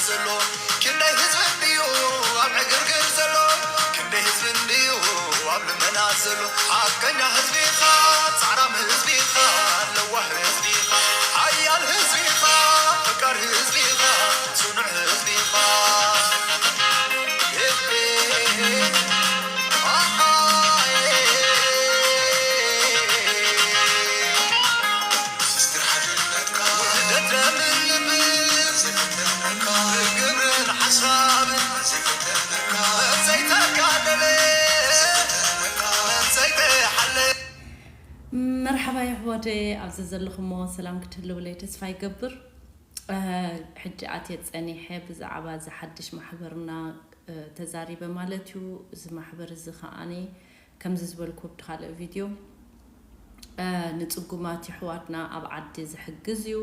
ዘሎ ክንደይ ህዝቢ እንድዩ ኣብ ዕግርግር ዘሎ ክንደይ ህዝቢ እንድዩ ኣብ ልመና ዘሎ ሓቀኛ ህዝቢኻ ጻዕራም ህዝቢኻ ለዋህ ህዝቢኻ ሓያል ህዝቢኻ ፈቃር ህዝቢኻ ጽኑዕ ህዝቢኻ መርሓባ የሕዋደ ኣብዚ ዘለኹሞ ሰላም ክትህልውለይ ተስፋ ይገብር። ሕጂ ኣትየ ጸኒሐ ብዛዕባ እዚ ሓድሽ ማሕበርና ተዛሪበ ማለት እዩ። እዚ ማሕበር እዚ ከዓኒ ከምዚ ዝበልኩ ብቲ ካልእ ቪድዮ ንጽጉማት የሕዋትና ኣብ ዓዲ ዝሕግዝ እዩ።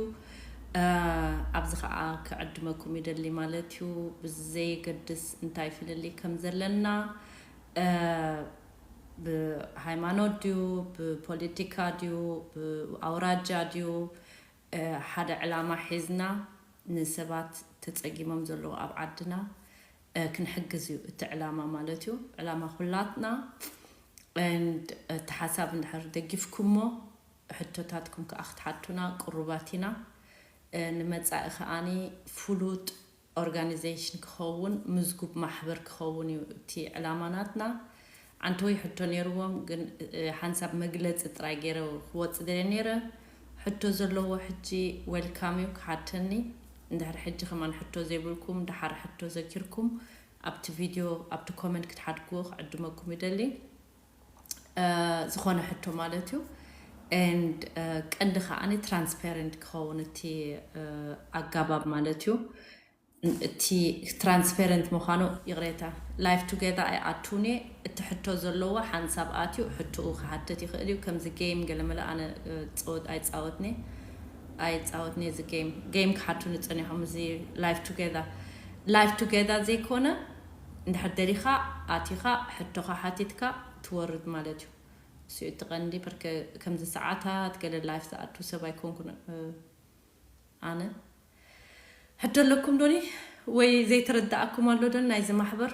ኣብዚ ከዓ ክዕድመኩም ይደሊ ማለት እዩ። ብዘየገድስ እንታይ ፍልልይ ከም ዘለና ብሃይማኖት ድዩ ብፖለቲካ ድዩ ብኣውራጃ ድዩ ሓደ ዕላማ ሒዝና ንሰባት ተጸጊሞም ዘለዉ ኣብ ዓድና ክንሕግዝ እዩ እቲ ዕላማ ማለት እዩ። ዕላማ ኩላትና and እቲ ሓሳብ እንድሕር ደጊፍኩሞ ሕቶታትኩም ከዓ ክትሓቱና ቅሩባት ኢና። ንመጻኢ ከዓኒ ፍሉጥ organization ክኸውን ምዝጉብ ማሕበር ክኸውን እዩ እቲ ዕላማ ናትና። ዓንተወይ ሕቶ ነይርዎም ግን ሓንሳብ መግለፂ ጥራይ ገይረ ክወፅ ደልየ ነይረ። ሕቶ ዘለዎ ሕጂ welcome እዩ ክሓተኒ። እንድሕር ሕጂ ከማን ሕቶ ዘይብልኩም ደሓር ሕቶ ዘኪርኩም ኣብቲ ቪድዮ ኣብቲ comment ክትሓድግዎ ክዕድመኩም ይደሊ። ዝኾነ ሕቶ ማለት እዩ and ቀንዲ ከዓኒ transparent ክኸውን እቲ ኣጋባብ ማለት እዩ። እቲ transparent ምዃኑ ይቕሬታ live together ኣይኣትውን እየ። እቲ ሕቶ ዘለዎ ሓንሳብ ኣትዩ ሕቶኡ ክሓትት ይኽእል እዩ። ከምዚ game ገለመለ ኣነ ኣይፃወትኒ ኣይፃወትኒ እዚ game game ክሓቱኒ ፀኒሖም እዚ live together live together ዘይኮነ እንድሕር ደሊኻ ኣቲኻ ሕቶኻ ሓቲትካ ትወርድ ማለት እዩ። እሱ እቲ ቀንዲ በርከ ከምዚ ሰዓታት ገለ live ዝኣቱ ሰብ ኣይኮንኩን ኣነ። ሕቶ ኣለኩም ዶኒ ወይ ዘይተረዳኣኩም ኣሎ ዶኒ ናይዚ ማሕበር?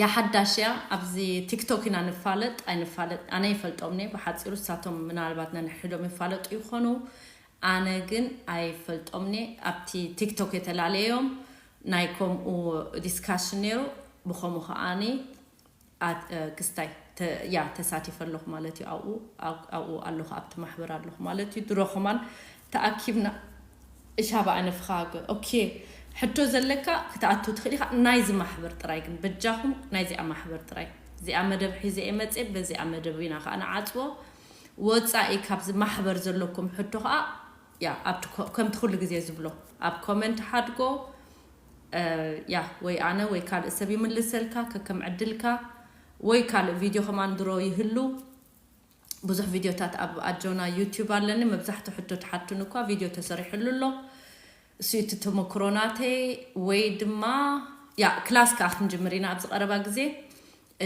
ያ ሓዳሽ እያ ኣብዚ ቲክቶክ ኢና ንፋለጥ ኣይንፋለጥ ኣነ ይፈልጦም ነ ብሓፂሩ እሳቶም ምናልባት ነንሕዶም ይፋለጡ ይኾኑ። ኣነ ግን ኣይፈልጦም ነ ኣብቲ ቲክቶክ የተላለዮም ናይ ከምኡ discussion ነይሩ። ብኸምኡ ከዓኒ ክስታይ ያ ተሳቲፈ ኣለኹ ማለት እዩ። ኣብኡ ኣብኡ ኣለኹ ኣብቲ ማሕበር ኣለኹ ማለት እዩ። ድሮ ከማን ተኣኪብና እሻባ ኣነፍኻገ okay ሕቶ ዘለካ ክትኣቱ ትኽእል ኢኻ። ናይዚ ማሕበር ጥራይ ግን በጃኹም ናይዚኣ ማሕበር ጥራይ እዚኣ መደብ ሒዘ እየ መፅእ በዚኣ መደብ ኢና ከዓ ንዓፅዎ። ወፃኢ ካብዚ ማሕበር ዘለኩም ሕቶ ከዓ ያ ኣብቲ ከምቲ ኩሉ ግዜ ዝብሎ ኣብ comment ሓድጎ ያ ወይ ኣነ ወይ ካልእ ሰብ ይምልሰልካ ከከም ዕድልካ ወይ ካልእ ቪድዮ ከማን ድሮ ይህሉ። ብዙሕ ቪድዮታት ኣብ ኣጆና ዩቲዩብ ኣለኒ። መብዛሕትኡ ሕቶ ትሓቱኒ እኳ ቪድዮ ተሰሪሕሉ ኣሎ። እሱ እቲ ተመክሮ ናተይ ወይ ድማ ያ ክላስ ከዓ ክንጅምር ኢና ኣብዚ ቀረባ ግዜ።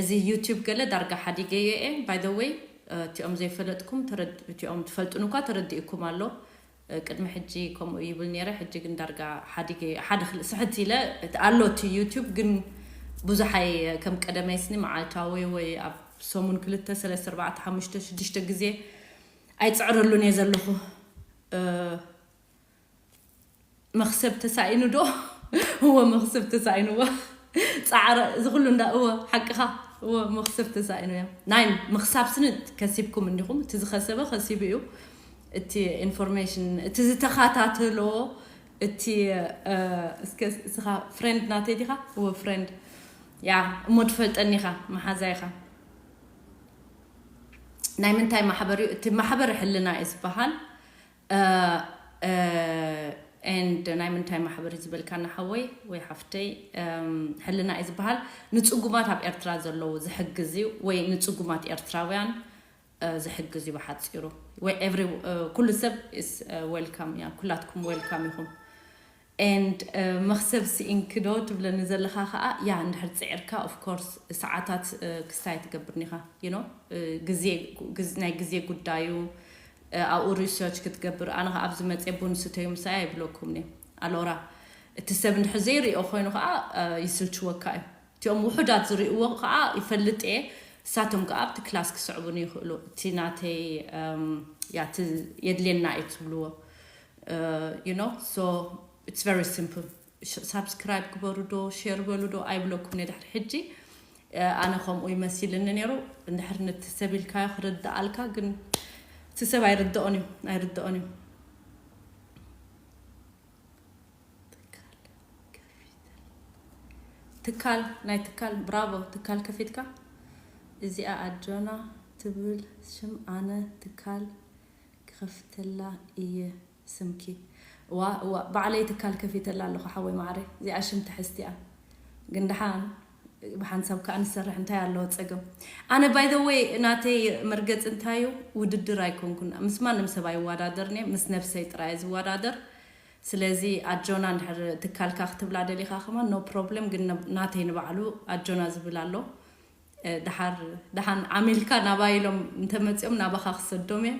እዚ ዩቲዩብ ገለ ዳርጋ ሓዲገዮ እየ by the way እቲኦም ዘይፈለጥኩም እቲኦም ትፈልጡን እኳ ተረዲእኩም ኣሎ። ቅድሚ ሕጂ ከምኡ ይብል ነይረ ሕጂ ግን ዳርጋ ሓዲገ ሓደ ክል ስሕት ኢለ ኣሎ እቲ ዩቲዩብ ግን ብዙሓይ ከም ቀደመይ ስኒ መዓልታዊ ወይ ኣብ ሰሙን ክልተ ሰለስተ ኣርባዕተ ሓሙሽተ ሽዱሽተ ግዜ ኣይፅዕረሉን እየ ዘለኹ። መኽሰብ ተሳኢኑ ዶ? እወ መኽሰብ ተሳኢኑ እወ ፃዕረ እዚ ኩሉ እንዳ እወ ሓቅኻ እወ መኽሰብ ተሳኢኑ እያ ናይ ምኽሳብ ስኒ ከሲብኩም እንዲኹም እቲ ዝኸሰበ ከሲቡ እዩ እቲ information እቲ ዝተኸታተሎ እቲ እስከ እስኻ friend ናተይ ዲኻ እወ friend ያ እሞ ትፈልጠኒ ኢኻ መሓዛ ኢኻ ናይ ምንታይ ማሕበር እዩ እቲ ማሕበር ሕልና እዩ ዝበሃል and ናይ ምንታይ ማሕበር እዩ ዝበልካ ናሓወይ ወይ ሓፍተይ ሕልና እዩ ዝበሃል ንፅጉማት ኣብ ኤርትራ ዘለዉ ዝሕግዝ እዩ ወይ ንፅጉማት ኤርትራውያን ዝሕግዝ እዩ ብሓፂሩ ወይ ኩሉ ሰብ welcome እያ ኩላትኩም welcome ኢኹም and መኽሰብ ስኢንኪ ዶ ትብለኒ ዘለኻ ከዓ ያ እንድሕር ፅዒርካ of course ሰዓታት ክስታይ ትገብር ኒኻ you know ናይ ግዜ ጉዳዩ ኣብኡ research ክትገብር ኣነ ከዓ ኣብዚ መፅየ ቡን ስተዩ ምሳይ ኣይብለኩም ኒ ኣሎራ እቲ ሰብ እንድሕር ዘይሪኦ ኮይኑ ከዓ ይስልችወካ እዩ። እቲኦም ውሑዳት ዝርእዎ ከዓ ይፈልጥ እየ። እሳቶም ከዓ ኣብቲ ክላስ ክስዕቡን ይኽእሉ። እቲ ናተይ ያቲ የድልየና እዩ ትብልዎ። You know, so it's very simple. ሳብስክራይብ ግበሩ ዶ ሼር በሉ ዶ ኣይብለኩም እየ ድሕሪ ሕጂ። ኣነ ከምኡ ይመሲልኒ ነይሩ። እንድሕር ነቲ ሰብ ኢልካዮ ክርድኣልካ፣ ግን እቲ ሰብ ኣይርድኦን እዩ ኣይርድኦን እዩ። ትካል ናይ ትካል ብራቮ ትካል ከፊትካ። እዚኣ ኣጆና ትብል ሽም ኣነ ትካል ክኸፍተላ እየ። ስምኪ እዋ እዋ ባዕለይ ትካል ከፊተላ ኣለኹ ሓወይ ማዕረ። እዚኣ ሽም ትሕዝቲያ ግን ደሓን ብሓንሳብ ከዓ ንሰርሕ እንታይ ኣለዎ ፀገም። ኣነ by the way ናተይ መርገፂ እንታዩ ውድድር ኣይኮንኩን ምስ ማንም ሰብ ኣይወዳደርኒ ምስ ነብሰይ ጥራይ ዝወዳደር። ስለዚ ኣጆና እንድሕር ትካልካ ክትብላ ደሊኻ ከማን no problem ግን ናተይ ንባዕሉ ኣጆና ዝብል ኣሎ። ድሓር ደሓን ዓሚልካ ናባይ ኢሎም እንተመፂኦም ናባኻ ክሰዶም እየ።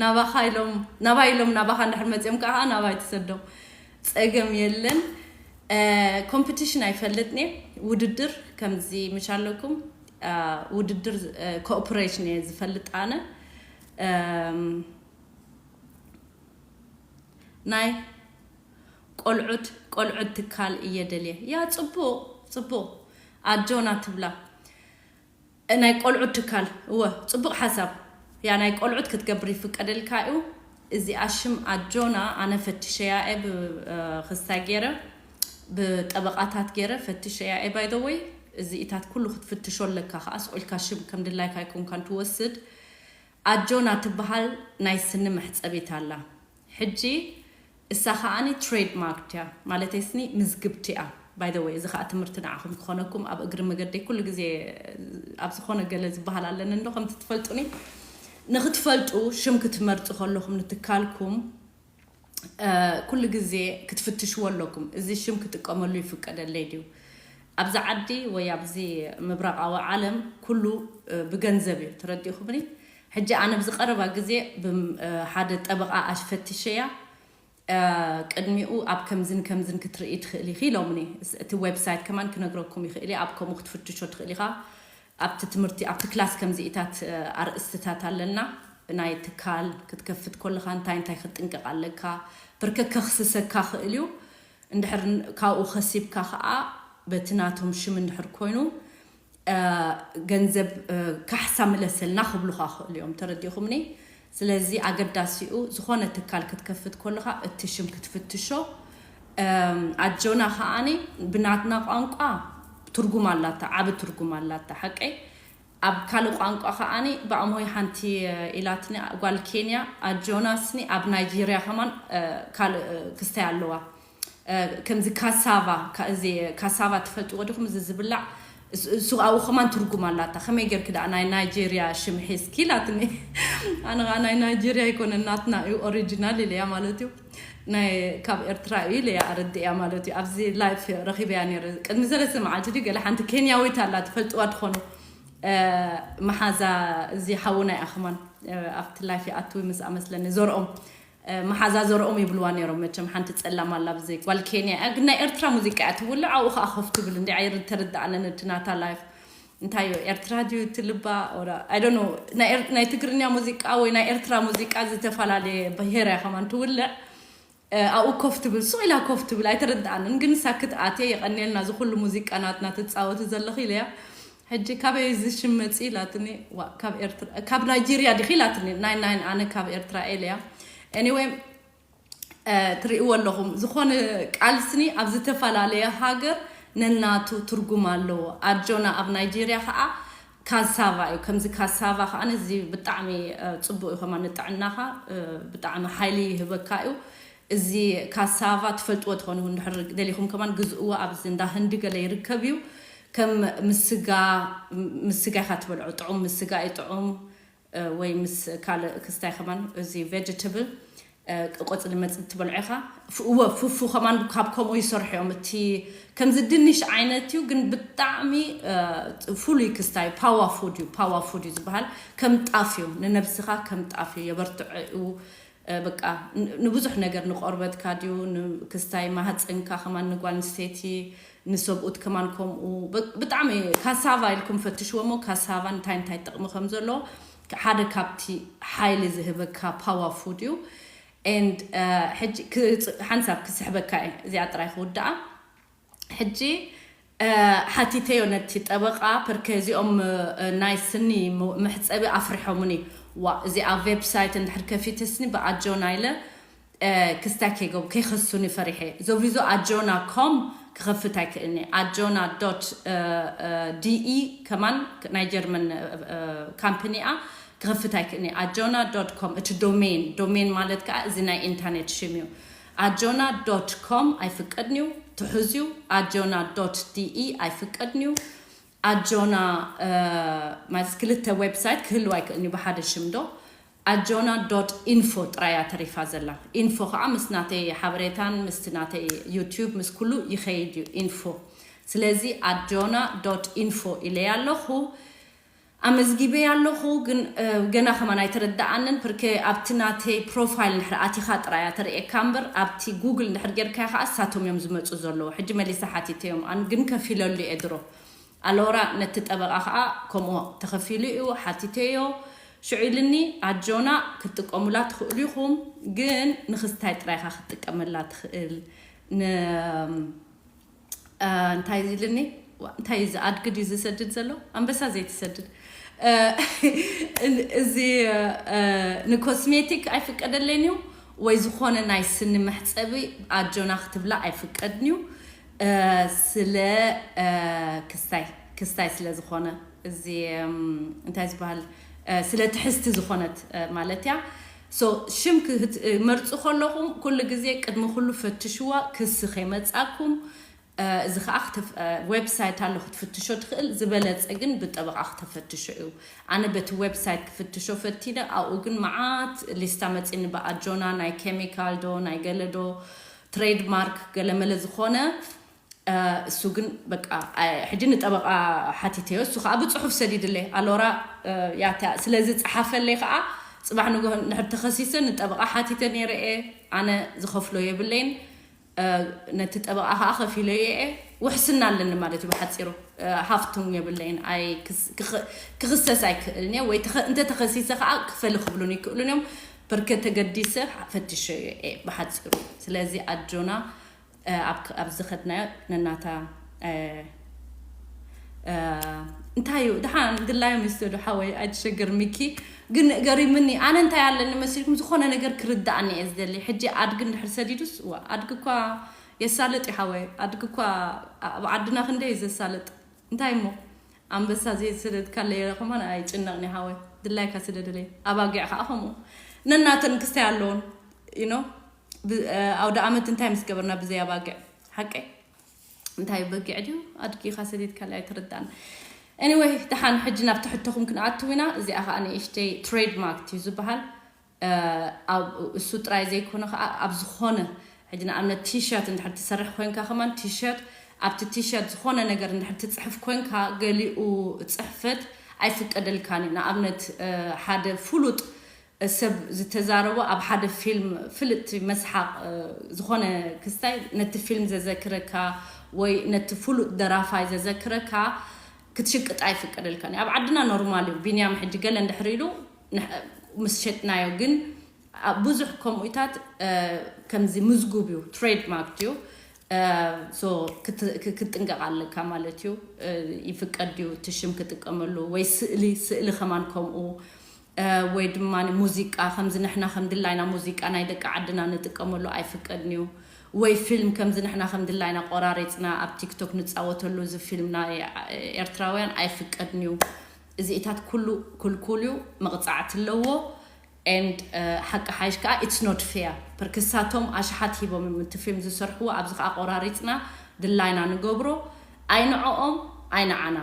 ናባይ ኢሎም ናባኻ እንድሕር መፂኦም ከዓ ናባይ ትሰዶም ፀገም የለን። ኮምፒቲሽን ኣይፈልጥን እየ። ውድድር ከምዚ ምሽ ኣለኩም ውድድር ኮኦፕሬሽን እየ ዝፈልጥ ኣነ። ናይ ቆልዑት ቆልዑት ትካል እየ ደልየ። ያ ፅቡቅ ፅቡቅ ኣጆና ትብላ። ናይ ቆልዑት ትካል እወ ፅቡቅ ሓሳብ። ያ ናይ ቆልዑት ክትገብር ይፍቀደልካ እዩ። እዚኣ ሽም ኣጆና ኣነ ፈትሸያ እየ ብክስታይ ገይረ ብጠበቃታት ገይረ ፈትሸያ እየ by the way። እዚኢታት ኩሉ ክትፍትሾ ኣለካ ከዓ ስቁ ኢልካ ሽም ከም ድላይካ ኣይኮንካን ትወስድ። ኣጆና ትበሃል ናይ ስኒ መሕፀቢት ኣላ። ሕጂ እሳ ከዓኒ ትሬድ ማርክ እያ ማለተይ ስኒ ምዝግብቲ እያ። By the way እዚ ከዓ ትምህርቲ ንዓኹም ክኾነኩም ኣብ እግሪ መገደይ ኩሉ ግዜ ኣብ ዝኾነ ገለ ዝበሃል ኣለኒ እንዶ ከምቲ ትፈልጡኒ ንክትፈልጡ ሽም ክትመርፁ ከለኹም ንትካልኩም ኩሉ ግዜ ክትፍትሽዎ ኣለኩም። እዚ ሽም ክጥቀመሉ ይፍቀደለይ ድዩ ኣብዚ ዓዲ ወይ ኣብዚ ምብራቃዊ ዓለም ኩሉ ብገንዘብ እዩ ተረዲእኹምኒ። ሕጂ ኣነ ኣብዚ ቀረባ ግዜ ሓደ ጠበቃ ኣፈትሸያ ቅድሚኡ ኣብ ከምዝን ከምዝን ክትርኢ ትኽእል ኢኺ ኢሎምኒ። እቲ ዌብሳይት ከማን ክነግረኩም ይኽእል እየ ኣብ ከምኡ ክትፍትሾ ትኽእል ኢኻ። ኣብቲ ትምህርቲ ኣብቲ ክላስ ከምዚኢታት ኣርእስትታት ኣለና። ናይ ትካል ክትከፍት ከለኻ እንታይ እንታይ ክትጥንቀቕ ኣለካ። ብርከክ ከኽስሰካ ክእል እዩ። እንድሕር ካብኡ ከሲብካ ከዓ በቲ ናቶም ሽም እንድሕር ኮይኑ ገንዘብ ካሕሳ ምለሰልና ክብሉኻ ክእሉ እዮም ተረዲኹምኒ። ስለዚ ኣገዳሲኡ ዝኾነ ትካል ክትከፍት ከለኻ እቲ ሽም ክትፍትሾ። ኣጆና ከዓኒ ብናትና ቋንቋ ትርጉም ኣላታ ዓብ ትርጉም ኣላታ ሓቀይ። ኣብ ካልእ ቋንቋ ከዓኒ ብኣሞይ ሓንቲ ኢላትኒ ጓል ኬንያ ኣጆና ስኒ ኣብ ናይጄርያ ከማን ካልእ ክስታይ ኣለዋ። ከምዚ ካሳቫ እዚ ካሳቫ ትፈልጥዎ ዲኹም እዚ ዝብላዕ እሱ ኣብኡ ከማን ትርጉም ኣላታ ከመይ ጌርክ ደኣ ናይ ናይጄርያ ሽም ሒዝኪ ኢላትኒ። ኣነ ከዓ ናይ ናይጄርያ ኣይኮነ ናትና እዩ ኦሪጂናል ኢለያ ማለት እዩ። ናይ ካብ ኤርትራ እዩ ኢለያ ኣረድእያ ማለት እዩ ኣብዚ ላይፍ ረኺበያ ነይረ ቅድሚ ሰለስተ መዓልቲ ድዩ ገለ ሓንቲ ኬንያዊት ኣላ ትፈልጥዋ ትኾኑ። መሓዛ እዚ ሓውና እያ ከማን ኣብቲ ላይፍ ይኣትዊ ምስ ኣመስለኒ ዘርኦም መሓዛ ዘርኦም ይብልዋ ነይሮም መቸም ሓንቲ ፀላም ኣላ ብዚ ጓል ኬንያ እያ ግን ናይ ኤርትራ ሙዚቃ እያ ትውልዕ ኣብኡ ከዓ ኮፍ ትብል እንዲ ዓይር ተረዳኣነን እቲ ናታ ላይፍ። እንታይ እዩ ኤርትራ ድዩ ትልባ? ናይ ትግርኛ ሙዚቃ ወይ ናይ ኤርትራ ሙዚቃ ዝተፈላለየ ብሄር እያ ከማን ትውልዕ። ኣብኡ ኮፍ ትብል ሱቕ ኢላ ኮፍ ትብል ኣይተረድኣንን ግን ንሳ ክትኣትየ የቐንየልና እዚ ኩሉ ሙዚቃ ናትና ትፃወቲ ዘለኺ ኢለያ። ሕጂ ካበይ እዚ ሽም መፂ ኢላትኒ። ካብ ናይጄርያ ዲኺ ኢላትኒ ናይ ናይ ኣነ ካብ ኤርትራ ኢለያ። Anyway ትርእይዎ ኣለኹም ዝኾነ ቃል ስኒ ኣብ ዝተፈላለየ ሃገር ነናቱ ትርጉም ኣለዎ። ኣጆና ኣብ ናይጄርያ ከዓ ካሳቫ እዩ። ከምዚ ካሳቫ ከዓ እዚ ብጣዕሚ ፅቡቅ እዩ ከማ ንጥዕናኻ ብጣዕሚ ሓይሊ ይህበካ እዩ። እዚ ካሳቫ ትፈልጥዎ ትኾኑ እንድሕር ደሊኹም ከማን ግዝእዎ ኣብዚ እንዳ ህንዲ ገለ ይርከብ እዩ። ከም ምስጋ ምስጋ ኢኻ ትበልዖ ጥዑም ምስጋ እዩ ጥዑም። ወይ ምስ ካልእ ክስታይ ከማን እዚ ቬጀተብል ቆፅሊ መፅሊ ትበልዖ ኢኻ። እወ ፉፉ ከማን ካብ ከምኡ ይሰርሑ እዮም። እቲ ከምዚ ድንሽ ዓይነት እዩ ግን ብጣዕሚ ፍሉይ ክስታይ ፓዋ ፉድ እዩ ፓዋ ፉድ እዩ ዝበሃል። ከም ጣፍ እዩ ንነብስኻ ከም ጣፍ እዩ የበርትዖ እዩ። በቃ ንብዙሕ ነገር ንቆርበትካ ድዩ ክስታይ ማህፀንካ ከማን ንጓል ንስተይቲ ንሰብኡት ከማን ከምኡ ብጣዕሚ ካሳቫ ኢልኩም ፈትሽዎ ሞ ካሳቫ እንታይ እንታይ ጥቕሚ ከም ዘሎ ሓደ ካብቲ ሓይሊ ዝህበካ power food እዩ። And ሕጂ ሓንሳብ ክስሕበካ እየ እዚኣ ጥራይ ክውድኣ። ሕጂ ሓቲተዮ ነቲ ጠበቓ ፐርከ እዚኦም ናይ ስኒ መሕፀቢ ኣፍሪሖምኒ። ዋ እዚኣ ዌብሳይት እንድሕር ከፊተ ስኒ ብኣጆና ኢለ ክስታይ ከይገቡ ከይኸሱኒ ፈሪሐ። ዞቪዞ ኣጆና ኮም ክኸፍት ኣይክእልኒ። ኣጆና ዶት ዲኢ ከማን ናይ ጀርመን ካምፕኒ እያ። ክኸፍት ኣይክእልኒ። ኣጆና ዶት ኮም እቲ ዶሜን ዶሜን ማለት ከዓ እዚ ናይ ኢንተርኔት ሽም እዩ። ኣጆና ዶት ኮም ኣይፍቀድንዩ። ትሑዝዩ ኣጆና ዶት ዲኢ ኣይፍቀድንዩ። ኣጆና ማለት ክልተ ዌብሳይት ክህልው ኣይክእልንዩ ብሓደ ሽም ዶ ኣጆና ዶት ኢንፎ ጥራያ ተሪፋ ዘላ። ኢንፎ ከዓ ምስ ናተይ ሓበሬታን ምስቲ ናተይ ዩቲዩብ ምስ ኩሉ ይኸይድ እዩ ኢንፎ። ስለዚ ኣጆና ዶት ኢንፎ ኢለያ ኣለኹ። ኣመዝጊበያ ኣለኹ ግን ገና ከማን ኣይተረዳኣንን። ፕርኬ ኣብቲ ናተይ ፕሮፋይል እንድሕር ኣቲኻ ጥራያ ተርእየካ እምበር ኣብቲ ጉግል እንድሕር ጌርካዮ ከዓ እሳቶም እዮም ዝመፁ ዘለዉ። ሕጂ መሊሳ ሓቲተዮም ኣን ግን ከፊለሉ እየ ድሮ። ኣሎራ ነቲ ጠበቓ ከዓ ከምኡ ተኸፊሉ እዩ ሓቲተዮ። ሽዑ ኢልኒ ኣጆና ክትጥቀሙላ ትኽእሉ ኢኹም ግን ንክስታይ ጥራይካ ክትጥቀመላ ትኽእል። እንታይ ኢልኒ እንታይ እዚ ኣድጊ ድዩ ዝሰድድ ዘሎ? ኣንበሳ ዘይትሰድድ። እዚ ንኮስሜቲክ ኣይፍቀደለይን እዩ ወይ ዝኾነ ናይ ስኒ መሕፀቢ ኣጆና ክትብላ ኣይፍቀድን እዩ። ስለ ክስታይ ክስታይ ስለ ዝኾነ እዚ እንታይ ዝበሃል ስለ ትሕዝቲ ዝኾነት ማለት እያ። ሽም ክመርፁ ከለኹም ኩሉ ግዜ ቅድሚ ኩሉ ፈትሽዋ ክሲ ከይመፃኩም። እዚ ከዓ ዌብሳይት ኣሎ ክትፍትሾ ትኽእል ዝበለፀ ግን ብጠበቓ ክተፈትሾ እዩ። ኣነ በቲ ዌብሳይት ክፍትሾ ፈቲነ ኣብኡ ግን መዓት ሊስታ መፂኒ ብኣጆና ናይ ኬሚካል ዶ ናይ ገለ ዶ ትሬድማርክ ገለመለ ዝኾነ እሱ ግን በቃ ሕጂ ንጠበቓ ሓቲተዮ እሱ ከዓ ብፅሑፍ ሰዲድለይ ኣሎራ ያታ ስለዚ ፀሓፈለይ ከዓ ፅባሕ ንግሆ ንድሕር ተኸሲሰ ንጠበቓ ሓቲተ ነይረ እየ። ኣነ ዝኸፍሎ የብለይን። ነቲ ጠበቓ ከዓ ከፊለዮ እየ። ውሕስና ኣለኒ ማለት እዩ ብሓፂሩ። ሃፍቱም የብለይን። ክኽሰስ ኣይክእልን እየ ወይ እንተተኸሲሰ ከዓ ክፈሊ ክብሉን ይክእሉን እዮም። በርከ ተገዲሰ ፈትሸዮ እየ ብሓፂሩ። ስለዚ ኣጆና ኣብ ዝኸድናዮ ነናታ እንታይ እዩ ድሓን ድላዮም ይስተዱ ሓወይ ኣይትሸገር ሚኪ። ግን ገሪምኒ ኣነ እንታይ ኣለኒ መሲልኩም ዝኾነ ነገር ክርዳእኒ እየ ዝደሊ። ሕጂ ኣድጊ እንድሕር ሰዲዱስ ዋ ኣድጊ እኳ የሳልጥ እዩ ሓወይ። ኣድጊ እኳ ኣብ ዓድና ክንደይ እዩ ዘሳልጥ። እንታይ እሞ ኣንበሳ ዘይሰደድካለይ ከማን ኣይጭነቕኒ ሓወይ። ድላይካ ስደደለይ። ኣባጊዕ ከዓ ከምኡ ነናተን ክስታይ ኣለውን ኢኖ ኣውደ ኣመት እንታይ ምስ ገበርና ብዘይ ኣባጊዕ ሓቀይ እንታይ በጊዕ ድዩ ኣድጊኻ ሰዲድካለይ ኣይትርዳእን። Anyway ደሓን ሕጂ ናብ ትሕተኹም ክንኣትው ኢና። እዚኣ ከዓ ንእሽተይ ትሬድማርክ እዩ ዝበሃል። እሱ ጥራይ ዘይኮነ ከዓ ኣብ ዝኾነ ሕጂ ንኣብነት ቲሸርት እንድሕር ትሰርሕ ኮንካ ከማን ቲሸርት ኣብቲ ቲሸርት ዝኾነ ነገር እንድሕር ትፅሕፍ ኮንካ ገሊኡ ፅሕፈት ኣይፍቀደልካን እዩ። ንኣብነት ሓደ ፍሉጥ ሰብ ዝተዛረቦ ኣብ ሓደ ፊልም ፍልጥቲ መስሓቕ ዝኾነ ክስታይ ነቲ ፊልም ዘዘክረካ ወይ ነቲ ፍሉጥ ደራፋይ ዘዘክረካ ክትሽቅጥ ኣይፍቀደልካን እዩ። ኣብ ዓድና ኖርማል እዩ። ቢንያም ሕጂ ገለ እንድሕር ኢሉ ምስ ሸጥናዮ ግን ብዙሕ ከምኡታት ከምዚ ምዝጉብ እዩ ትሬድማርክ እዩ። ክትጥንቀቕ ኣለካ ማለት እዩ። ይፍቀድ ድዩ እቲ ሽም ክጥቀመሉ ወይ ስእሊ ስእሊ ከማን ከምኡ ወይ ድማ ሙዚቃ ከምዚ ንሕና ከም ድላይና ሙዚቃ ናይ ደቂ ዓድና ንጥቀመሉ ኣይፍቀድን እዩ። ወይ ፊልም ከምዚ ንሕና ከም ድላይና ቆራሪፅና ኣብ ቲክቶክ ንፃወተሉ እዚ ፊልም ናይ ኤርትራውያን ኣይፍቀድን እዩ። እዚኢታት ኩሉ ክልኩል እዩ፣ መቕፃዕቲ ኣለዎ። And ሓቂ ሓይሽ ከዓ it's not fair። ፐርክሳቶም ኣሽሓት ሂቦም እዮም እቲ ፊልም ዝሰርሕዎ። ኣብዚ ከዓ ቆራሪፅና ድላይና ንገብሮ ኣይንዕኦም ኣይንዓና።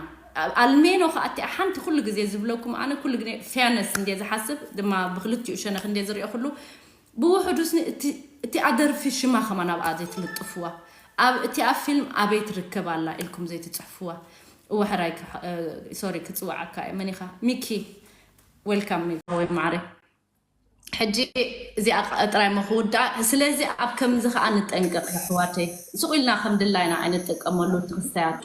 ኣልሜኖ ከዓ እቲኣ ሓንቲ ኩሉ ግዜ ዝብለኩም ኣነ ኩሉ ግዜ ፌርነስ እንደ ዝሓስብ ድማ ብክልቲኡ ሸነክ እንደ ዝሪኦ ኩሉ ብውሕዱ ስኒ እቲኣ ደርፊ ሽማ ከማን ኣብኣ ዘይትልጥፍዋ ኣብ እቲኣ ፊልም ኣበይ ትርከብ ኣላ ኢልኩም ዘይትፅሕፍዋ። እወ ሕራይ ሶሪ ክፅውዓካ እየ። መን ኢኻ ሚኪ? Welcome ወይ ማዕረ። ሕጂ እዚኣ ጥራይ ሞ ክውዳእ። ስለዚ ኣብ ከምዚ ከዓ ንጠንቀቕ ኣሕዋተይ። ስቕ ኢልና ከም ድላይና ኣይንጥቀመሉ። እቲ ክስታያት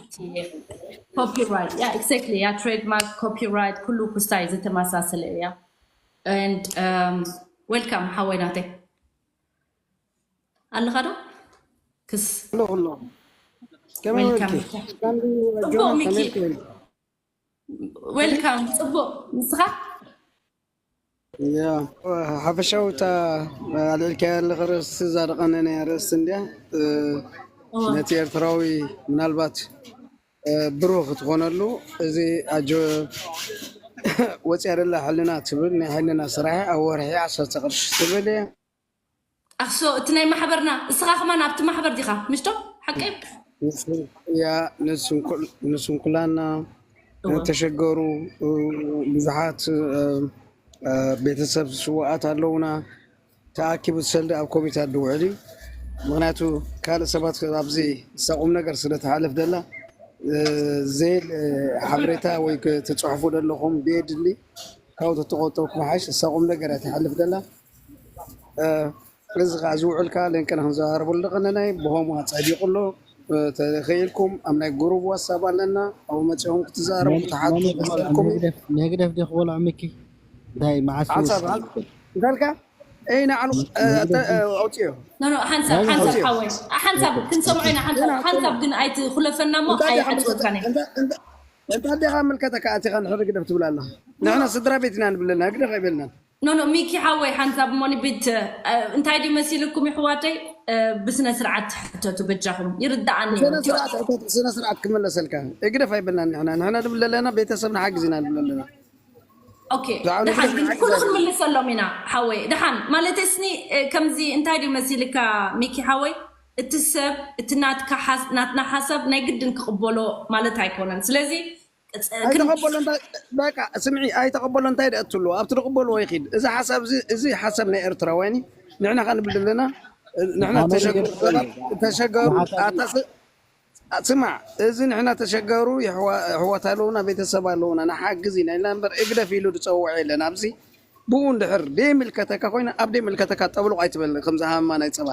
ኮፒራይት፣ yeah, exactly, yeah, trademark, copyright ኩሉ ክስታይ ዝተመሳሰለ እያ። And, um, welcome ሓወይ ናተይ። ኣለኻ ዶ? ክስ ኣሎ ኣሎ። ከመይ Welcome. ወልኪ? ካንዲ ጽቡቕ ጆና ሚኪ። ከመይ ትብል? Welcome። ጽቡቕ። ንስኻ? ያ፣ ሓፈሻዊ እታ ኣልዒልካያ ኣለኻ ርእሲ እዛ ዝቐነነ ርእሲ እንድያ። እ፣ እወ። ነቲ ኤርትራዊ ምናልባት፣ እ፣ ብሩህ ክትኾነሉ እዚ ኣጆ ወፅያ ደላ ሕልና ትብል ናይ ሕልና ስራሕ ኣብ ወርሒ ዓሰርተ ቅርሺ ትብል እያ። ኣክሶ እቲ ናይ ማሕበርና እስኻ ከማን ኣብቲ ማሕበር ዲኻ ምሽቶ ሓቀይ? ንሱ-፣ ያ፣ ንስንኩል-፣ ንስንኩላና እወ። ተሸገሩ፣ እ፣ ብዙሓት፣ እ፣ እ፣ ቤተሰብ ስውኣት ኣለውና። ተኣኪቡ ሰልዲ ኣብ ኮሚታት ድውዕል እዩ። ምክንያቱ ካልእ ሰባት ኣብዚ እሳ ቁም ነገር ስለ ትሓልፍ ደላ፣ እ፣ ዜል፣ እ፣ ሓበሬታ ወይ ክ-፣ ትጽሕፉ ደለኹም ብየድሊ ካብኡ ተተቆጠብኩም ሓይሽ እሳ ቁም ነገር እያ ትሓልፍ ደላ። እ፣ እዚ ከዓ ዝውዕል ከዓ ለንቀና ክንዘራረበሉ ደቐነናይ ብሆም ጸዲቑ ኣሎ። እ፣ ተኽኢልኩም ኣብ ናይ ጉሩብ ዋትሳፕ ኣለና። ኣብኡ መጺኹም ክትዘራረቡ ክትሓቱ ክኽእለኩም እዩ። ንህግደፍ ዲ ክበልዖ ሚኪ እንታይ መዓስ ሓንሳብ ይወስድ? እንታይ ኢልካ? እይ ንዓሉ፣ እ፣ ተ-፣ እ፣ ኣውፅዮ። ኖ ኖ ሓንሳብ ሓንሳብ ሓወይ ሓንሳብ ክንሰምዖ ኢና። ሓንሳብ ሓንሳብ ግን ኣይትኹለፈና እሞ ኣይሓልፈካን እየ። እንታይ ዲኻ ምልከተካ ኣቲኻ ንሕሪ ግደፍ ትብል ኣለኻ? ንሕና ስድራ ቤት ኢና ንብለና፣ ግደፍ ኣይበልናን። ኖ ኖ ሚኪ ሓወይ ሓንሳብ እሞ ንቢት፣ እ፣ እንታይ ድዩ መሲልኩም ይሕዋተይ? እ፣ ብስነ ስርዓት ትሕተቱ በጃኹም። ይርድኣኒ እዩ። ስነ ስርዓት ሕተት፣ ስነ ስርዓት ክመለሰልካ። እግደፍ ኣይበልናን ንሕና። ንሕና ንብል ዘለና ቤተሰብ ንሓግዝ ኢና ንብል ዘለና። ኦኬ፣ ደሓን ግን ኩሉ ክንምልሰሎም ኢና ሓወይ። ደሓን ማለት እስኒ፣ እ፣ ከምዚ እንታይ ድዩ መሲልካ ሚኪ ሓወይ? እቲ ሰብ፣ እቲ ናትካ ሓስ-፣ ናትና ሓሳብ ናይ ግድን ክቕበሎ ማለት ኣይኮነን። ስለዚ ቅጽ-፣ ክን-፣ ኣይተቐበሎ እንታይ፣ በቃ ስምዒ፣ ኣይተቐበሎ እንታይ ደኣ ትብልዎ? ኣብቲ ዝቕበልዎ ይኺድ። እዚ ሓሳብ እዚ፣ እዚ ሓሳብ ናይ ኤርትራውያን እዩ። ንሕና ከ ንብል ዘለና፣ ንሕና ተሸገሩ፣ ተሸገሩ፣ ኣታ ስ-፣ ስማዕ፣ እዚ ንሕና ተሸገሩ፣ የሕዋ-፣ ኣሕዋት ኣለውና፣ ቤተሰብ ኣለውና፣ ንሓግዝ ኢና ኢልና እምበር እግደፍ ኢሉ ዝጸውዕ የለን። ኣብዚ ብኡ እንድሕር ደይምልከተካ ኮይነ፣ ኣብ ደይምልከተካ ጠብሉቕ ኣይትበል፣ ከምዚ ሃማ ናይ ጸባ።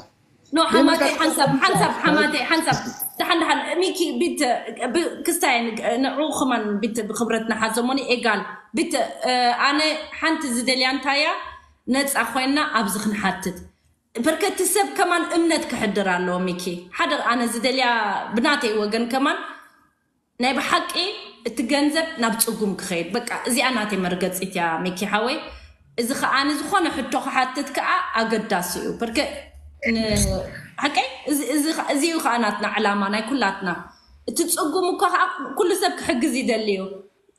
ኖ ሓማተይ ሓንሳብ ሓንሳብ ሓማተይ ሓንሳብ ደሓን ደሓን ሚኪ ቢት ብ-፣ ክስታይ ን-፣ ንዑ ከማን ቢት ብክብረት ንሓዞሞኒ ኤጋል ቢት፣ እ፣ ኣነ ሓንቲ ዝደልያ እንታያ ነፃ ኮይና ኣብዚ ክንሓትት በርከቲ ሰብ ከማን እምነት ክሕድር ኣለዎ። ሚኪ ሓደ ኣነ ዝደልያ ብናተይ ወገን ከማን ናይ ብሓቂ እቲ ገንዘብ ናብ ጽጉም ክኸይድ በቃ እዚኣ ናተይ መርገጺት እያ ሚኪ ሓወይ። እዚ ከኣ ንዝኾነ ሕቶ ክሓትት ከኣ ኣገዳሲ እዩ። በርከ ን-፣ ሓቀይ እዚ፣ እዚ ከ-፣ እዚ እዩ ከኣ ናትና ዕላማ ናይ ኩላትና። እቲ ጽጉም እኮ ከኣ ኩሉ ሰብ ክሕግዝ ይደሊ እዩ።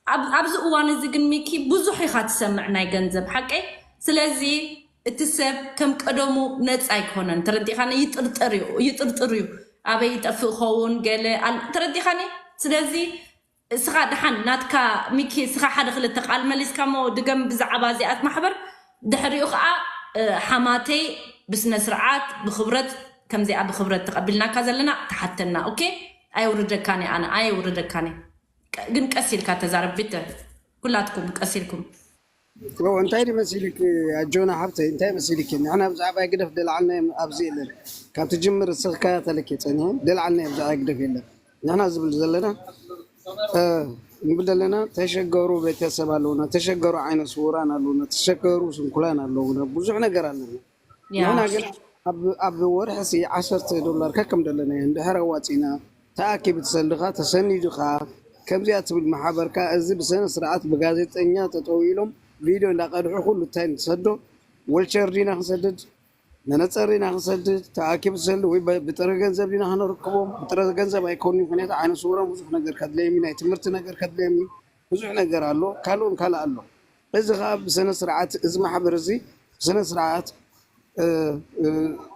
ኣብ-፣ ኣብዚ እዋን እዚ ግን ሚኪ ብዙሕ ኢኻ ትሰምዕ ናይ ገንዘብ ሓቀይ። ስለዚ እቲ ሰብ ከም ቀደሙ ነጻ ኣይኮነን። ተረዲኻኒ? ይጥርጠር እዩ፣ ይጥርጥር እዩ። ኣበይ ይጠፍእ ኸውን ገለ ኣል-፣ ተረዲኻኒ? ስለዚ እስኻ ደሓን ናትካ ሚኪ፣ እስኻ ሓደ ክልተ ቃል መሊስካ እሞ ድገም ብዛዕባ እዚኣት ማሕበር። ድሕሪኡ ኸዓ፣ እ፣ ሓማተይ ብስነ ስርዓት ብኽብረት ከምዚኣ ብኽብረት ተቐቢልናካ ዘለና ትሓተና። ኦኬ? ኣየውርደካን እየ ኣነ፣ ኣየውርደካን እየ። ቀ-፣ ግን ቀስ ኢልካ ተዛረብ ቢተ። ኩላትኩም ቀስ ኢልኩም። ኦ፣ እንታይ ድዩ መሲልኪ ኣጆና ሓብተይ፣ እንታይ መሲልኪ? ንሕና ብዛዕባ ግደፍ ደልዓልና ኣብዚ የለን። ካብ ትጅምር እስኻ ተለኪ ጸኒሐ፣ ደልዓልና ብዛዕባ ግደፍ የለን። ንሕና ዝብል ዘለና፣ እ፣ ንብል ዘለና፣ ተሸገሩ ቤተሰብ ኣለውና፣ ተሸገሩ ዓይነ ስውራን ኣለውና፣ ተሸገሩ ስንኩላን ኣለውና፣ ብዙሕ ነገር ኣለና። ያ። ንሕና ግን ኣብ፣ ኣብ ወርሒ ሲ ዓሰርተ ዶላር ከከም ደለና እንድሕር ኣዋጺና፣ ተኣኪቡ ትሰልድኻ፣ ተሰኒድኻ፣ ከምዚኣ ትብል ማሕበርካ፣ እዚ ብስነ ስርዓት ብጋዜጠኛ ጠጠው ኢሎም ቪድዮ እንዳቀድሑ ኩሉ እንታይ ንሰዶ፣ ወልቸር ዲና ክንሰድድ፣ መነጸር ዲና ክንሰድድ፣ ተኣኪቡ ትሰልድ ወይ ብ-፣ ብጥረ ገንዘብ ዲና ክነርክቦም፣ ብጥረ ገንዘብ ኣይኮኑን፣ ምክንያቱ ዓይነ ስውራን ብዙሕ ነገር ከድለየም እዩ፣ ናይ ትምህርቲ ነገር ከድለየም እዩ፣ ብዙሕ ነገር ኣሎ፣ ካልኦን ካልእ ኣሎ። እዚ ኸዓ ብስነ ስርዓት፣ እዚ ማሕበር እዚ ብስነ ስርዓት፣ እ፣ እ፣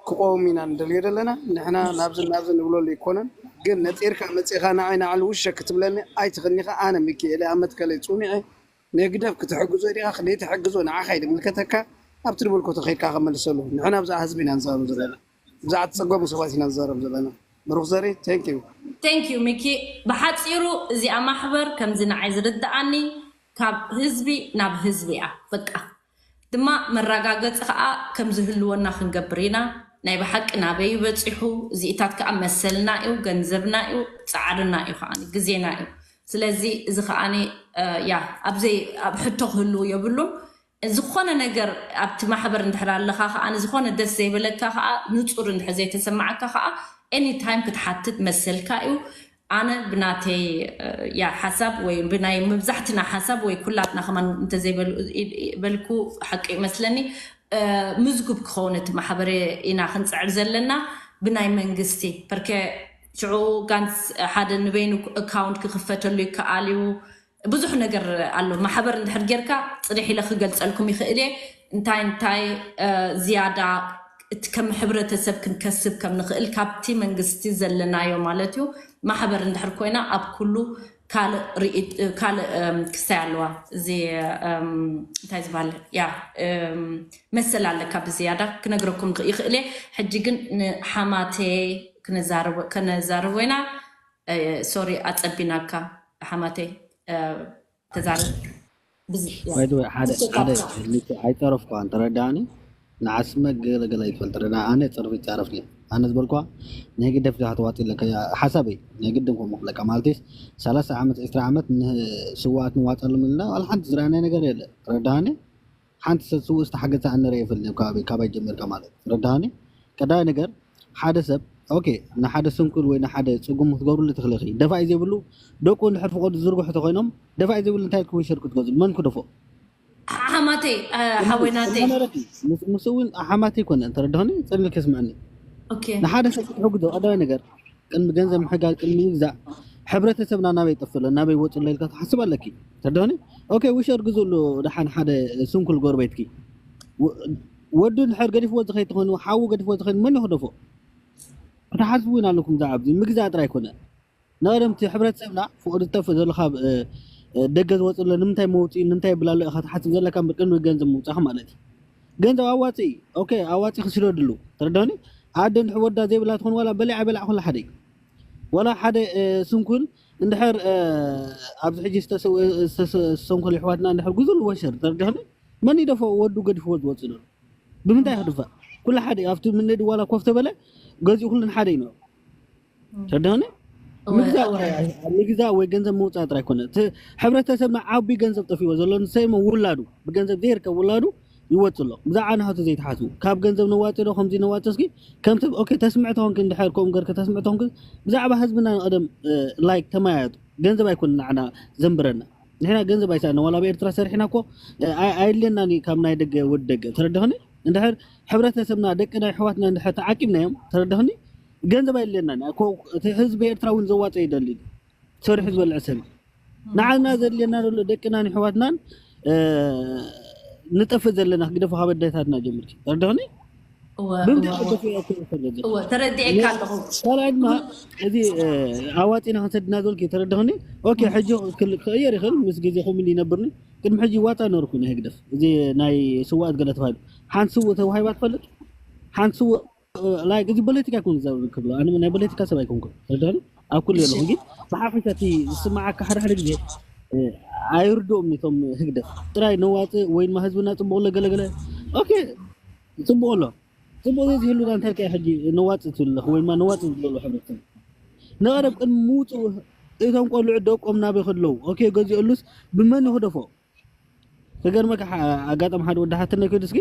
ክቆም ኢና ንደልዮ ዘለና። ንሕና ናብዚ ናብዚ ንብለሉ ኣይኮነን፣ ግን ነጢርካ መጺኻ ንዓይ ንዓል ውሸ ክትብለኒ ኣይትኽእልኒ ኢኻ። ኣነ ሚኪኤል ኣብ መትከለይ ጽኒዐ፣ ንህግደፍ ክትሕግዞ ዲኻ፣ ክንደይ ትሕግዞ ንዓኻ እዩ ዝምልከተካ። ኣብቲ ዝበልኮ ተኸይድካ ከመልሰሉ። ንሕና ብዛዕባ ህዝቢ ኢና ንዛረብ ዘለና፣ ብዛዕባ እተጸገሙ ሰባት ኢና ንዛረብ ዘለና። ብሩኽ ዘሪ፣ thank you። Thank you ሚኪ። ብሓጺሩ እዚኣ ማሕበር ከምዚ ንዓይ ዝርድኣኒ ካብ ህዝቢ ናብ ህዝቢ እያ። በቃ ድማ መረጋገፂ ከዓ ከም ዝህልወና ክንገብር ኢና። ናይ ብሓቂ ናበይ በፂሑ፣ እዚኢታት ከዓ መሰልና እዩ፣ ገንዘብና እዩ፣ ፃዕርና እዩ፣ ከዓ ግዜና እዩ። ስለዚ እዚ ከዓ ያ ኣብዘይ ኣብ ሕቶ ክህልው የብሉን። ዝኾነ ነገር ኣብቲ ማሕበር እንድሕር ኣለካ ከዓ፣ ዝኾነ ደስ ዘይበለካ ከዓ፣ ንፁር እንድሕር ዘይተሰማዓካ ከዓ፣ ኤኒታይም ክትሓትት መሰልካ እዩ። ኣነ ብናተይ ያ ሓሳብ ወይ ብናይ መብዛሕትና ሓሳብ ወይ ኩላትና ከማን እንተዘይበልኩ ሓቂ ይመስለኒ። ምዝጉብ ክኸውን እቲ ማሕበር ኢና ክንፅዕር ዘለና ብናይ መንግስቲ ፐርከ ሽዑ ጋንስ ሓደ ንበይኑ ኣካውንት ክኽፈተሉ ይከኣል እዩ። ብዙሕ ነገር ኣሎ። ማሕበር እንድሕር ጌርካ ፅንሕ ኢለ ክገልፀልኩም ይኽእል እየ። እንታይ እንታይ ዝያዳ እቲ ከም ሕብረተሰብ ክንከስብ ከም ንኽእል ካብቲ መንግስቲ ዘለናዮ ማለት እዩ። ማሕበር እንድሕር ኮይና ኣብ ኩሉ ካልእ ክስታይ ኣለዋ። እዚ እንታይ ዝበሃል ያ መሰል ኣለካ ብዝያዳ ክነግረኩም ይኽእል እየ። ሕጂ ግን ንሓማተይ ከነዛርቦ ኢና። ሶሪ ኣፀቢናካ ሓማተይ ተዛረብ። ሓደ ኣይፀረፍኳን ተረዳኒ። ንዓስመ ገለገለ ይትፈል ተረዳ ኣነ ፀርፍ ይፃረፍ ኣነ ዝበልኳ ናይ ግደፍ ዲኻ ተዋፂ ኣለካ ሓሳበይ ናይ ግድን ከምኡ ክብለካ ማለት ሰላሳ ዓመት ዕስራ ዓመት ስዋኣት ንዋፀሎም ኢልና ዋላ ሓንቲ ዝረኣናይ ነገር የለ ተረዳኒ። ሓንቲ ሰብ ስውእ ዝተሓገዘ ኣነ ርእየ ይፈልጥ ካብ ከባቢ ካባይ ጀሚርካ ማለት ረዳሃኒ። ቀዳማይ ነገር ሓደ ሰብ ኦኬ ንሓደ ስንኩል ወይ ንሓደ ፅጉም ክትገብርሉ ትኽእል ኢኺ። ደፋኢ ዘይብሉ ደቁ እንድሕር ፍቆዱ ዝዝርግሑ ተኮይኖም ደፋኢ ዘይብሉ እንታይ ኢልኩም ሸር ክትገዝሉ መን ክደፎ? ሓማተይ ሓወይ ናተይ ምስ እውን ሓማተይ ኮነ ተረዳሁኒ። ፅን ኢልኪ ስምዕኒ። ንሓደ ሰብ ክትሕግዞ ቀዳማይ ነገር ቅድሚ ገንዘብ ምሕጋዝ ቅድሚ ምግዛእ ሕብረተሰብና ናበይ ይጠፍእ ኣሎ ናበይ ይወፅእ ኣሎ ኢልካ ትሓስብ ኣለኪ። ተረዳሁኒ። ኦኬ ውሸር ግዝእሉ ደሓን ሓደ ስንኩል ጎረቤትኪ ወዱ እንድሕር ገዲፍዎ ዝኸይድ ተኾይኑ ሓዉ ገዲፍዎ ዝኸይድ መን ይኽደፎ? ክትሓስቡ ኢና ኣለኩም። ዛዕባ እዚ ምግዛእ ጥራይ ኣይኮነ። ንቐደም እቲ ሕብረተሰብና ፍቕሪ ዝጠፍእ ዘሎ ካብ ደገ ዝወፅእ ዘሎ ንምንታይ መውፅኢ ንምንታይ ብላሎ ኢኻ ትሓስብ ዘለካ እምበር ቅድሚ ገንዘብ ምውፃእኻ ማለት እዩ። ገንዘብ ኣዋፂ ኦኬ ኣዋፂ ክስደድሉ ተረዳኒ። ኣደ እንድሕር ወዳ ዘይብላ ትኾን ዋላ በሊዓ በሊዓ ኩላ ሓደ እዩ። ዋላ ሓደ ስንኩል እንድሕር ኣብዚ ሕጂ ዝተሰንኮል ይሕዋትና እንድሕር ጉዙል ወሸር ተረዳኒ። መን ይደፎ ወዱ ገዲፍዎ ዝወፅእ ዘሎ ብምንታይ ክድፋእ? ኩሉ ሓደ ኣብቲ ምንዲ ዋላ ኮፍ ተበለ ገዚኡ ኩሉ ሓደ እዩ። ተረዳኒ። ምግዛእ ወይ ገንዘብ ምውፃእ ጥራይ ኮነ። ሕብረተሰብና ዓቢ ገንዘብ ጠፊዎ ዘሎ ንሰይሞ ውላዱ ብገንዘብ ዘይርከብ ውላዱ ይወፅእ ኣሎ። ብዛዕባ ናሃቱ ዘይተሓስቡ ካብ ገንዘብ ነዋፅእ ዶ ከምዚ ነዋፅእ እስኪ ከምቲ ኦኬ ተስምዕ ተኾንኪ እንድሕር ከምኡ ገርኪ ተስምዕ ተኾንኪ ብዛዕባ ህዝብና ንቐደም ላይክ ተመያየጡ። ገንዘብ ኣይኮነ ንዓና ዘንብረና። ንሕና ገንዘብ ኣይሰኣና ዋላ ኣብ ኤርትራ ሰሪሕና እኮ ኣየድልየናን እዩ ካብ ናይ ደገ ወዲ ደገ ተረድኽኒ። እንድሕር ሕብረተሰብና ደቅና ኣሕዋትና እንድሕር ተዓቂብናዮም ተረድኽኒ። ገንዘብ ኣየድልየናን እዩ። እቲ ህዝቢ ኤርትራ እውን ዘዋፅኦ ይደሊ እዩ። ሰሪሑ ዝበልዕ ሰብ እዩ። ንዓና ዘድልየና ዘሎ ደቅናን ኣሕዋትናን ንጠፍእ ዘለና ክግደፎ ካብ ኣዴታትና ጀሚርኪ ተረድኽኒ። ተረዲኤካ ኣለኹ። ካልኣይ ድማ እዚ ኣዋፂና ክንሰድና ዘልኪ ተረድኽኒ። ኦኬ ሕጂ ክቕየር ይኽእል ምስ ግዜ ከምኡ ይነብርኒ። ቅድሚ ሕጂ ዋፃ ነርኩ ናይ ህግደፍ እዚ ናይ ስዋኣት ገለ ተባሂሉ ሓንቲ ስውእ ተዋሂባ ትፈልጥ ሓንቲ ስውእ ላይክ እዚ ፖለቲካ ይኮን ዘርብ ክብሎ ኣነ ናይ ፖለቲካ ሰብ ኣይኮንኩ ተረድኽኒ። ኣብ ኩሉ የለኹ ግን ብሓፈሻ እቲ ዝስማዓካ ሓደ ሓደ ግዜ ኣይርድኦም እቶም ህግደፍ ጥራይ ነዋፅእ ወይ ድማ ህዝብና ፅቡቅ ኣሎ ገለገለ ኦኬ ፅቡቅ ኣሎ። ፅቡቅ ዘይዝህሉና እንታይ ኢልካ ሕጂ ነዋፅእ ትብል ኣለኹ ወይ ድማ ነዋፅእ ዝብለሉ ሕብረተሰብ ንቐደም ቅድሚ ምውፅኡ እቶም ቆልዑ ደቆም ናበይ ከለዉ ኦኬ ገዚኦሉስ ብመን ይክደፎ? ተገርመካ ኣጋጣሚ ሓደ ወዲ ሓተነ ከይዱ እስኪ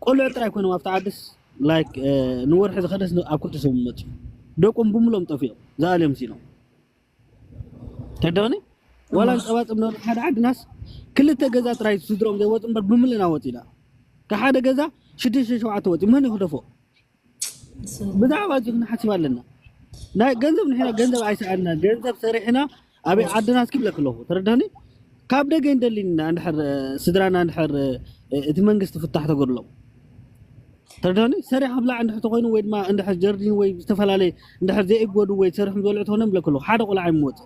ቆልዑ ጥራይ ኮይኖም ኣብቲ ዓድስ ላይክ ንወርሒ ዝኸደስ ኣብ ክልተ ሰብ መፅኡ ደቆም ብምሎም ጠፊኦም ዝኣልዮም ሲኖም ተደኒ ዋላ ንፀባፅም ነ ሓደ ዓድናስ ክልተ ገዛ ጥራይ ስድሮም ዘይወፁ እምበር ብምልእና ወፂና ካብ ሓደ ገዛ ሽዱሽተ ሸውዓተ ወፂ መን ይክደፎ? ብዛዕባ እዚ ክንሓስብ ኣለና። ናይ ገንዘብ ንሕና ገንዘብ ኣይሰኣልና ገንዘብ ሰሪሕና ኣበይ ዓድና እስኪ ብለክ ኣለኹ ተረዳኒ። ካብ ደገ እንደሊና እንድሕር ስድራና እንድሕር እቲ መንግስቲ ፍታሕ ተገድሎም ተረዳኒ። ሰሪሕ ብላዕ እንድሕር ተኮይኑ ወይ ድማ እንድሕር ጀርዲን ወይ ዝተፈላለየ እንድሕር ዘይእጎዱ ወይ ሰሪሖም ዝበልዑ ተኮይኖም ብለክ ኣለኹ ሓደ ቆልዓ ይምወፅ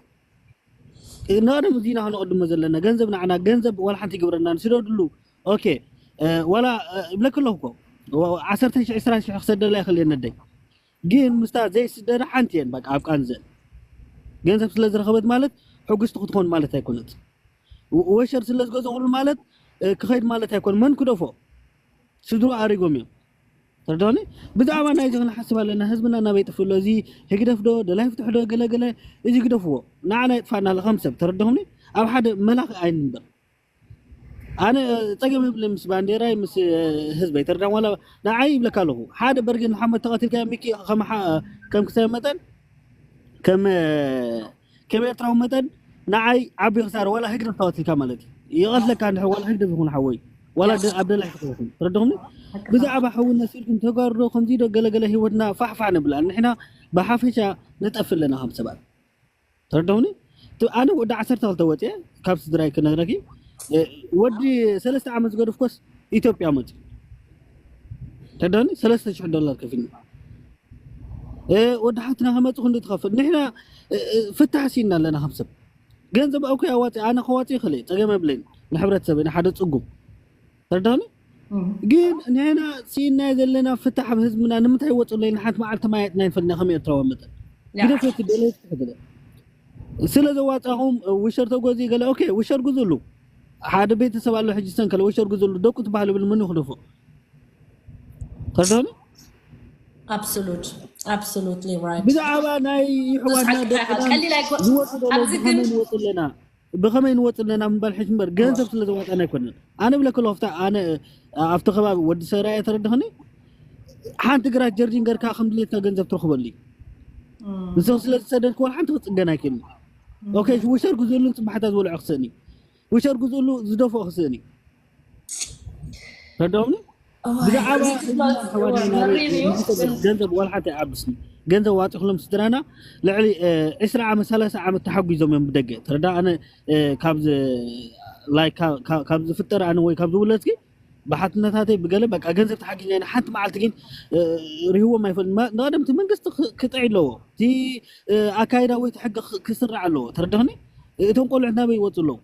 ንቐደም እዚና ክንቕድሞ ዘለና ገንዘብ ንዓና ገንዘብ ዋላ ሓንቲ ይግብረና ንስደድሉ ኦኬ ዋላ ይብለክ ኣለኩ እኮ ዓሰርተ ሺሕ ዕስራ ሺሕ ክሰደላ ይኽእል እየ ነደይ ግን ምስታ ዘይስደዳ ሓንቲ እየን በቃ ኣብ ቃንዘን ገንዘብ ስለ ዝረኸበት ማለት ሕጉስቲ ክትኾን ማለት ኣይኮነት ወሸር ስለ ዝገዘእሉ ማለት ክኸይድ ማለት ኣይኮን። መን ክደፎ? ስድሩ ኣሪጎም እዮም። ተረዳኒ። ብዛዕባ ናይዚ ክንሓስብ ኣለና። ህዝብና እናበይ ጥፍሎ እዚ ህግደፍ ዶ ደላይ ፍትሕ ዶ ገለገለ፣ እዚ ግደፍዎ። ንዓና የጥፋና ለኸም ሰብ ተረዳኹምኒ። ኣብ ሓደ መላኺ ኣይንንበር። ኣነ ጸገም የብለይ ምስ ባንዴራይ ምስ ህዝበይ ተረዳም። ዋላ ንዓይ ይብለካ ኣለኹ። ሓደ በርጌድ ንሓመድ ተቐቲልካ ሚኪ ከም ክሳብ መጠን ከም ከም ኤርትራዊ መጠን ንዓይ ዓቢ ክሳር ዋላ ህግደፍ ተቐቲልካ ማለት እዩ። ይቐትለካ እንድሕር ዋላ ህግደፍ ይኹን ሓወይ ዋላ ኣብ ደላይ ክትረኹም ተረድኹምኒ። ብዛዕባ ሕውነት ሲልኩም ተጋሩ ዶ ከምዚ ዶ ገለገለ ህይወትና ፋሕፋሕ ንብላ ንሕና ብሓፈሻ ንጠፍ ኣለና ከም ሰባት። ተረዳሁኒ። ኣነ ወዲ ዓሰርተ ክልተ ወፅየ ካብ ስድራይ ክነግረኪ። ወዲ ሰለስተ ዓመት ዝገደፍኮስ ኢትዮጵያ መፅዩ። ተረዳሁኒ። ሰለስተ ሽሕ ዶላር ከፊልና ወዲ ሓትና ከመፅ ክንዲ ትኸፍል ንሕና ፍታሕ ሲና ኣለና። ከም ሰብ ገንዘብ ኣኩ ኣዋፂ ኣነ ከዋፂ ይኽእል ፀገም የብለይን። ንሕብረተሰብ ንሓደ ፅጉም ተረዳኒ። ግን ንሕና ሲናይ ዘለና ፍታሕ ኣብ ህዝብና ንምንታይ ይወፅለይ ንሓንቲ መዓልቲ ማየጥና ይፈልና ከም ኤርትራዊ መጠን ግደፈቲ ደለይቲ ትሕግለ ስለ ዘዋፃኹም ውሸር ተጎዚ ገለ ኦኬ ውሸር ግዝሉ ሓደ ቤተሰብ ኣሎ ሕጂ ሰንከለ ውሸር ግዝሉ ደቁ ትባህል ብል ምን ይኽደፎ ተረዳኒ። Absolute, absolutely right. ብዛዕባ ናይ ይሕዋትና ደቅና ዝወፅለና ብኸመይ ንወፅለና ምባል ሕጂ እምበር ገንዘብ ስለ ዘዋፃና ኣይኮነን። ኣነ ብለክ ለፍታ ኣነ ኣብቲ ከባቢ ወዲ ሰራየ ተረድኽኒ ሓንቲ ግራት ጀርዲን ገርካ ከም ድሌትካ ገንዘብ ትረኽበሉ እዩ። ንስኽ ስለ ዝሰደድክ ዋላ ሓንቲ ክፅገን ኣይክእልን። ኦኬ ውሸር ግዝእሉ ንፅባሕታ ዝበልዖ ክስእን እዩ። ውሸር ግዝእሉ ዝደፍኦ ክስእን እዩ። ተረዳውኒ። ብዛዕባ ገንዘብ ዋላ ሓንቲ ኣይዓብስኒ። ገንዘብ ዋፂኹሎም ስድራና ልዕሊ ዕስራ ዓመት ሰላሳ ዓመት ተሓጒዞም እዮም ብደገ ተረዳ። ኣነ ካብ ዝፍጠር ኣነ ወይ ካብ ዝውለድ ብሓትነታተይ ብገለ በቃ ገንዘብ ተሓጊዝና ኢና። ሓንቲ መዓልቲ ግን ርህዎም ኣይፈልጥ። ንቀደምቲ መንግስቲ ክጥዒ ኣለዎ። እቲ ኣካይዳ ወይ ሕጊ ክስራዕ ኣለዎ። ተረድኽኒ? እቶም ቆልዑት ናበይ ይወፁ ኣለዉ?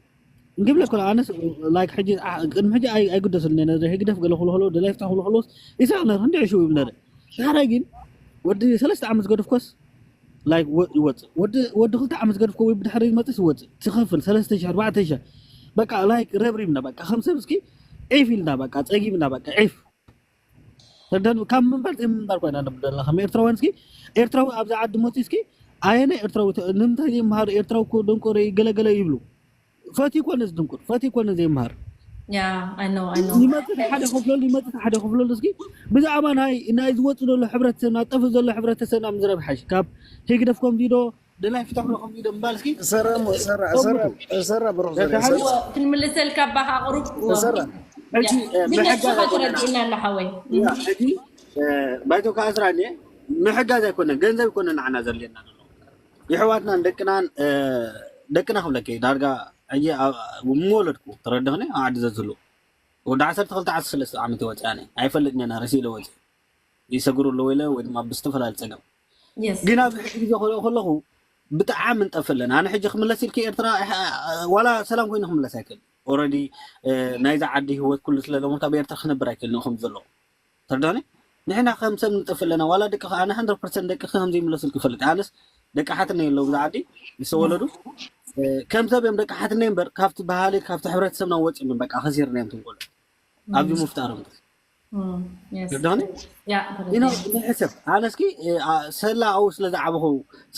እንግብለ ኮላ ኣነስ ላይክ ሕጂ ቅድሚ ሕጂ ኣይግደስን ነረ ህግደፍ ገለ ክሎ ክሎ ደላይ ፍታ ክሎ ክሎ ይሳቅ ነረ እንዲ ዕሽው ነረ ዳሕራይ ግን ወዲ ሰለስተ ዓመት ገደፍኮስ ላይክ ይወፅእ ወዲ ክልተ ዓመት ገድፍኮ ወይ ብድሕሪ ዝመፅስ ይወፅእ ትኸፍል ሰለስተ ሺህ ኣርባዕተ ሺህ በቃ ላይክ ረብሪብና በቃ ከም ሰብ እስኪ ዒፍ ኢልና በቃ ፀጊብና በቃ ዒፍ ካብ ምንባር ዘይምንባር ኮይና ንብል ዘለና ከም ኤርትራውያን እስኪ ኤርትራዊ ኣብዚ ዓዲ መፂ እስኪ ኣየነ ኤርትራዊ ንምንታይ ዘይምሃር ኤርትራዊ ደንቆሮ ገለገለ ይብሉ ፈትዩ ኮነ ዝድንቁር ፈትዩ ኮነ ዘይምሃር ይመፅእ ሓደ ከፍለሉ ይመፅእ ሓደ ከፍለሉ እስኪ ብዛዕባ ናይ ናይ ዝወፅእ ዘሎ ሕብረተሰብና ዝጠፍእ ዘሎ ሕብረተሰብና ምዝረብ ሓሽ ካብ ህግደፍ ከምዚ ዶ ደላይ ፍታሕ ዶ ከምዚ ዶ ምባል እስኪ ሰራ እሞ ሰራ ሰራ ሰራ ብሩክ ዘርያ ሰራ ክንምልሰልካ ባኻ ቅሩብ ሰራ ሕጂ ብሕጋ ብነስኻ ተረዲእና ኣሎ ሓወይ ሕጂ ባይቶ ከኣስራ እየ ምሕጋዝ ኣይኮነን ገንዘብ ይኮነ ንዓና ዘድልየና ዘሎ የሕዋትናን ደቅናን ደቅና ክብለኪ ዳርጋ ሕጂ ምወለድኩ ተረድኽኒ ኣብ ዓዲ ዘዝህሉ ወዲ ዓሰርተ ክልተ ዓሰርተ ሰለስተ ዓመት ወፂ ኣነ ኣይፈልጥ ነና ረሲ ኢለ ወፂ ይሰግሩ ኣለዎ ኢለ ወይ ድማ ብዝተፈላለ ፀገም ግን ኣብዚ ሕጂ ግዜ ክሪኦ ከለኹ ብጣዕሚ ንጠፍ ኣለና ኣነ ሕጂ ክምለስ ኢልኪ ኤርትራ ዋላ ሰላም ኮይኑ ክምለስ ኣይክእል ኦረዲ ናይዛ ዓዲ ህወት ኩሉ ስለ ዘሞት ኣብ ኤርትራ ክነብር ኣይክእል ንኹም ዘለዎ ተርዳኒ ንሕና ከም ሰብ ንጠፍ ኣለና ዋላ ደቂ ኣነ 100% ደቂ ከም ዘይምለስልኩ ይፈልጥ ኣነስ ደቂ ሓትነ የለው ብዛ ዓዲ ዝተወለዱ ከም ሰብ እዮም ደቂ ሓትነ እምበር ካብቲ ባህሊ ካብቲ ሕብረተሰብና ወፂ በቃ ከሲርና እዮም ትንቆሉ ኣብዚ ምፍጣሮም ተርዳኒ ንሕሰብ ኣነስኪ ሰላ ኣው ስለ ዝዓበኹ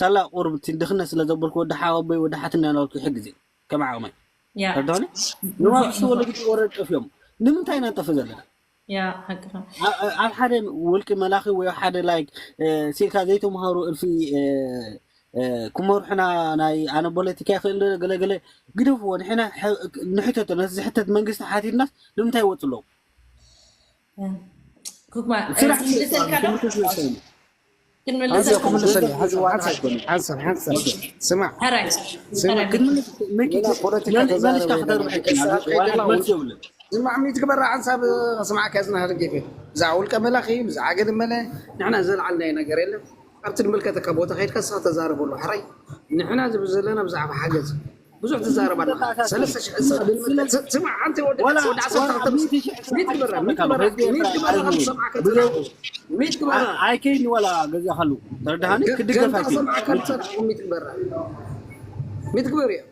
ሰላ ቁርብ ድኽነት ስለ ዘበልኩ ወዲ ሓወቦይ ወዲ ሓትነ ናበልኩ ይሕግዝ ከም ዓቕመይ ተርዳኒ ንዋብ ዝተወለዱ ወረድ ጠፍዮም ንምንታይ ኢና ንጠፍ ዘለና ኣብ ሓደ ውልቂ መላኺ ወይ ሓደ ላይክ ሲልካ ዘይተምሃሩ እልፊ ክመርሑና ናይ ኣነ ፖለቲካ ይኽእል ገለገለ ግደፍዎ ንሕና ንሕተቶ ነዚ ዝሕተት መንግስቲ ሓቲትናስ ንምንታይ ይወፁ ኣለዉ ክንመልሰልካ ስማዕ ፖለቲካ ተዛረብ ስማዕ ሚት ግበራ ሓንሳብ ስማዕካ ዝናሃር ጌፈ ብዛዕ ውልቀ መላኺ ብዛዕ ገለ መለ ንሕና ዘልዓልናዮ ነገር የለን ኣብቲ ዝምልከተካ ቦታ ከይድካ ስኻ ተዛረበሉ ሕራይ ንሕና ዝብል ዘለና ብዛዕባ ሓገዝ ብዙሕ ትዛረብ ኣለኻ ሰለስተ ሽሕ ስኻ ስማዕ ሓንቲ ወዲ ወዲ ዓሰርተ ክልተ ሚት ግበራ ሚት ግበራ ሚት ግበራ ከም ዝሰምዓካ ዝጸናሕኩ ሚት ግበራ ኣይከይኒ ዋላ ገዛኻሉ ተረዳሃኒ ክድገፍ ከምታ ክሰምዓካ ዝጸናሕኩ ሚት ግበራ ሚት ግበር እየ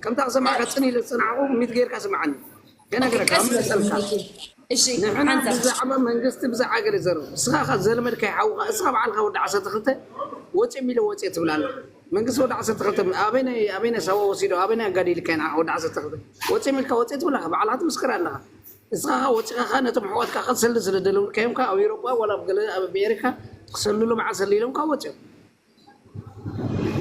ከምታ ክሰምዓካ ጽን ኢለ ዝጸናሕኩ ሚት ጌርካ ስምዓኒ ከነግረካ መሰልካ። እሺ፣ ንሕና ብዛዕባ መንግስቲ ብዛዕባ ገለ ዘርብ እስኻ ኻ ዘለመድካ ይሓውኻ እስኻ ባዕልኻ ወዲ ዓሰርተ ክልተ ወፂኦም ኢለ ወፂኦ ትብል ኣለኻ። መንግስቲ ወዲ ዓሰርተ ክልተ ኣበይናይ ኣበይናይ ሳዋ ወሲዶ ኣበይናይ ኣጋዲልካ ኢና ወዲ ዓሰርተ ክልተ ወፂኦም ኢልካ ወፂኦ ትብል ኣለኻ። ባዕልኻ ትምስክር ኣለኻ። እስኻ ኻ ወፂኻ ኻ ነቶም ኣሕዋትካ ኸ ሰልዲ ስለ ደለውልካዮም ካ ኣብ ኤውሮጳ ዋላ ኣብ ገለ ኣብ ኣሜሪካ ክሰልሉ መዓል ሰሊሎም ካ ወፂኦም።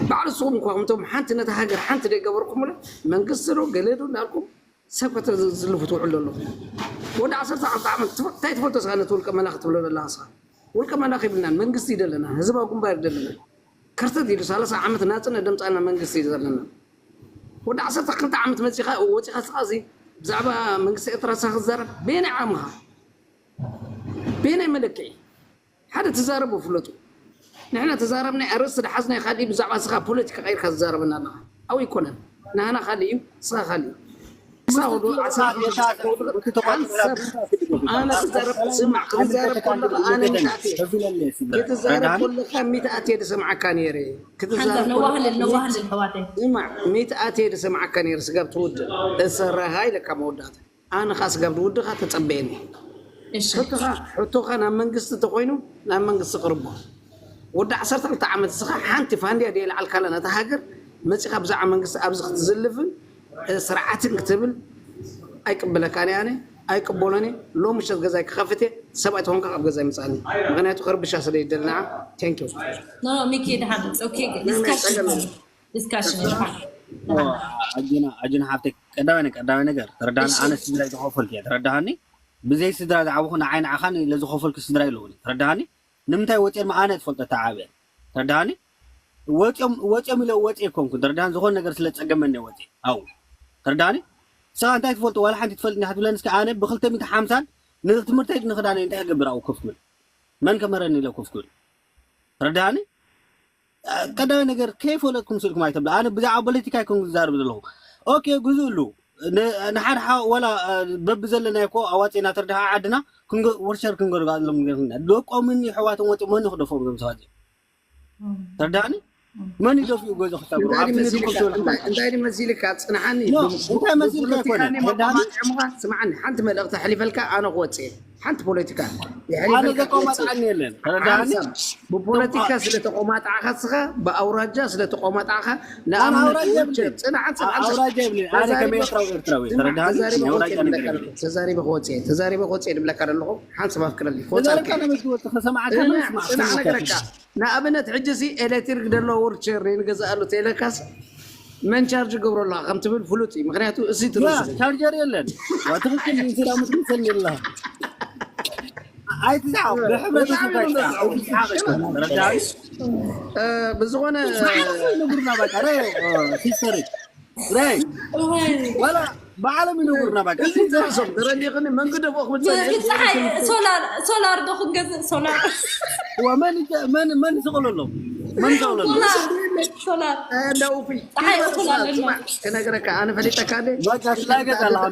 ባዕሉ ንስኹም እኳ ከምቶም ሓንቲ ነታ ሃገር ሓንቲ ደይገበርኩምለ መንግስቲ ዶ ገለ ዶ እንዳልኩም ሰብ ከተዝልፉ ትውዕሉ ኣለኹም። ወዲ ዓሰርተ ኣርባዕተ ዓመት ትፈ- እንታይ ትፈልጦ ስኻ ነቲ ውልቀ መላኺ ትብሎ ዘለኻ ስኻ? ውልቀ መላኺ ይብልናን መንግስቲ ይደለና ህዝባዊ ግንባር ይደለና። ከርተት ኢሉ ሰላሳ ዓመት ናጽነት ደምጻና መንግስቲ እዩ ዘለና። ወዲ ዓሰርተ ክልተ ዓመት መጺኻ ወጺኻ ስኻ እዚ ብዛዕባ መንግስቲ ኤርትራ ስኻ ክትዛረብ በየናይ ዓቕምኻ? በየናይ መለክዒ? ሓደ ትዛረቡ ፍለጡ። ንሕና ተዛረብና ኣርእስቲ ዝሓዝናዮ ካሊእ ብዛዕባ ስኻ ፖለቲካ ቀይርካ ትዛረበና ኣለኻ። ኣብኡ ኣይኮነን ናህና ካሊእ እዩ ስኻ ካሊእ እዩ። ክሳብ ወዱ ዓሰርተ ክልተ ሓንሳብ ኣነ ክዛረብ ስማዕ ክትዛረብ ከለኻ ኣነ ሚእቲ ኣትየ ክትዛረብ ከለኻ ሚእቲ ኣትየ ዝሰምዓካ ነይረ። ክትዛረብ ከለኻ ስማዕ ሚእቲ ኣትየ ዝሰምዓካ ነይረ። ስጋብ ትውድእ እሰራሃ ኢለካ መወዳእታ ኣነ ኸዓ ስጋብ ዝውድኻ ተጸበየኒ። ሕቶኻ ሕቶኻ ናብ መንግስቲ እንተኾይኑ ናብ መንግስቲ ቅርቦ። ወዲ ዓሰርተ ክልተ ዓመት እስኻ ሓንቲ ፋንድያ ድየ ይልዓልካላ ነታ ሃገር መጺኻ ብዛዕባ መንግስቲ ኣብዚ ክትዝልፍን ስርዓትን ክትብል ኣይቅበለካን እየ ኣነ ኣይቅበሎን እየ። ሎሚ ምሸት ገዛይ ክኸፍት እየ። ሰብኣይ ተኾንካ ካብ ገዛይ ምጻኒ ምኽንያቱ ከርብሻ ስለ ይደልናዓ። Thank you። No, no, Mickey, the habits. Okay, discussion. Discussion. ኣጆና ኣጆና ሓፍተይ ቀዳማይ ነገር ቀዳማይ ነገር ተረዳኒ። ኣነ ስድራይ ዝኸፈልኩ እየ ተረዳሃኒ። ብዘይ ስድራ ዝዓበኹ ንዓይ ንዓኻን ለዝኸፈልኩ ስድራ የለውን ተረዳሃኒ። ንምንታይ ወፅኦም ኣነ ትፈልጦ ተዓብየ ተረዳሃኒ። ወፅኦም ወፅኦም ኢለ ወፅየ ኮንኩ ተረዳሃኒ። ዝኾነ ነገር ስለ ፀገመኒ ወፅየ ኣው ተረዳሃኒ። ንስኻ እንታይ ትፈልጦ ዋላ ሓንቲ ትፈልጥ እንዲኻ ትብለኒ እስከ ኣነ ብክልተ ሚእቲ ሓምሳን ንትምህርተይ ንኽዳነይ እንታይ ክገብር ኣብኡ ኮፍ ክብል መን ከምህረኒ ኢለ ኮፍ ክብል ተረዳሃኒ። ቀዳማይ ነገር ከይፈለጥኩም ስልኩም ኣይተብላ። ኣነ ብዛዕባ ፖለቲካ ኣይኮን ዝዛረብ ዘለኹ። ኦኬ ግዝእሉ ንሓድሓ ወላ በብዘለናዮ እኮ ኣዋፂና ተርድሓ ዓድና ወርሸር ክንገርጋሎም ደቆምን ይሕዋትን ወፂ መን ክደፎም ዞም ሰባት ተርዳኒ መን ይደፍኡ ገዞ ክሳብ እንታይ ድመሲልካ ፅንሓኒ እንታይ መሲልካ ኣይኮነ ስምዓኒ ሓንቲ መልእኽቲ ኣሕሊፈልካ ኣነ ክወፅእ ሓንቲ ፖለቲካ ዘቆማጣዓኒ የለን ብፖለቲካ ስለተቆማጣዕካ ስኻ ብኣውራጃ ስለተቆማጣዕካ ንኣብነት ጽናዓት ተዛሪበ ክወፅእ ተዛሪበ ክወፅእ ድብለካ ዘለኹ ሓንሳብ ኣፍቅረኒ ክወፅእ ንኣብነት ሕጂ ሲ ኤሌክትሪክ ደሎ ወርቸር ንገዛኣሉ ተይለካስ መን ቻርጅ ገብሮ ኣለካ ከም ትብል ፍሉጥ እዩ ምክንያቱ እዚ ትመስል ቻርጀር የለን ትክክል እንስራ ምትምሰል የለ ኣይትዛው ብሕብረተሰብ ብዝኾነ ንጉርና በቃ ሲስተሪ ራይ ዋላ ብዓለም ይነብሩና በቃ እዚ ዘርሶም ተረዲኽኒ መንገዲ ቦ ክብል ሶላር ሶላር ዶ ክንገዝእ ሶላር መን መን መን ዝቕለሎም መን ዝቕለሎም ሶላር ለውፊ ክነግረካ ኣነ ፈሊጠካ በቃ ስላገጥ ኣለካ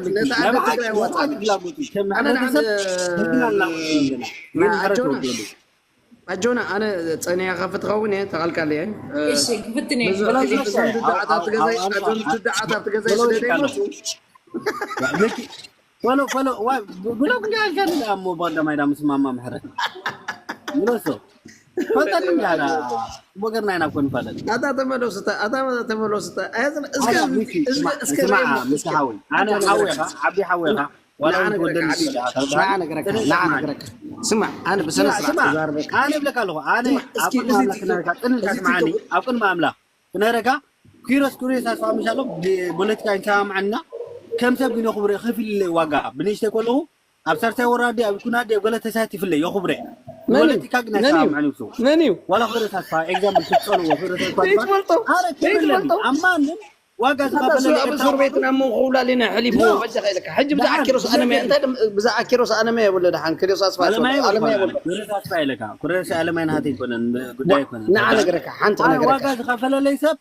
ኣጆና ኣነ ፀኒያ ከፍ ትኸውን እየ ተቓልቃለ እየ እሺ ክፍትን እየ ዱዓታት ትገዛይ ስለ ዘይመፁ ብሎ ብሎ ዋይ ብሎ ክንዲ ኣልካኒ እሞ ባንዳ ማይዳ ምስማማ ምሕረት ብሎ ሶ ፈጠን እንዳላ ወገርና ኢና ኮን ፈለጥ ኣታ ተመለሱታ ኣታ ተመለሱታ እስከ እስከ ስማ ምስ ሓዊ ኣነ ሓዊኻ ዓቢ ሓዊኻ ዋላ እውን ትወደኒ ስማ ኣነ ብሰነ ስርዓት ተዛርበካ ኣነ ብለካ ኣለኹ ኣነ ኣብ ቅድሚ ኣምላኽ ክነርካ ጥንልካ ስማዓኒ ኣብ ቅድሚ ኣምላኽ ክነረካ ኪሮስ ኩሬስ ኣስፋ ምሻሎ ብፖለቲካ ይንሰማማዓና ከም ሰብ ግን የኽብረ ከፊል ዋጋ ብንእሽተይ ከለኹ ኣብ ሳልሳይ ወራዲ ኣብ ኩናዲ ኣብ ገለ ተሳቲፍለ የኽብረ ፖለቲካ ግን ኣይሰማማዕን ይብሱ መን እዩ ዋላ ክብረት ኣስፋ ኤግዛምፕል ክትፀልዎ ክብረት ኣስፋ ኣረ ክብርለኒ ኣብ ማንም ዋጋ ዝኸፈለ ኣብ እስር ቤት ናብ መንኮ ውላሊና ሕሊፍዎ በጃኻ ኢለካ ሕጂ ብዛዕ ኪሮስ ኣነመያ እንታይ ብዛዕ ኪሮስ ኣነመያ የብሎ ደሓን ኪሮስ ኣስፋ ኣለማያ ይብሎ ክብረት ኣስፋ ኢለካ ክብረት ኣለማያ ናሃተ ይኮነን ጉዳይ ይኮነን ንዓ ነገረካ ሓንቲ ነገረካ ዝኸፈለለይ ሰብ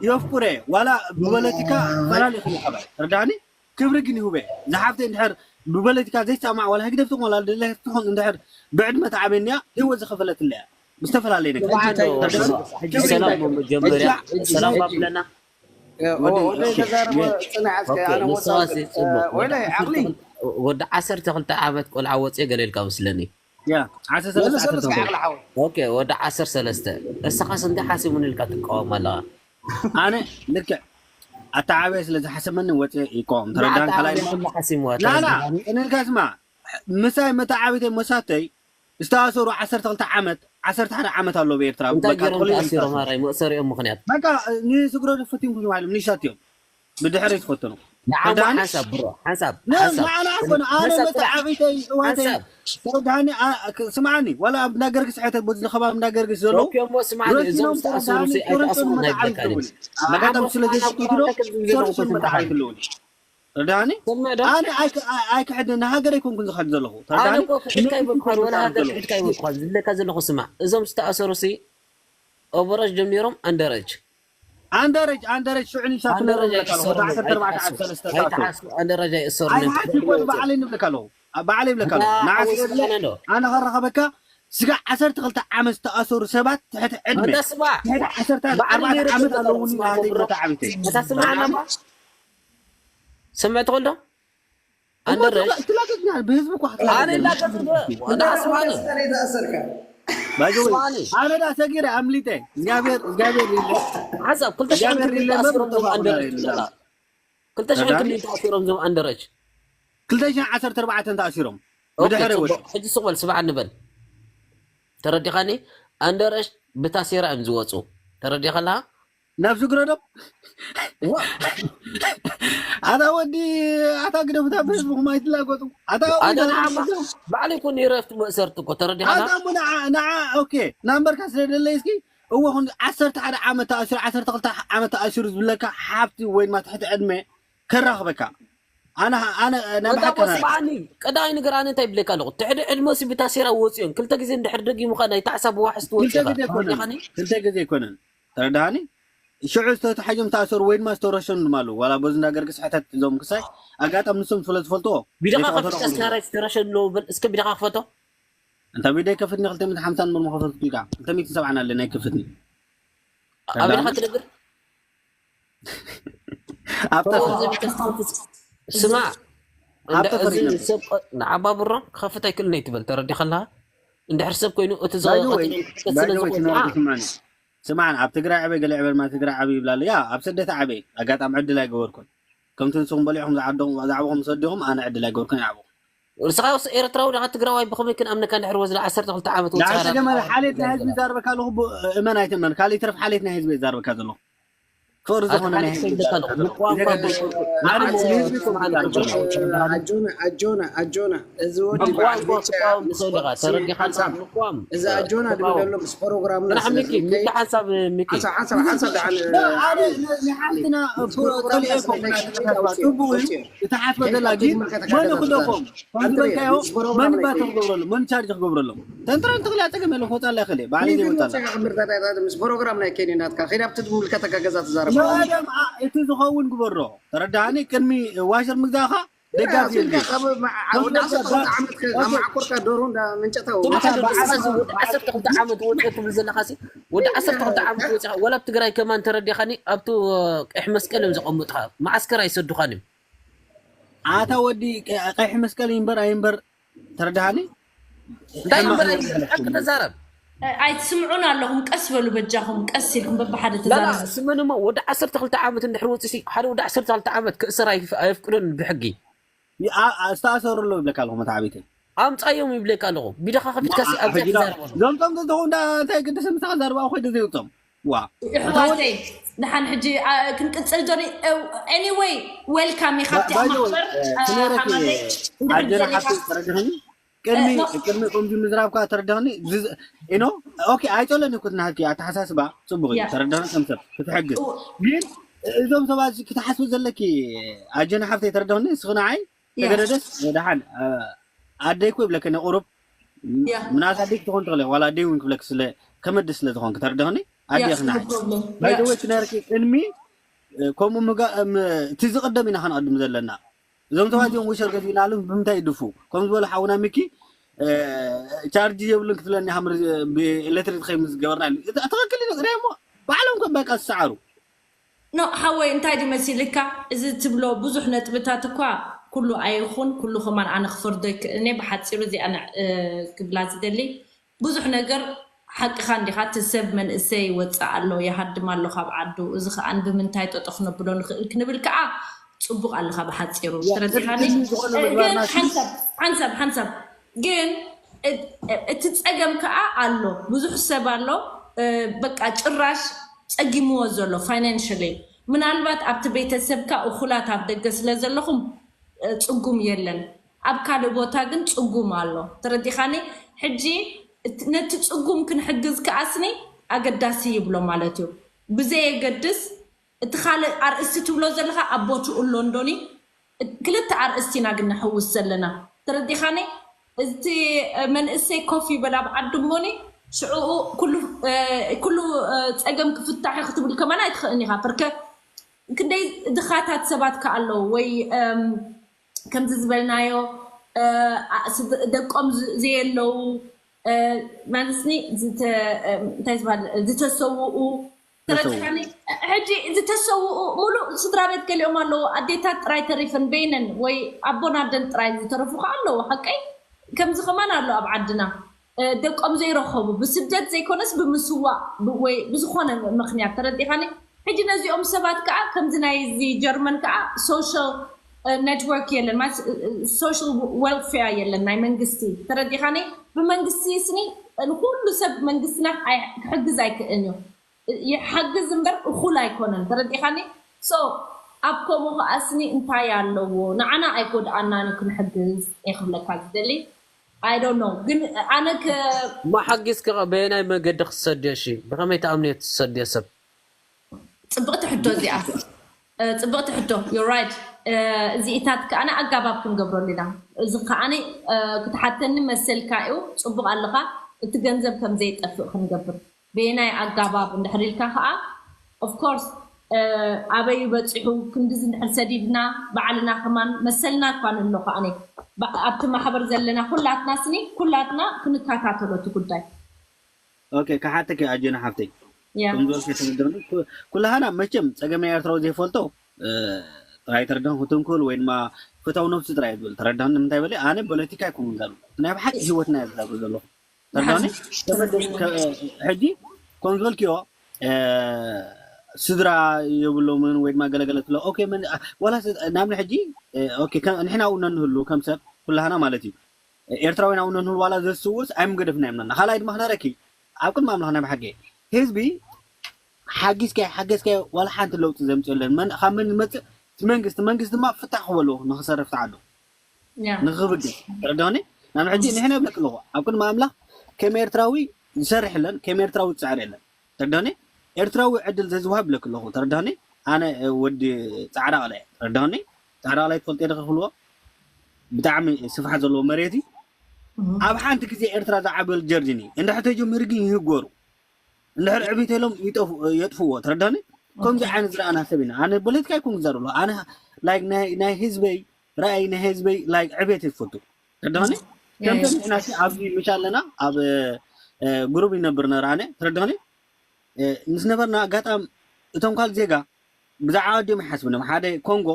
የፍቁረ ዋላ ብፖለቲካ ፈላሊ ይኽእል ይኸባይ ርዳኒ ክብሪ ግን ይሁበ ዝሓፍተ እንድሕር ብፖለቲካ ዘይሰማዕ ዋላ ህግደፍ ትኾን ዋላ ደላይ ትኾን እንድሕር ብዕድመ ተዓበኒያ ህይወት ዝኸፈለትለያ ብዝተፈላለየ ነገር ሰላም መጀመርያ ሰላም ባብለና ወደ ተዛረበ ጽናሕ እስከ ኣነ ወጣ ወደ ዓሰርተ ክልተ ዓመት ቆልዓ ወፅየ ገለ ኢልካ መስለኒ። ኦኬ፣ ወደ ዓሰርተ ሰለስተ። እስኻስ እንታይ ሓሲሙን ኢልካ ትቃወም ኣለኻ? ኣነ ልክዕ ኣተዓባብያ ስለ ዝሓሰመኒ ወፅየ ይቃወም። ተረዳን? ካልኣይ ሓሲምዋ። ላላ ቅንልካ ስማ ምሳይ መተዓቢተይ መሳተይ ዝተኣሰሩ ዓሰርተ ክልተ ዓመት ዓሰርተ ሓደ ዓመት ኣሎ ብኤርትራ። እንታይ ገይሮም ተኣሲሮም? ኣራይ መእሰሪኦም ምኽንያት በቃ ንስግረዶ ፈቲንኩም ባዕሎም ንሻት እዮም። ብድሕሪ ትፈትኑ ንዓሞ ሓንሳብ ብሮ ሓንሳብ ንዓና ኮነ ኣነ መተዓቢተይ እዋተይ ተወዳኒ ስምዓኒ ዋላ ኣብ ናገር ክስሐተ በዚ ከባቢ ናገር ክስ ዘሎ ሮኪዮሞ ስምዓኒ እዞም ዝተኣሰሩ ኣይተኣስሩ ናይብለካ ኣጋጣሚ ስለ ዘይስኩትዶ ሰርሱን መተዓቢት ኣለውኒ ረዳኒ ኣነ ኣይክሕድን ንሃገር ኣይኮንኩን ዝኸድ ዘለኹ። ኣነ እኮ ክሕድካ ይበልኳን ወላ ሃገር ክሕድካ ይበልኳን ዝብለካ ዘለኹ ስማዕ፣ እዞም ዝተኣሰሩ ሲ ኦቨረጅ ጀሚሮም ኣንደረጅ ኣንደረጅ ኣንደረጅ ሽዑ ንሳቱ ነረጃ ይሰሩ ኣይትሓሱ። ኣንደረጃ ይሰሩ ኣይትሓሱ። ባዕለይ ንብለካ ኣለኹ። ባዕለይ ይብለካ ኣለኹ። ንዓስ ኣነ ከራኸበካ ስጋ ዓሰርተ ክልተ ዓመት ዝተኣሰሩ ሰባት ትሕቲ ዕድመ ትሕቲ ዓሰርተ ኣርባዕተ ዓመት ኣለውኒ ናተይ መተዓቢተይ ስምዕ ትኽእል ዶ? ኣንደረሽ ትላገጽ ብህዝቢ እኳ ኣነ እንዳቀጽ እንዳስማኒ ኣነ ዳ ሰጊረ ኣምሊጠ እግዚኣብሔር እግዚኣብሔር ይለ ሓሳብ ክልተ ሽሕን ክልተ ኣስሮም ዞም ኣንደረሽ ክልተ ሽሕን ክልተ ኣስሮም ዞም ኣንደረሽ ክልተ ሽሕን ዓሰርተ ኣርባዕተን ተኣሲሮም ብድሕሪ ሕጂ ስቕ በል ስባዕ ንበል ተረዲኻኒ ኣንደረሽ ብታሴራ እዮም ዝወፁ ተረዲኻላ ናብ ዝግረዶም ኣታ ወዲ ኣታ ግደፉታ ብህዝብኹም ኣይትላገጡ ኣታ ባዕለይ ኮን ይረፍቲ መእሰርቲ እኮ ተረዲኻ ኣታ እሞ ንዓ ንዓ ኦኬ ናምበርካ ስለ ደለይ እስኪ እወ ኩን ዓሰርተ ሓደ ዓመት ተኣሲሩ ዓሰርተ ክልተ ዓመት ተኣሲሩ ዝብለካ ሓብቲ ወይ ድማ ትሕቲ ዕድመ ከራኽበካ ኣነ ኣነ ናይ ብሓቂ ኣነ ስምዓኒ ቀዳማይ ነገር ኣነ እንታይ ይብለካ ኣለኹ ትሕዲ ዕድመ ሲ ብታሴራ ወፂኦም ክልተ ግዜ እንድሕር ደጊሙኻ ናይ ታሕሳብ ዋሕስ ክልተ ትወፅኻ ግዜ ኣይኮነን ተረዲኻኒ ክልተ ግዜ ኣይኮነን ተረዳሃኒ ሽዑ ዝተታሓጆም ተኣሰሩ ወይ ድማ ዝተረሸኑ ድማ ኣለዉ ዋላ በዚ እንዳገርግስ ሕተት እዞም ክሳይ ኣጋጣሚ ንሶም ስለ ዝፈልጥዎ ቢድኻ ከፊትካ እስከ ራይ ዝተረሸኑ ኣለዉ በል እስከ ቢድኻ ክፈቶ እንተ ቢደይ ከፍትኒ ክልተ ሚእቲ ሓምሳ ንብር ምኸፈልኩ ኢልካ ክልተ ሚእቲ ሰብዓን ኣለ ናይ ከፍትኒ ኣብ ኢድኻ ትነግር ኣብ ተፈ ስማ ንዓባ ብሮም ክኸፍት ኣይክእልን ኣይትበል ተረዲኻ ኣለኻ እንድሕር ሰብ ኮይኑ እቲ ስለ ዝኾነ ስማዕን ኣብ ትግራይ ዕበይ ገለ ዕበልማ ትግራይ ዓብይ ይብላ ኣሎ ያ ኣብ ስደት ዓበይ ኣጋጣሚ ዕድል ኣይገበርኩን ከምቲ ንስኹም በሊዕኹም ዝዓደኹም ዝዓበኹም ሰዲኹም ኣነ ዕድል ኣይገበርኩን ይዓበኹም ንስኻ ኤርትራዊ ዳኻ ትግራዋይ ብኸመይ ክንኣምነካ እንድሕር ወዚ ዓሰርተ ክልተ ዓመት ወፅኻ ዳሓን ጸገም ኣለ ሓልየት ናይ ህዝቢ ይዛርበካ ኣለኹ እመን ኣይትእመን ካልእ ይትረፍ ሓልየት ናይ ህዝቢ ይዛርበካ ዘለኹ ፍቕሪ ዝኾነ ናይ ህዝቢ ኣጆና ኣጆና ኣጆና እዚ ወዲ በዓል ቤቻ ተረዲኻ ምቋም እዚ ኣጆና ድብለሎ ምስ ፕሮግራምና ስለ ዝርከይ ሓንሳብ ሚኪ ሓንሳብ ሓንሳብ ደዓን ንሓፍትና ጸሊኤ ኮ ጽቡቅ እዩ እቲ ሓስበ ዘላ ግን መን ክደፎም ከምዝበልካዮ መን ባተ ክገብረሎም መን ቻርጅ ክገብረሎም ተንትረን ትኽእል እያ ፀገም የለን ክወፃላ ይኽእል እየ ባዕለይ ዘይወፃላ ምስ ፕሮግራም ናይ ኬኒ ናትካ ኸይድ ኣብቲ ዝምልከተካ ገዛ ትዛረብ እቲ ዝኸውን ግበሮ ተረዳሃኒ ቅድሚ ዋሸር ምግዛእኻ ደጋፊ የለ ዓሰርተ ክልተ ዓመት ወፂኦ ትብል ዘለኻ ወዲ ዓሰርተ ክልተ ዓመት ወፂኻ ወላ ኣብ ትግራይ ከማን ተረዲኻኒ ኣብቲ ቀይሕ መስቀል እዮም ዘቐምጥኻ መዓስከር ኣይሰዱኻን እዮም ኣታ ወዲ ቀይሕ መስቀል ይንበር ኣይንበር ተረዳሃኒ እንታይ ይንበር ኣይንበር ሓቂ ተዛረብ ኣይትስምዑን ኣለኹም ቀስ በሉ በጃኹም ቀስ ኢልኩም በብሓደ ተዛረቡ ስምን እሞ ወዲ ዓሰርተ ክልተ ዓመት እንድሕር ወፅሲ ሓደ ወዲ ዓሰርተ ክልተ ዓመት ክእሰር ኣየፍቅዶን ብሕጊ ዝተኣሰሩ ኣለዉ ይብለካ ኣለኹ መተዓቢተይ ኣምፃዮም ይብለካ ኣለኹ ቢድኻ ከፊትካ ኣብዛ ትዛረበ እዞም ቶም ተዝተኹ እንዳ እንታይ ግድስ ምሳኻ ዛርባ ኮይደ ዘይውፆም ዋ ኣሕዋተይ ንሓን ሕጂ ክንቅፅል ዶ anyway welcome ኢኻ ኣብቲ ማሕበር ሓማተይ ቅድሚ ቅድሚ ከምዚ ምዝራብካ ተረዳኽኒ ኢኖ ኦኬ ኣይፀለኒ እኮ ናሃልኪ ኣተሓሳስባ ፅቡቅ እዩ ተረዳኽኒ ከም ሰብ ክትሕግዝ ግን እዞም ሰባት ክትሓስቢ ዘለኪ ኣጀና ሓፍተይ ተረዳኽኒ እስኺ ንዓይ ተገደደስ ደሓን ኣደይ እኮ ይብለከ ናይ ቁሩብ ምናልባት ኣደይ ክትኾን ትኽእል ዋላ ኣደይ እውን ክብለክ ስለ ከመዲ ስለ ዝኾንክ ተረዳኽኒ ኣደይ ክና ባይዘወይ ክነርኪ ቅድሚ ከምኡ እቲ ዝቕደም ኢና ክንቐድም ዘለና እዞም ተባዚኦም ውሸር ገዚእናሉ ብምንታይ ይድፉ ከም ዝበሉ ሓውና ሚኪ ቻርጅ የብሉን ክትብለኒ ሃምር ብኤሌክትሪክ ከይም ዝገበርና ትኽክል እዩ እሞ ባዕሎም ከም በቃ ዝሰዓሩ ኖ ሓወይ፣ እንታይ ድዩ መሲልካ? እዚ ትብሎ ብዙሕ ነጥብታት እኳ ኩሉ ኣይኹን፣ ኩሉ ከማን ኣነ ክፈርዶ ይክእልኒ። ብሓፂሩ እዚኣ ን- እ፣ ክብላ ዝደሊ ብዙሕ ነገር ሓቅኻ እንዲኻ። እቲ ሰብ መንእሰይ ይወፅእ ኣሎ፣ ይሃድም ኣሎ ካብ ዓዱ። እዚ ከዓ ንምንታይ ጠጠው ክነብሎ ንኽእል ክንብል ከዓ ፅቡቅ ኣለኻ ብሓፂሩ። ተረዲኻኒ? ግን ሓንሳብ ሓንሳብ ሓንሳብ ግን እ- እ- እቲ ፀገም ከዓ ኣሎ። ብዙሕ ሰብ ኣሎ እ፣ በቃ ጭራሽ ፀጊምዎ ዘሎ ፋይናንሽሊ። ምናልባት ኣብቲ ቤተሰብካ እኹላት ኣብ ደገ ስለ ዘለኹም እ፣ ፅጉም የለን። ኣብ ካልእ ቦታ ግን ፅጉም ኣሎ። ተረዲኻኒ? ሕጂ እቲ- ነቲ ፅጉም ክንሕግዝ ከኣስኒ ኣገዳሲ ይብሎ ማለት እዩ። ብዘየገድስ እቲ ካልእ ኣርእስቲ ትብሎ ዘለኻ ኣብ ቦትኡ ኣሎ እንዶኒ? ክልተ ኣርእስቲ ኢና ግን ንሕውስ ዘለና። ተረዲኻኒ? እቲ መንእሰይ ኮፍ ይበል ኣብ ዓዱ እሞኒ ሽዕኡ ኩሉ ኩሉ ፀገም ክፍታሕ ክትብል ከማን ኣይትኽእልን ኢኻ። ፐርከ ክንደይ ድኻታት ሰባት ከ ኣለዉ ወይ ከምዚ ዝበልናዮ ደቆም ዘየለዉ ማለትኒ እንታይ ዝበሃል ዝተሰውኡ ተረዲኻኒ? ሕጂ ዝተሰውኡ ሙሉእ ስድራ ቤት ገሊኦም ኣለዉ ኣዴታት ጥራይ ተሪፈን በይነን ወይ ኣቦን ኣደን ጥራይ ዝተረፉ ከ ኣለዉ ሓቀይ? ከምዚ ከማን ኣሎ ኣብ ዓድና ደቆም ዘይረኸቡ ብስደት ዘይኮነስ ብምስዋእ ወይ ብዝኾነ ምኽንያት ተረዲኻኒ? ሕጂ ነዚኦም ሰባት ከዓ ከምዚ ናይ እዚ ጀርመን ከዓ social network የለን ማለት social welfare የለን ናይ መንግስቲ ተረዲኻኒ? ብመንግስቲ ስኒ ንኩሉ ሰብ መንግስትና ክሕግዝ ኣይክእልን እዩ። ይሓግዝ እምበር እኹል ኣይኮነን ተረዲኻኒ? So ኣብ ከምኡ ከዓ ስኒ እንታይ ኣለዎ ንዓና ኣይጎድኣናን ክንሕግዝ እየ ክብለካ ዝደሊ። I don't know ግን ኣነ ከ እሞ ሓጊዝኪ ከ በየናይ መገዲ ክትሰድዮ እሺ ብከመይ ተኣምንዮ ትሰድዮ ሰብ? ፅብቕቲ ሕቶ እዚኣ። ፅብቕቲ ሕቶ you're right። እዚኢታት ከዓነ ኣጋባብ ክንገብረሉ ኢና። እዚ ከዓነ ክትሓተኒ መሰልካ እዩ። ፅቡቕ ኣለኻ። እቲ ገንዘብ ከም ዘይጠፍእ ክንገብር በየናይ ኣጋባብ እንድሕር ኢልካ ከዓ of course ኣበይ በፂሑ ክንድዚ እንድሕር ሰዲድና ባዕልና ከማን መሰልና እኳ ንሎ ከዓነ ኣብቲ ማሕበር ዘለና ኩላትና ስኒ ኩላትና ክንከታተሎ እቲ ጉዳይ። ኦኬ ክሓተኪ ኣጆና ሓፍተይ ከምዝበልኪ ተረድኒ ኩላሃና መቸም ፀገም ናይ ኤርትራዊ ዘይፈልጦ ጥራይ ተረድን ክትንኩል ወይ ድማ ፍተው ነብሱ ጥራይ ዝብል ተረድን ንምንታይ በለ ኣነ ፖለቲካ ኣይኮን ዘሉ ናይ ብሓቂ ህይወትና እየ ዝዛሩ ዘለኹ ተረድኒ ሕጂ ከም ዝበልክዮ ስድራ የብሎምን ወይ ድማ ገለገለ ትብሎ ኦኬ ዋላ ናብኒ ሕጂ ንሕና እውን ነንህሉ ከም ሰብ ኩላሃና ማለት እዩ ኤርትራውያን ኣብ ነንህልዋላ ዘስውስ ኣይምገደፍና እዮም ነና ካልኣይ ድማ ክነረኪ ኣብ ቅድሚ ኣምላኽ ናይ ብሓቂ ህዝቢ ሓጊዝካዮ ሓገዝካዮ ዋላ ሓንቲ ለውጢ ዘምፅእ የለን ካብ መን ዝመፅእ እቲ መንግስቲ መንግስቲ ድማ ፍታሕ ክበልዎ ንክሰርፍ ተዓዱ ንክብገስ ተረዳኒ ናብ ሕጂ ንሕና ይብለክ ኣለኹ ኣብ ቅድሚ ኣምላኽ ከም ኤርትራዊ ዝሰርሕ የለን ከም ኤርትራዊ ዝፅዕር የለን ተረዳኒ ኤርትራዊ ዕድል ዘዝውሃብ ይብለክ ኣለኹ ተረዳኒ ኣነ ወዲ ፃዕዳ ቀላይ ተረዳኒ ፃዕዳ ቀላይ ትፈልጦ ዶ ክብልዎ ብጣዕሚ ስፍሓት ዘለዎ መሬት እዩ ኣብ ሓንቲ ግዜ ኤርትራ ዝዓበል ጀርጅኒ እንድሕር ተጀሚሩ ግን ይህጎሩ እንድሕር ዕብይ ተሎም የጥፍዎ ተረዳኒ ከምዚ ዓይነት ዝረኣና ሰብ ኢና ኣነ ፖለቲካ ይኮን ክዛር ኣሎ ኣነ ናይ ህዝበይ ራእይ ናይ ህዝበይ ዕቤት ይፈቱ ተረዳኒ ከምቶም ንሕና ኣብዚ ምሽ ኣለና ኣብ ጉሩብ ይነብር ነራነ ተረዳኒ ምስ ነበርና ኣጋጣም እቶም ካል ዜጋ ብዛዕባ ዓዲኦም ይሓስቡ እዮም ሓደ ኮንጎ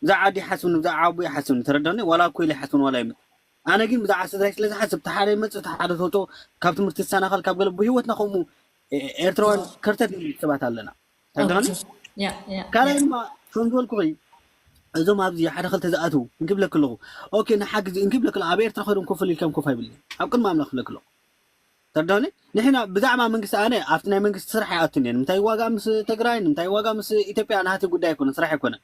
ብዛዕባ ዓዲ ይሓስቡ ብዛዕባ ዓቡ ይሓስቡ ተረዳኒ ዋላ እኮ ኢለ ይሓስቡ ዋላ ይምት ኣነ ግን ብዛዕባ ስድራይ ስለ ዝሓስብ ተሓደ ይመፅእ ተሓደ ተውፅኦ ካብ ትምህርቲ ዝሰናኸል ካብ ገለ ብህይወትና ከምኡ ኤርትራውያን ከርተት ሰባት ኣለና ተረዳኒ ካልኣይ ድማ ከም ዝበልኩኺ እዞም ኣብዚ ሓደ ክልተ ዝኣትዉ እንክብለክ ኣለኹ ኦኬ ንሓግዚ እንክብለክ ኣብ ኤርትራ ኮይዶም ኮፍ ኢልካም ኮፍ ኣይብልን ኣብ ቅድሚ ኣምላኽ ክብለክ ኣለኹ ተረዳኒ ንሕና ብዛዕባ መንግስቲ ኣነ ኣብቲ ናይ መንግስቲ ስራሕ ይኣቱን እየ ንምንታይ ዋጋ ምስ ትግራይ ንምንታይ ዋጋ ምስ ኢትዮጵያ ናሃቲ ጉዳይ ኣይኮነ ስራሕ ኣይኮነ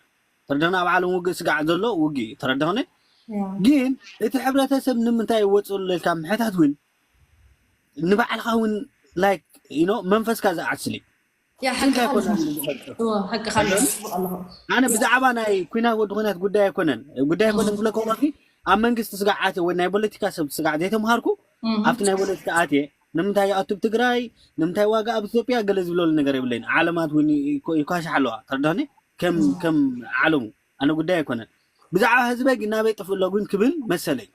ተረዳኒ ኣብ ዓለም ውግእ ስጋዕ ዘሎ ውግእ እዩ ተረዳኒ ግን እቲ ሕብረተሰብ ንምንታይ ይወፅሉ ኢልካ ምሕታት እውን ንባዕልካ እውን ላይክ መንፈስካ ዝኣስል እዩ ኣነ ብዛዕባ ናይ ኩናት ወዲ ኩናት ጉዳይ ኣይኮነን ጉዳይ ኣይኮነን ክብለካ ከለኩ ኣብ መንግስቲ ስጋዕ ኣትየ ወይ ናይ ፖለቲካ ሰብ ስጋዕ ዘይተምሃርኩ ኣብቲ ናይ ፖለቲካ ኣትየ ንምንታይ ይኣቱ ትግራይ ንምንታይ ዋጋ ኣብ ኢትዮጵያ ገለ ዝብለሉ ነገር የብለይን ዓለማት እውን ይኳሻሕ ኣለዋ ተረዳኒ ከም ከም ዓለሙ ኣነ ጉዳይ ኣይኮነን ብዛዕባ ህዝበይ ግን ናበይ ጠፍእ ኣሎ ግን ክብል መሰለይ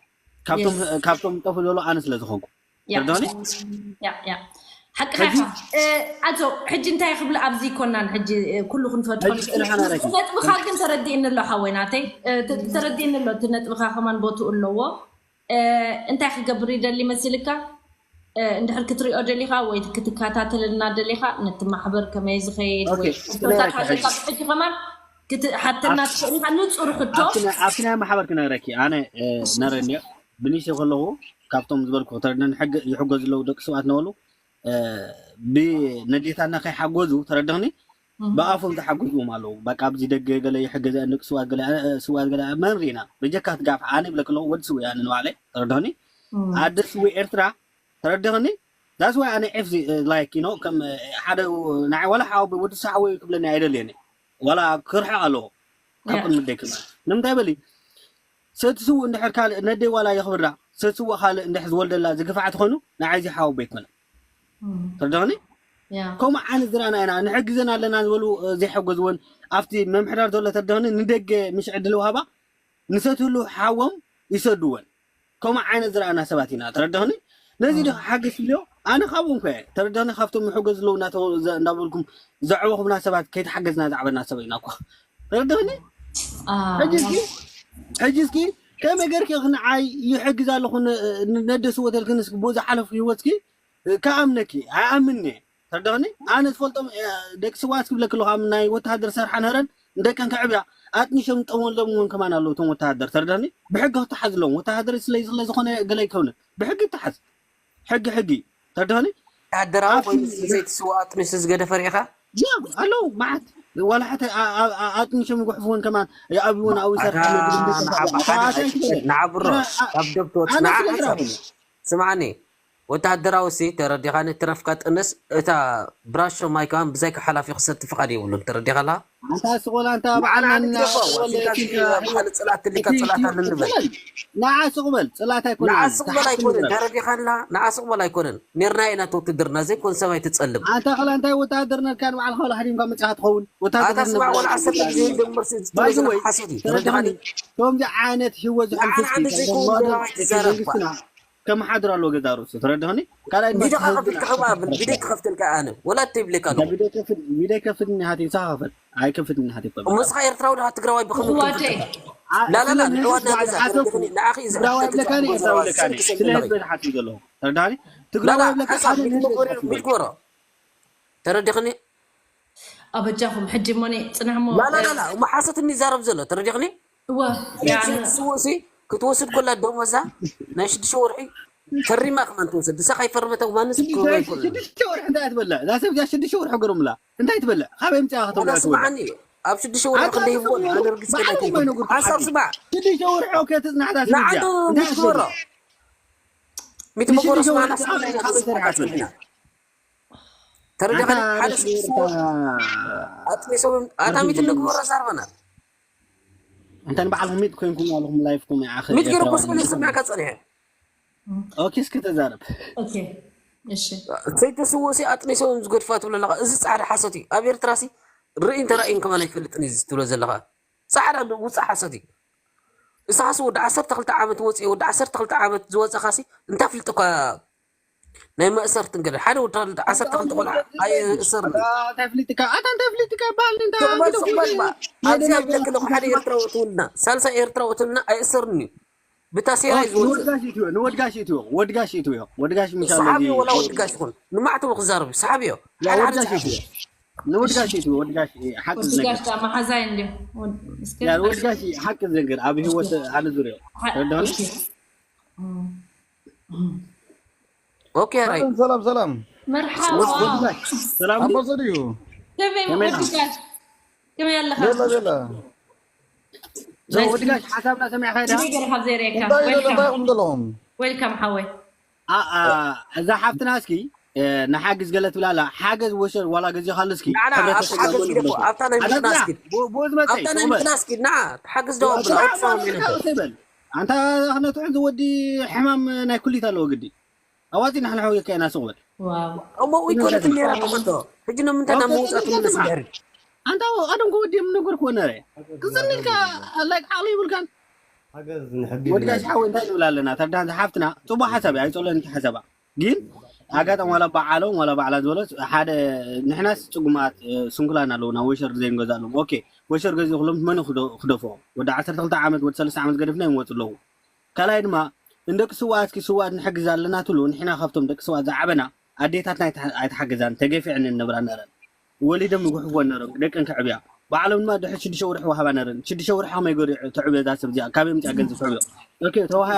ካብቶም ጠፍእ ዘሎ ኣነ ስለ ዝኾንኩ ተረዳኒ ሓቅኻ ኢኻ። ኣቶ፣ ሕጂ እንታይ ክብል ኣብዚ ይኮናን፣ ሕጂ ኩሉ ክንፈጥሮ ነጥብኻ ግን ተረዲእኒ ኣሎ ሓወይ ናተይ። ተረዲእኒ ኣሎ፣ እቲ ነጥብኻ ከማን ቦትኡ ኣለዎ። እንታይ ክገብር ይደሊ መሲልካ? እንድሕር ክትሪኦ ደሊኻ ወይ ክትከታተለልና ደሊኻ፣ ነቲ ማሕበር ከመይ ዝኸይድ ወይ ሕጂ ከማን ክትሓተና ትኽእል ኢኻ። ንፁር ሕቶ ኣብቲ ናይ ማሕበር ክነግረኪ ኣነ ነረኒ ብኒሽ ከለኹ ካብቶም ዝበልኩ ተረድነን ይሕገዙ ኣለዉ ደቂ ሰባት ነበሉ ብነዴታና ከይሓገዙ ተረድኽኒ። ብኣፎም ዝሓገዝዎም ኣለዉ። በቃ ኣብዚ ደገ ገለ ይሕገዘ ንቅ ስዋት ገለ ስዋት ገለ መን ሪና በጀካ ትጋፍ ኣነ ብለክ ኣለኹ ወዲ ስዊ ኣነ ንባዕለይ ተረድኽኒ። ኣደ ስዊ ኤርትራ ተረድኽኒ። ዳስ ዋይ ኣነ ኤፍ like you know ከም ሓደ ናይ ወላ ሓው ወዲ ሳሕወይ ክብለኒ ኣይደልየኒ ወላ ክርሕቕ ኣለዎ ካብ ቅድሚ ደይ ክብል ንምንታይ በሊ ሰቲ ስውእ እንድሕር ካልእ ነደይ ዋላ የኽብራ ሰቲ ስውእ ካልእ እንድሕር ዝወልደላ ዝግፋዕ ትኾኑ ንዓይ እዚ ሓወቦ ኣይኮነ ተርደኽኒ ከምኡ ዓይነት ዝረኣና ኢና ንሕግዘን ኣለና ዝበሉ ዘይሐገዝወን ኣብቲ ምምሕዳር ዘሎ ተርደኽኒ ንደገ ምሽ ዕድል ውሃባ ንሰትህሉ ሓዎም ይሰድወን ከምኡ ዓይነት ዝረኣና ሰባት ኢና ተረደኽኒ ነዚ ዲ ሓገዝ ትብልዮ ኣነ ካብኦም ኮ ተረደኽኒ ካብቶም ምሕገዝ ኣለዉ እናበልኩም ዘዕበኹምና ሰባት ከይተሓገዝና ዝዓበና ሰብ ኢና እኮ ተረደኽኒ ሕጂ እስኪ ከመይ ገርኪ ንዓይ ይሕግዝ ኣለኹ ነደስወተልክን ብኡ ዝሓለፉ ህይወትኪ ክኣምነኪ ኣይኣምንኒ ተረዳኽኒ ኣነ ዝፈልጦም ደቂ ስዋት ክብለኪ ኣለኹ ኣብ ናይ ወተሃደር ሰርሓ ንህረን ንደቀን ከዕብያ ኣጥኒሾም ዝጠመሎም እውን ከማን ኣለዉ እቶም ወተሃደር ተረዳኽኒ ብሕጊ ክተሓዝሎም ወተሃደር ስለ ስለ ዝኾነ ገለ ይከውነ ብሕጊ ይተሓዝ ሕጊ ሕጊ ተረዳኽኒ ወተሃደራዊ ኮይኑ ዘይቲ ስዋ ኣጥኒሱ ዝገደፈ ርኢኻ ኣለዉ መዓት ዋላ ሕተ ኣጥኒሾም ይጉሕፍዎን ከማን ይኣብይዎን ኣብኡ ይሰርሓ ንዓብሮ ካብ ደብቶ ስምዓኒ ወተሃደራዊ ሲ ተረዲኻኒ ትረፍካ ጥንስ እታ ብራሾ ማይ ከማን ብዛይካ ሓላፊ ክሰቲ ፍቓድ የብሉን ተረዲኻላ ኣንታ ስቆል ኣንታ በዓል በዓል ጽላት ትልካ ጽላት ኣለን ንበል ንዓ ስቁበል ጽላት ኣይኮነ ንዓ ስቁበል ኣይኮነ ተረዲኻላ ንዓ ስቁበል ኣይኮነን ኔርና ኢና ተውትድርና ዘይኮን ሰማይ ትጸልም ኣንታ ከላ እንታይ ወተሃደር ነርካ ንባዕልካ ወላ ሓዲምካ መጽኻ ትኸውን ወተሃደር ኣታ ስማዕ ወላ ዓሰርተ ግዜ ይደምር ሓሰድ እዩ ተረዲኻኒ ከምዚ ዓይነት ህይወት ዝሕልፍስኪ ከመሓድር ኣለዎ ገዛ ርእሱ ተረድኸኒ ካልኣይ ቪድዮ ከፍትልካ ከማብል ቪድዮ ክኸፍትልካ ኣነ ወላ ትብለካ ኣለኹ ቪድዮ ከፍት ቪድዮ ከፍት ንሃቲ ንስኻ ከፈል ኣይከፍት ንሃቲ ይፈል እሞ ንስኻ ኤርትራዊ ድኻ ትግራዋይ ብኸመይ ዋደይ ከፍትልካ ላላላ ንሕዋት ናገዛ ተረድኸኒ ንዓኺ እዩ ትግራዋይ ዝሓትት ብለካ ዘሎ እኔ ኤርትራዊ ብለካ እኔ ስለ ህዝበይ ዝሓትት ዘለኹ ተረድኸኒ ትግራዋይ ብለካ ሓደ ንህዝበይ ዝሓትት ዘለኹ ሚልክ በሮ ተረድኸኒ ኣበጃኹም ሕጂ እሞኒ ፅናሕ እሞ ላላላ እሞ ሓሰት እንይዛረብ ዘሎ ተረዲኽኒ እወ ያኒ ክትስውሲ ክትወስድ ኮላ ደሞዛ ናይ ሽዱሽተ ወርሒ ፈሪማ ከማን ትወስድ ንሳ ካይፈርመተ ማንስ ክህቦ ኣይኮነ ሽዱሽተ ወርሒ እንታይ ትበልዕ እዛ ሰብ እዚኣ ሽዱሽተ ወርሒ ገሮምላ እንታይ ትበልዕ ካበይ ምፅኣ ከተብላ ትበልዕ ስማዓኒ ኣብ ሽዱሽተ ወርሒ ክንደ ሂቦ ኣነ ርግፅ ከይኮንኩ ሓሳብ ስማዕ ሽዱሽተ ወርሒ ኦኬ ትፅናሕ እዛ ሰብ እዚኣ ንዓዱ እንታይ ትበልዕ ሚቲ መጎረስ ማና ስማዓኒ ካበይ ሰሪሓ ትበልዕ ተረዲኻ ሓደ ስብስቦ ኣጥሚሶም ኣታ ሚት ንግበሮ ዛርበና እንተ ንባዕልኩም ሚት ኮይንኩም ኣለኹም ላይፍኩም ይዓኸ ሚት ገይረ ኩስኩን ዝስምዐካ ፀኒሐ ኦኬ እስኪ ተዛረብ ኦኬ እሺ ሰይተስዎ ሲ ኣጥሚሶም ዝገድፋ ትብሎ ኣለኻ እዚ ፃዕዳ ሓሶት እዩ ኣብ ኤርትራ ሲ ርእይን ተራእይን ከማን ኣይፈልጥን እዩ ትብሎ ዘለኻ ፃዕዳ ውፃእ ሓሶት እዩ እሳኻስ ወዲ ዓሰርተ ክልተ ዓመት ወፅየ ወዲ ዓሰርተ ክልተ ዓመት ዝወፀኻሲ እንታይ ፍልጥኳ ናይ መእሰርትን ገለ ሓደ ወዲ ዓሰርተ ክልተ ቆልዓ ኣይእሰር እንታይ ፍሊጥካ ኣታ እንታይ ፍሊጥካ ይበሃል እንታይ ጽቕበል ጽቕበል ባ ኣብዚ ኣብ ደቂ ለኹ ሓደ ኤርትራዊ ትውልና ሳልሳይ ኤርትራዊ ትውልና ኣይእሰርን እዩ ብታ ሴራ እዩ ዝወፅእ ንወድጋሽ ኢትዮ ንወድጋሽ ኢትዮ ወድጋሽ ኢትዮ ወድጋሽ ምሻ ሰሓቢ ወላ ወድጋሽ ይኹን ንማዕተቡ ክዛረብ እዩ ሰሓቢ እዮ ሓደ ሓደ ወድጋሽ ሰሓቢ ኢትዮ ንወድጋሽ ኢትዮ ወድጋሽ ሓቂ ወድጋሽ ዝነገር ዳ መሓዛይ እንዲ ወድ- እስከ ያ ወድጋሽ ሓቂ ዝነገር ኣብ ህይወት ኣነ ዙርዮ ተረዳሁኒ ኦኬ ራይ ሰላም ሰላም ሰላም መርሓባ ወድጋሽ ሰላም ኣቦ ዘድዩ ከመይ ከመይ ወድጋሽ ከመይ ኣለኻ ሌላ ሌላ ዘውድጋሽ ሓሳብና ሰሚዕካ ዳ እንታይ ገለ ካብ ዘይርእየካ እንታይ ኢለ እንታይ ቁም ዘለኹም ዌልካም ሓወይ እዛ ሓፍትና እስኪ ንሓግዝ ገለ ትብላ ኣላ ሓገዝ ወሸር ዋላ ገዚኻሉ እስኪ ንዓና ኣብቲ ሓገዝ ኢለ እኮ ኣብታ ናይ ምጥና እስኪ ኣብታ ናይ ምጥና እስኪ ንዓ ሓገዝ ደው ኣብላ ኣይትሰማም ኢለ እኮ በል ኣንታ ክነትዑ ዝወዲ ሕማም ናይ ኩሊት ኣለዎ ግዲ ኣዋፂ ንሕና ሕወየካ ኢና ስቕ በል እሞ ይኮነት ኔራ ተመቶ ሕጂ ንምንታይ ናብ ምውፃእ ትምለስ ድሕሪ ኣንታ ቀደም ከወዲ የምነገር ኮነ ክፅንልካ ላይክ ዓቕሊ ይብልካን ወድጋሽ ሓወይ እንታይ ንብል ኣለና ተርዳን ሓፍትና ፅቡቅ ሓሳብ እያ ኣይፀሎን ሓሳባ ግን ኣጋጣሚ ዋላ በዓሎም ዋላ ባዕላ ዝበሎ ሓደ ንሕናስ ጽጉማት ስንኩላን ኣለውና ወሸር ዘይንገዛሎም። ኦኬ፣ ወሸር ገዚኡ ክሎም መን ክደፎ? ወዲ ዓሰርተ ክልተ ዓመት ወዲ ሰለስተ ዓመት ገደፍና ይመፁ ኣለዉ። ካልኣይ ድማ ንደቂ ስውኣት እስኪ ስውኣት ንሕግዝ ኣለና ትብሉ። ንሕና ካብቶም ደቂ ስውኣት ዝዓበና ኣዴታትና ኣይተሓገዛን፣ ተገፊዐን ነብራ ነረን፣ ወሊዶም ይጉሕፍወን ነሮም ደቀን ከዕብያ። ባዕሎም ድማ ድሕሪ ሽዱሽተ ወርሒ ወሃባ ነረን። ሽዱሽተ ወርሒ ከመይ ገሩ ተዕብዮ እዛ ሰብ እዚኣ? ካበይ ምፅኣ ገንዘብ ተዕብዮ? ኦኬ፣ ተዋሃ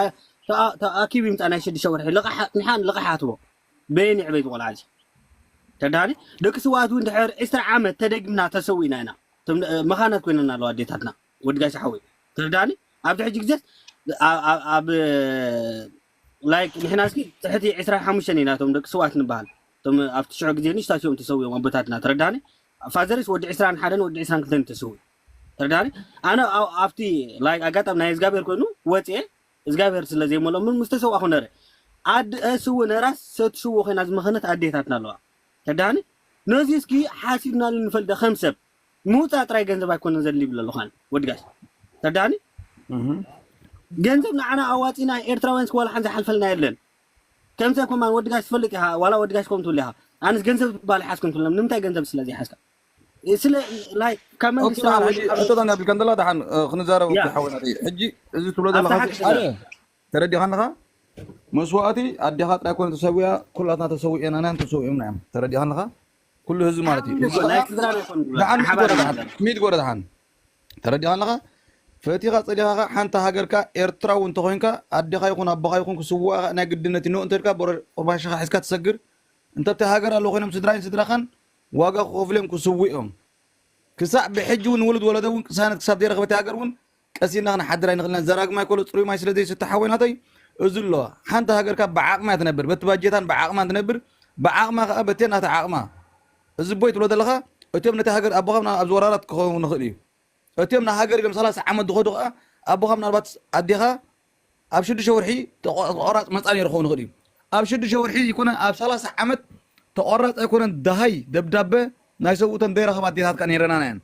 ተኣኪብ ይምፃ ናይ ሽዱሽተ ወርሒ ልቕሓ ንሓን ልቕሓ ትቦ በየን ይዕበይ ዝቆልዓ እዚ ተዳኒ ደቂ ስውኣት እውን ድሕር ዕስራ ዓመት ተደጊምና ተሰዊእና ኢና። መኻናት ኮይነና ኣለዋ ኣዴታትና። ወድጋሽ ሓወይ ተዳኒ ኣብዚ ሕጂ ግዜ ኣብ ላይክ ንሕና እስኪ ትሕቲ ዕስራን ሓሙሽተን ኢና እቶም ደቂ ስውኣት ንበሃል። እቶም ኣብቲ ሽዑ ግዜ ንሽታት እዮም ተሰዊኦም ኣቦታትና ተረዳኒ። ፋዘርስ ወዲ ዕስራን ሓደን ወዲ ዕስራን ክልተን ተሰዊኡ ተረዳኒ። ኣነ ኣብቲ ላይክ ኣጋጣሚ ናይ እግዚኣብሔር ኮይኑ ወፅኤ እግዚኣብሔር ስለ ዘይመሎ ምን ምስ ተሰዋእኹ ነረ ኣድእስዎ ነራስ ሰትስዎ ኮይና ዝመኸነት ኣዴታትና ኣለዋ። ተዳኒ ነዚ እስኪ ሓሲብናሉ ንፈልጠ ከም ሰብ ምውፃእ ጥራይ ገንዘብ ኣይኮነን ዘድሊ ይብል ኣለኹ ኣነ ወድጋሽ ተዳኒ ገንዘብ ንዓና ኣዋፂና ኤርትራውያን እስኪ ዋላ ሓን ዝሓልፈልና የለን። ከም ሰብ ከማን ወድጋሽ ትፈልጥ ኢኻ ዋላ ወድጋሽ ከም ትብል ኢኻ ኣነስ ገንዘብ ትባል ይሓዝኩም ትብሎም ንምንታይ ገንዘብ ስለ ዘይሓዝካ ስለ like ካብ መንግስቲ ሕቶታት ናብልካ እንተላ ደሓን ክንዛረብ ሓወናት ሕጂ እዚ ትብሎ ዘለካ ሓደ ተረዲኻ ኣለኻ መስዋእቲ ኣዴኻ ጥራይ ኮነ ተሰዊያ ኩላትና ተሰዊእና ናን ተሰዊኦም ናዮም ተረዲኻ ኣለኻ ኩሉ ህዝቢ ማለት እዩ ደሓን ሚት ጎረ ደሓን ተረዲኻ ኣለኻ ፈቲኻ ፀዲኻ ሓንቲ ሃገርካ ኤርትራዊ እንተኮይንካ ኣዴኻ ይኹን ኣቦኻ ይኹን ክስዋእኻ ናይ ግድነት ይኖ እንተልካ ቁርባሽኻ ሒዝካ ትሰግር እንተብቲ ሃገር ኣለዉ ኮይኖም ስድራይን ስድራኻን ዋጋ ክኸፍሉ እዮም ክስውኡ እዮም ክሳዕ ብሕጂ እውን ንውሉድ ወለዶ እውን ቅሳነት ክሳብ ዘይረኽበቲ ሃገር እውን ቀሲና ክንሓድር ኣይንኽእልና ዘራግማይ ኮሎ ፅሩይ ማይ ስለ ዘይስተ ሓወይ ናተይ እዚ ኣሎ ሓንቲ ሃገርካ ብዓቕማ ትነብር በቲ ባጀታን ብዓቕማን ትነብር ብዓቕማ ከዓ በቴ ናተ ዓቕማ እዚ ቦይ ትብሎ ዘለኻ እቲኦም ነቲ ሃገር ኣቦኻ ኣብዚ ወራራት ክኸውን ንኽእል እዩ እቲኦም ንሃገር ኢሎም ሰላሳ ዓመት ዝኸዱ ከዓ ኣቦኻ ምናልባት ኣዴኻ ኣብ ሽዱሽተ ወርሒ ተቆራፅ መፃ ነይሩ ክኸውን ይኽእል እዩ ኣብ ሽዱሽተ ወርሒ ይኮነ ኣብ ሰላሳ ዓመት ተቆራፅ ኣይኮነን ደሃይ ደብዳበ ናይ ሰብኡተን ዘይረኸባ ኣዴታት ከዓ ነይረና ናየን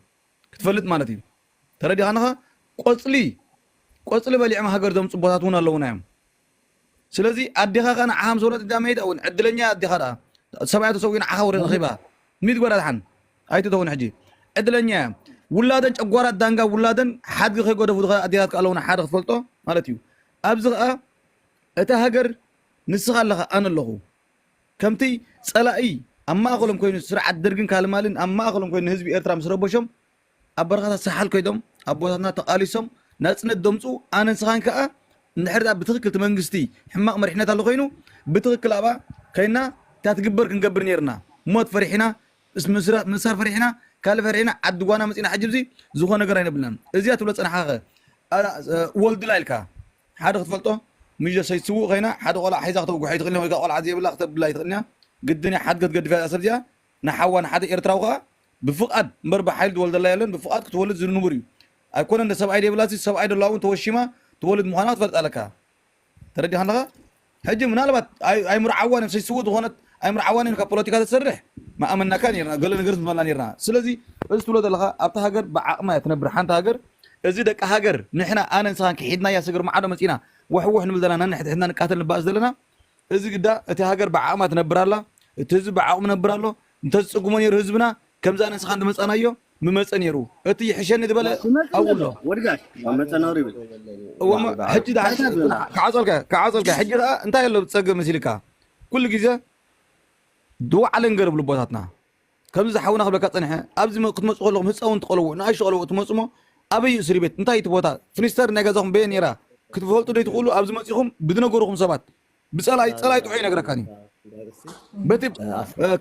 ክትፈልጥ ማለት እዩ ተረዲኻንኻ ቆፅሊ ቆፅሊ በሊዕም ሃገር ዘምፅኡ ቦታት እውን ኣለውና እዮም ስለዚ ኣዴኻ ከ ንዓኻ ምስ ወለደት እዛ መይዳ እውን ዕድለኛ ኣዴኻ ደኣ ሰብኣያ ተሰዊኡ ንዓኻ ወረ ረኺባ ሚት ጓል ኣድሓን ኣይትተውን ሕጂ ዕድለኛ እያ ውላደን ጨጓራት ዳንጋ ውላደን ሓድጊ ከይገደፉ ዝኸ ኣዴታት ከ ኣለውና ሓደ ክትፈልጦ ማለት እዩ ኣብዚ ኸኣ እታ ሃገር ንስኻ ኣለኻ ኣነ ኣለኹ ከምቲ ጸላኢ ኣብ ማእኸሎም ኮይኑ ስርዓት ደርግን ካልማልን ኣብ ማእኸሎም ኮይኑ ንህዝቢ ኤርትራ ምስ ረበሾም ኣብ በረኻታት ሰሓል ከይዶም ኣቦታትና ተቓሊሶም ናጽነት ደምፁ ኣነ ንስኻን ከኣ እንድሕር ብትኽክል እቲ መንግስቲ ሕማቕ መሪሕነት ኣሎ ኮይኑ ብትኽክል ኣብኣ ከይና እታ ትግበር ክንገብር ነይርና ሞት ፈሪሕና ምስሳር ፈሪሕና ካልእ ፈሪሕና ዓዲ ጓና መፂና ሕጂ ብዚ ዝኾነ ነገር ኣይነብልናን እዚኣ ትብሎ ፀናሓኸ ወልድላ ኢልካ ሓደ ክትፈልጦ ምጀ ሰይትስውእ ከይና ሓደ ቆልዓ ሒዛ ክተውግሖ ይትኽእል ወይ ቆልዓ ዘይብላ ክተብላ ይትኽእል ግድን ሓድገት ገድፍ እያ ሰብ እዚኣ ንሓዋ ንሓደ ኤርትራዊ ከዓ ብፍቓድ እምበር ብሓይሊ ዝወልደላ የለን ብፍቓድ ክትወልድ ዝንቡር እዩ ኣይኮነን ሰብኣይ ዘይብላ ሰብኣይ ደላ እውን ተወሺማ ትወልድ ምዃና ክትፈልጥ ኣለካ ተረዲኻ ኣለኻ ሕጂ ምናልባት ኣይምርዓዋን እዮም ሰይስውእ ዝኾነት ኣይምርዓዋን እዮም ካብ ፖለቲካ ተሰርሕ መኣመናካ ነርና ገለ ነገር ዝበላ ነርና ስለዚ እዚ ትብሎ ዘለኻ ኣብታ ሃገር ብዓቕማ እያ ትነብር ሓንቲ ሃገር እዚ ደቂ ሃገር ንሕና ኣነ ንስኻን ክሒድናያ ስግር ማዓዶ መፂና ወሕወሕ ንብል ዘለና ነንሕድሕድና ንቃተል ንባእስ ዘለና እዚ ግዳ እቲ ሃገር ብዓቕማ ትነብር ኣላ እቲ ህዝቢ ብዓቕሙ ነብር ኣሎ እንተዝፅግሞ ነይሩ ህዝብና ከምዚ ኣነ ንስኻን ዝመፃናዮ ምመፀ ነይሩ እቲ ይሕሸኒ ዝበለ ኣብኡ ኣሎ ወድጋሽ መፀ ነሩ ይብል እወሞ ሕጂ ክዓፀልካ ክዓፀልካ ሕጂ ከዓ እንታይ ኣሎ ብፀገም መሲልካ ኩሉ ግዜ ድዋዕለ ንገር ብልቦታትና ከምዚ ዝሓውና ክብለካ ፀንሐ ኣብዚ ክትመፁ ከለኹም ህፃውንቲ ቆለዎ ንኣሽቶ ቆለዎ ትመፁሞ ኣበይ እዩ እስሪ ቤት እንታይ እቲ ቦታ ፍኒስተር ናይ ገዛኹም በየ ነራ ክትፈልጡ ዶ ትኽእሉ ኣብዚ መፂኹም ብዝነገርኹም ሰባት ብፀላይ ፀላይ ጥዑ ይነግረካኒ በቲ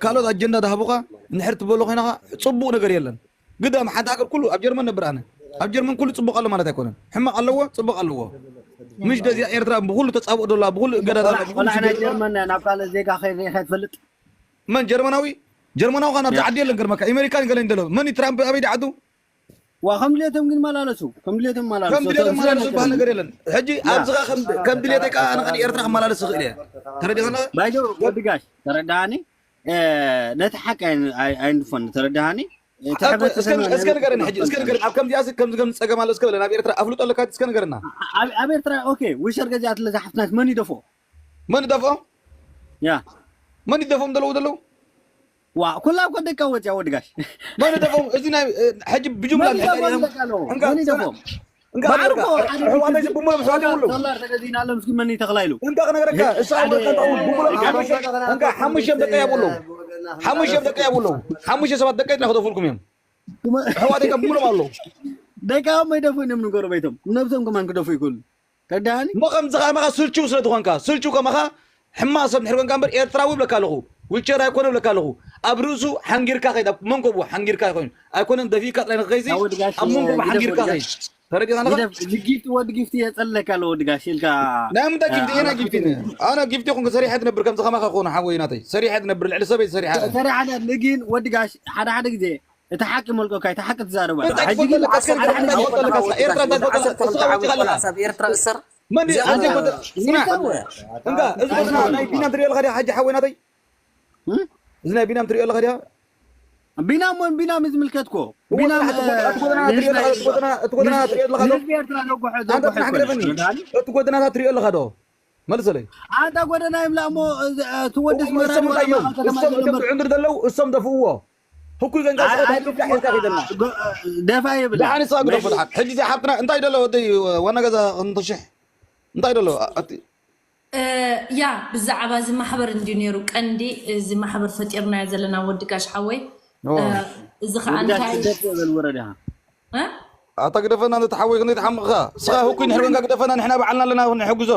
ካልኦት ኣጀንዳ ዝሃቡኻ እንድሕር ትበሎ ኮይናኻ ፅቡቕ ነገር የለን ግዳ ኣብ ሓንቲ ሃገር ኩሉ ኣብ ጀርመን ነብር ኣነ ኣብ ጀርመን ኩሉ ፅቡቕ ኣሎ ማለት ኣይኮነን ሕማቕ ኣለዎ ፅቡቕ ኣለዎ ምሽ ደዚኣ ኤርትራ ብኩሉ ተፃብኦ ደላ ብኩሉ እገዳ ደላ ብኩሉ ቆልዓ ናይ ሽግር ጀርመን ናብ ካልእ ዜጋ ከይሪኢኻ ትፈልጥ መን ጀርመናዊ ጀርመናዊ ኻን ኣብዚ ዓዲ የለን ገርመካ ኣሜሪካን ገለን ደሎ መን እዩ ትራምፕ ኣበይ ድዓዱ ዋ ከም ድሌቶም ግን መላለሱ ከም ድሌቶም መላለሱ ከም ድሌቶም መላለሱ ዝበሃል ነገር የለን ሕጂ ኣብዚ ኸ ከም- ከም ድሌተይ ከዓ ኣነ ኸ ኤርትራ ክመላለስ ይኽእል እየ ተረዲኸና ባይዶ ወድጋሽ ተረዳሃኒ ነቲ ሓቂ ኣይንድፎን ተረዳሃኒ እቲ ሕብረተሰብ እስከ እስከ ንገረኒ ሕጂ እስከ ንገረኒ ኣብ ከምዚኣ ሲ ከምዚ ከምዚ ፀገም ኣሎ እስከ በለ ናብ ኤርትራ ኣፍልጦ ኣለካ እስከ ንገረና ኣብ ኣብ ኤርትራ ኦኬ ውሸር ገዚኣትለ ዝሓፍትና መን ይደፎ መን ይደፍኦ ያ መን ይደፎም ዘለዉ ዘለዉ? ዋ ኩላ እኮ ደቃ ወፅያ ወድጋሽ መን ይደፎም? እዚ ናይ እ፣ ሕጂ ብጅምላ መን ይደፎም ደቃ ኣለዎ? እንካ መን ይደፎም? እንካ ኣሕዋተይ ብሙሎም ኣሕዋተይ ኣለዉ። ዶላር ተገዚእና ኣሎ ምስኪን መን ይተኽላ ኢሉ። እንካ ክነግረካ እሳ ወልካ እንካ ሓሙሽተ እንካ ሓሙሽተ ደቂ የብሉ። ሓሙሽተ ደቂ የብሉ። ሓሙሽተ ሰባት ደቂ ይትና ክደፉልኩም እዮም። ኣሕዋተይ ከ ብሙሎም ኣለዉ። ደቃ መይደፉ እዮም ንጎረቤቶም ነብሶም ከማን ክደፉ ይክእሉ። ተዳኒ እሞ ከምዚ ከማኻ ስልችው ስለ ዝኾንካ ስልችው ከማኻ ሕማቕ ሰብ ንሕር ኮንካ እምበር ኤርትራዊ ብለካ ኣለኹ። ዊልቸር ኣይኮነ ብለካ ኣለኹ። ኣብ ርእሱ ሓንጊርካ ከይድ ኣብ መንኮቡ ሓንጊርካ ኮይኑ ኣይኮነን ደፊእካ ጥራይ ንክኸይሲ ኣብ መንኮቡ ሓንጊርካ ከይድ። ተረዲኻ ኣለኻ? ጊፍቲ ወዲ ጊፍቲ የፀለካ ኣሎ ወዲ ጋሽ ኢልካ ናይ ምንታይ ጊፍቲ እየ ናይ ጊፍቲ ነ ኣነ ጊፍቲ ይኹን ሰሪሐ ትነብር ከምዚ ከማኻ ክኾኑ ሓወይ ናተይ ሰሪሐ ትነብር ልዕሊ ሰበይ ሰሪሐ ሰሪሓ ግን ወዲ ጋሽ ሓደ ሓደ ግዜ እቲ ሓቂ መልቀካ እቲ ሓቂ ትዛረባ እንታይ ትፈልጠለካ እስከ ንገረኒ እንታይ ትፈልጠለካ እስከ ኤርትራ እንታይ ትፈልጠለካ እስኻ ወፂኻ ኣለኻ ኣብ ኤርትራ እሰር መን ኣንተ ይፈልጠ ስና እንካ እዚ ቦታ ናይ ቢናም ትሪኦ ኣለኻ ድያ ሓጂ ሓወይ ናተይ እዚ ናይ ቢናም ትሪኦ ኣለኻ ድያ ቢናም ወን ቢናም ዝምልከትኮ ቢናም እቲ ጎደና ትሪኦ ኣለኻ ዶ? ንህዝቢ ኤርትራ ዘጉሖ ኣንተ ዘጉሖ ጥራሕ ግደፈኒ እቲ ጎደናታት ትሪኦ ኣለኻ ዶ መልሰለይ ኣንታ ጎደና ይምላ እሞ ትወድስ እሶም እንታይ እዮም እሶም እቶም ትዕንድር ዘለዉ እሶም ደፍእዎ ህኩይ ገንካ ስቐት ኢልካ ሒዝካ ከይደልና ደፋ ይብል ደሓን ንስኻ ግደፎ ደሓን ሕጂ እዚ ሓብትና እንታይ ደሎ ወደይ ዋና ገዛ ክንተ ሽሕ እንታይ ደሎ ኣቲ ያ ብዛዕባ እዚ ማሕበር እንድዩ ነይሩ ቀንዲ እዚ ማሕበር ፈጢርናዮ ዘለና ወዲ ጋሽ ሓወይ እዚ ከዓ እንታይ ወረዳ እ? ኣታ ግደፈና እንተ ተሓወይ ክንደይ ተሓምቕኻ ስኻ ህኩይ ንሕር ኮንካ ግደፈና ንሕና ባዕልና ኣለና ንሕግዞ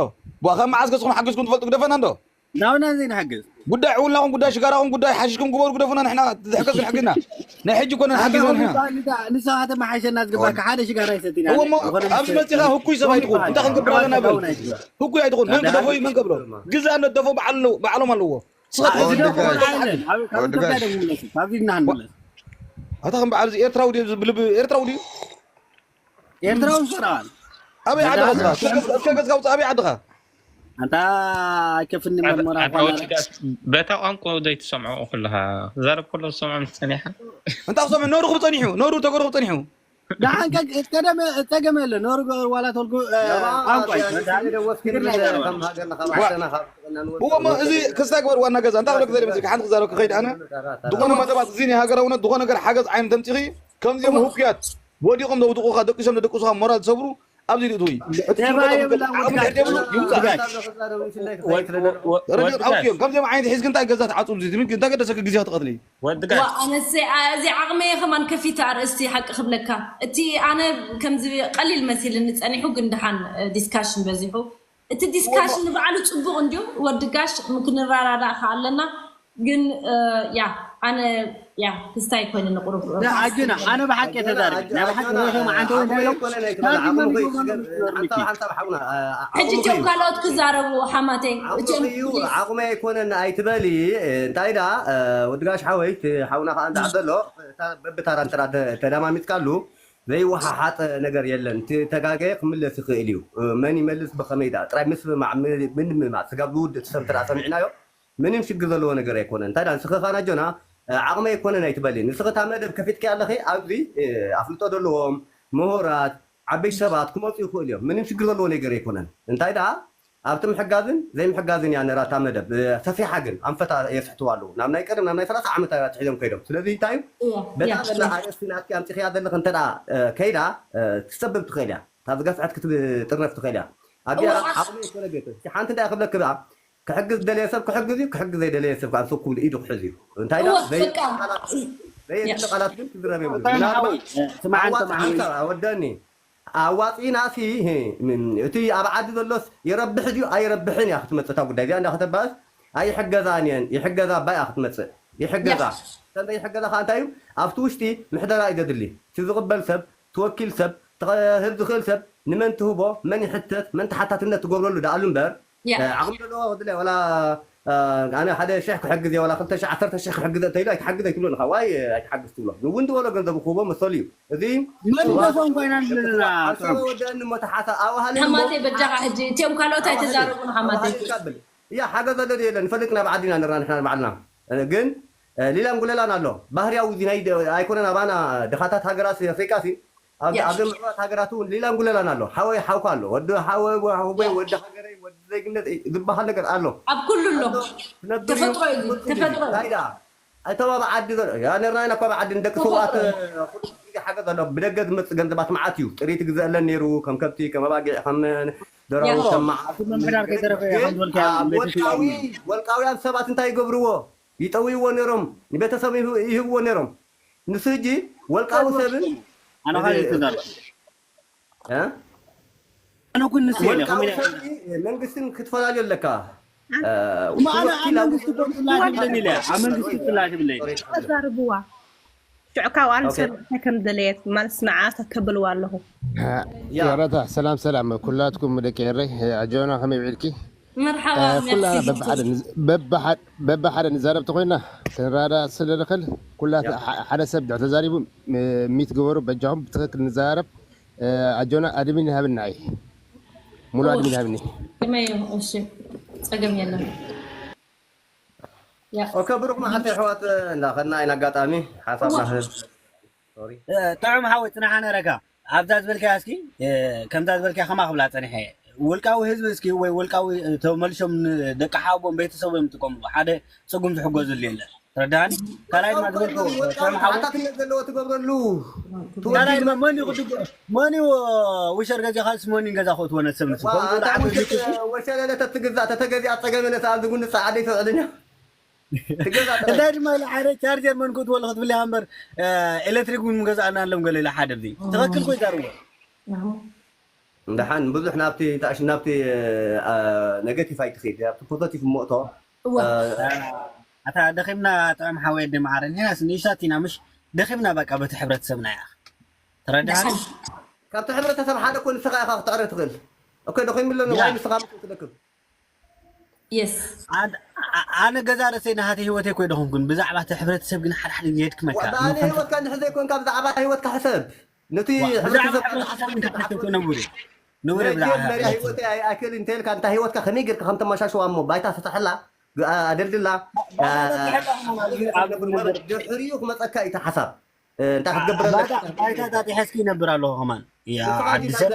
ቧ ካብ መዓስ ገዝኹም ሓግዝኩም ትፈልጡ ግደፈና እንዶ ናብና ዘይንሕግዝ ጉዳይ ዕውልናኹም ጉዳይ ሽጋራኹም ጉዳይ ሓሽሽኩም ግበሩ ግደፉና ንሕና ዝሕገዝ ንሕግዝና ናይ ሕጂ ኮነ ንሓግዝ ንሕና ንስኻ ተመሓሸና ዝግባካ ሓደ ሽጋራ ይሰቲና እሞ ኣብዚ መፂኻ ህኩይ ሰብ ኣይትኹን እንታይ ክንገብር ኣለና በል ህኩይ ኣይትኹን መን ክደፎ እዩ መን ከብሎ ግዛ ነደፎ ባዕሎም ኣለዎ ስኻ ኣብዚ ኢና ንመለስ ኣታ ከም በዓል እዚ ኤርትራዊ ድዩ ዝብል ኤርትራዊ ድዩ ኤርትራዊ ሰራዋል ኣበይ ዓድኻ ስኻ እስከ ገዝካ ውፅእ ኣበይ ዓድኻ ኣንታ ኣይከፍኒ መመራ በታ ቋንቋ ዘይትሰምዖ ከለኻ ዛረብ ከሎ ዝሰምዖ ምስ ፀኒሓ እንታይ ክሰምዕ ነሩ ክብ ፀኒሑ ነሩ ተገሩ ክብ ፀኒሑ ደሓን ቀደም ጸገም የለ ነሩ ዋላ ተልኩ ቋንቋ እዎ እዚ ክስታይ ግበር ዋና ገዛ እንታይ ክብለክ ዘለ መስልካ ሓንቲ ክዛረብ ክኸይድ ኣነ ዝኾነ መደባት እዚ ናይ ሃገራውነት ዝኾነ ነገር ሓገዝ ዓይነት ተምፂኺ ከምዚኦም ህኩያት ወዲቖም ዘውድቑኻ ደቂሶም ንደቅሱኻ ሞራል ዝሰብሩ ኣብዚ ርእትዊ ዓቕሚ ድሕር ደብሉ ይውፃእ ረዲት ኣውፅዮም ከምዚኦም ዓይነት ሒዝክ እንታይ ገዛ ትዓፅሉ እንታይ ገደሰክ ግዜ ክትቐትሊ ወዲ ጋሽ ኣነስ እዚ ዓቕመየ ከማን ከፊት ኣርእስቲ ሓቂ ክብለካ እቲ ኣነ ከምዚ ቀሊል መሲልኒ ፀኒሑ ግን ደሓን ዲስካሽን በዚሑ እቲ ዲስካሽን ንባዕሉ ፅቡቕ እንድዩ ወዲ ጋሽ ክንረዳዳእ ከዓ ኣለና ግን ያ ኣነ ያ ክስታይ ኮይኑ ንቁሩብ ኣጆና ኣነ ብሓቂ ተዛርቢ ናይ ብሓቂ ሮሾ መዓንተ ወይ እንታይ ኢሎም ሕጂ እቲኦም ካልኦት ክዛረቡ ሓማተይ እቲኦም ዓቕመ ኣይኮነን ኣይትበሊ እንታይ ዳ ወዲ ጋሽ ሓወይ ሓውና ከዓ እንታይ ዘሎ በብታራ እንተ ተዳማሚፅካሉ ዘይወሓሓጥ ነገር የለን። እቲ ተጋገየ ክምለስ ይኽእል እዩ። መን ይመልስ ብኸመይ ደኣ ጥራይ ምስምማዕ ምንምማዕ ስጋብ ዝውድእ እቲ ሰብ እንተ ሰሚዕናዮ ምንም ሽግር ዘለዎ ነገር ኣይኮነን። እንታይ ደኣ ንስኺ ኻና ጆና ዓቕመይ ኣይኮነን ኣይትበሊ። ንስኺ እታ መደብ ከፊትኪ ኣለኺ ኣብዚ ኣፍልጦ ዘለዎም ምሁራት ዓበይቲ ሰባት ክመፁ ይኽእሉ እዮም። ምንም ሽግር ዘለዎ ነገር ኣይኮነን። እንታይ ደኣ ኣብቲ ምሕጋዝን ዘይምሕጋዝን እያ ነራ እታ መደብ ሰፊሓ ግን ኣንፈታ የስሕትዋ ኣለዉ ናብ ናይ ቀደም ናብ ናይ ሰላሳ ዓመት ኣትሒዞም ከይዶም ስለዚ እንታይ እዩ በታ ዘላ ኣርእስቲ ናትኪ ኣምፂኽያ ዘለኽ እንተ ከይዳ ክትሰብብ ትኽእል እያ እታ ዝገፍዐት ክትጥርነፍ ትኽእል እያ ኣብዚኣ ዓቕሚ ይኮነ ቤት ሓንቲ እንታይ ክብለክ ብኣ ክሕግዝ ዝደለየ ሰብ ክሕግዝ እዩ ክሕግዝ ዘይደለየ ሰብ ከዓ ንሱ ክብሉ ኢዱ ክሕዝ እዩ እንታይ ዘየድሊ ቃላት ግን ክዝረብ የብሉ ወደኒ ኣዋፂእና ሲ እቲ ኣብ ዓዲ ዘሎስ የረብሕ ድዩ ኣይረብሕን እያ ክትመፅእ እታ ጉዳይ እዚኣ እንዳ ከተባእስ ኣይሕገዛን እየን ይሕገዛ እባ እያ ክትመፅእ ይሕገዛ ከምዘ ይሕገዛ ከዓ እንታይ እዩ ኣብቲ ውሽጢ ምሕደራ እዩ ዘድሊ እቲ ዝቕበል ሰብ ትወኪል ሰብ ትህብ ዝኽእል ሰብ ንመን ትህቦ መን ይሕተት መን ተሓታትነት ትገብረሉ ደኣሉ እምበር ዓቕሚ ዘለዎ ክድለ ወላ ኣነ ሓደ ሽሕ ክሕግዝ እየ ወላ ክልተ ሽሕ ዓሰርተ ሽሕ ክሕግዝ እንተኢሉ ኣይትሓግዝ ኣይትብሎ ንኻ ዋይ ኣይትሓግዝ ትብሎ ንውን ዝበሎ ገንዘቡ ክህቦ መሰሉ እዩ እዚ መን ይደፎም ኮይና ንብልና ወደኒ እሞ ተሓሳ ኣውሃሊ ሓማተይ በጃኻ ሕጂ እቲኦም ካልኦት ኣይተዛረቡን ሓማተይ እያ ሓገዝ ኣለዶ የለ ንፈልጥ ናብ ዓዲና ንርና ንሕና ባዕልና ግን ሊላን ጉለላን ኣሎ ባህርያዊ እዚ ናይ ኣይኮነን ኣባና ድኻታት ሃገራት ኣፍሪቃ ሲ ኣብዚ ምዕቡላት ሃገራት እውን ሌላን ጉለላን ኣሎ። ሓወይ ሓውካ ኣሎ፣ ወዲ ሓወይ፣ ሓወይ፣ ወዲ ሃገረይ፣ ወዲ ዜግነት ዝበሃል ነገር ኣሎ። ኣብ ኩሉ ኣሎ። ተፈጥሮ እዩ፣ ተፈጥሮ። ኣይተባብ ዓዲ ዘሎ ያ ነርናይና እኳ ዓዲ ንደቂ ሰውኣት ኩሉ ግዜ ሓገዝ ኣሎ። ብደገ ዝመጽእ ገንዘባት መዓት እዩ። ጥሪት ግዘለን ነይሩ፣ ከም ከብቲ፣ ከም ኣባጊዕ፣ ከም ደራው፣ ከም መዓት። ወልቃዊ ወልቃውያን ሰባት እንታይ ይገብርዎ? ይጠውይዎ ነይሮም፣ ንቤተሰብ ይህብዎ ነይሮም። ንሱ ሕጂ ወልቃዊ ሰብን ኣነ ካልእ ተዛረብ። እ? ኣነ ኩን ንስ የለ ወልቃዊ ከመይ ሰብን መንግስትን ክትፈላለዩ ኣለካ። ማዕና ኣብ መንግስቲ እኮ ፍላሽ ይብለኒ ኢለ ኣብ መንግስቲ ፍላሽ ይብለኒ። ተዛርብዋ ሽዑ ካብኣን ሰብ እንታይ ከም ደለየት ማለት ንዓ ተከብልዋ ኣለኹ። ያ። ወረታ ሰላም ሰላም ኩላትኩም ደቂ ኤረይ ኣጆና ከመይ ውዒልኪ? መርሓባ ኩላና ሜርሲ። በብሓደ ንዝ- በብሓ- በብሓደ ንዛረብ ተኮይና ክንራዳ ስለ ንኽእል ኩላት ሐ- ሓደ ሰብ ድሕር ተዛሪቡ ም- ሚት ግበሩ በጃኹም ብትክክል ንዛረብ። ኣጆና ኣድሚን ይሃብና እይ ሙሉ ኣድሚን ይሃብኒ። ከመይ እዩ? እሺ ጸገም የለን። ያ ኦኬ ብሩክ መዓልቲ ኣሕዋት እንዳኸድና ኢና ኣጋጣሚ ሓሳብና ክህብ ሶሪ ጥዑም ሓወይ ጽናሓ ነረካ ኣብዛ ዝበልካያ እስኪ ከምዛ ዝበልካያ ከማ ክብላ ጸኒሐ ውልቃዊ ህዝቢ እስኪ ወይ ውልቃዊ ተመልሾም ንደቂ ሓቦም ቤተሰቦም ይጥቀምሉ ሓደ ጽጉም ዝሕገዙሉ የለን። ተረዳኒ ካልኣይ ድማ ዝበልከ ጥዑም ሓወይ ሓታትነት ዘለዎ ትገብረሉ ካልኣይ ድማ መን እዩ ክድግ መን እዩ ውሸር ገዚኻልስ መን እዩ ገዛ ክእትዎ ነሰብ ንሱ ከምኡ ኣታ ዝዓበ ውሸት ወሸለለ ተትግዛእ ተተገዚኣ ጸገም የለ ሰኣል ዝጉንጽ ዓደይ ትውዕልን እያ ትገዛእ ጥራይ እንታይ ድማ ኢለ ሓደ ቻርጀር መን ክእትወሉ ክትብል ኢኻ እምበር ኤሌክትሪክ እውን ምገዛእና ኣሎም ገለ ኢለ ሓደ ብዚ ትኽክል ኮይ ዛርዎ እንደሓን ብዙሕ ናብቲ ታሽ ናብቲ ኔጋቲቭ ኣይትኸይድ ኣብቲ ፖዘቲቭ ሞእቶ እወ ኣታ ደኺምና ጥዑም ሓወይ ኣደ መዓረ ንሕናስ ንእሽታት ኢና ምሽ ደኺምና በቃ በቲ ሕብረተሰብና እያ ተረዳሃኒ ካብቲ ሕብረተሰብ ሓደ ኮ ንስኻ ኢኻ ክትዕረ ትኽእል ኦኬ ደኺምሎ ንዋይ ንስኻ ምስ ትደክም የስ ኣነ ገዛ ረሰይ ናሃተ ህይወተይ ኮይ ደኹምኩን ብዛዕባ እቲ ሕብረተሰብ ግን ሓደ ሓደ ግዜ የድክመካ ባለ ህይወትካ እንድሕር ዘይኮንካ ብዛዕባ ህይወትካ ሕሰብ ነቲ ብዛዕባ ሕብረተሰብ ሕብረተሰብ እንተሓሰብኩ ነብሩ ነብረ መጀመርያ ብዛዕባ ህይወተይ ኣይኣክል እንተልካ እንታ ህይወትካ ከመይ ጌርካ ከም ተመሻሽዋ እሞ ባይታ ፍትሐላ ኣደልድላ ድሕሪኡ ክመፀካ እዩ ሓሳብ እንታይ ክትገብረለካ ባይታ ጣጢሐስኪ ይነብር ኣለኹ ከማን ዓዲ ሰብ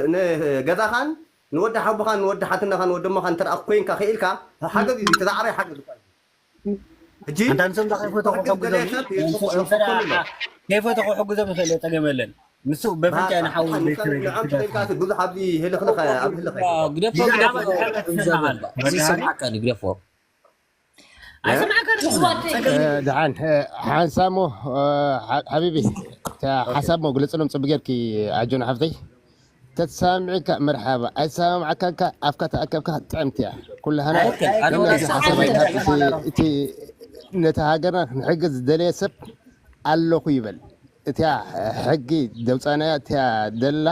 ንገዛኻን ንወዲ ሓቦኻን ንወዲ ሓትናኻን ወደሞኻን እንተ ኮይንካ ክኢልካ ሓገዝ እዩ ተዛዕባይ ሓገዝ ሕጂ ኣንታ ንሶም ዛ ከይፈተኹ ከጉዞም ከይፈተኹ ሕጉዞም ይኽእል እየ ጸገም የለን ንሱ በፍንጫ ንሓው ብዙሕ ኣብዚ ህልኽልኸ ኣብ ህልኸ ግደፎ ግደፎ ዘበን እዚ ሰማዕካ ግደፎ ደሓን ሓንሳሞ ሓቢቢ ሓሳብ ሞ ግለፅሎም ፅቡቅ ጌርኪ ኣጆና ሓፍተይ ተተሰማሚዕካ መርሓባ ኣይተሰማማዕካንካ ኣብካ ተኣከብካ ጥዕምቲ እያ ኩላህና ሓሳብ ኣይትሃብ እቲ ነቲ ሃገርና ንሕግዝ ዝደለየ ሰብ ኣለኹ ይበል እቲያ ሕጊ ደውፃናያ እቲያ ደላ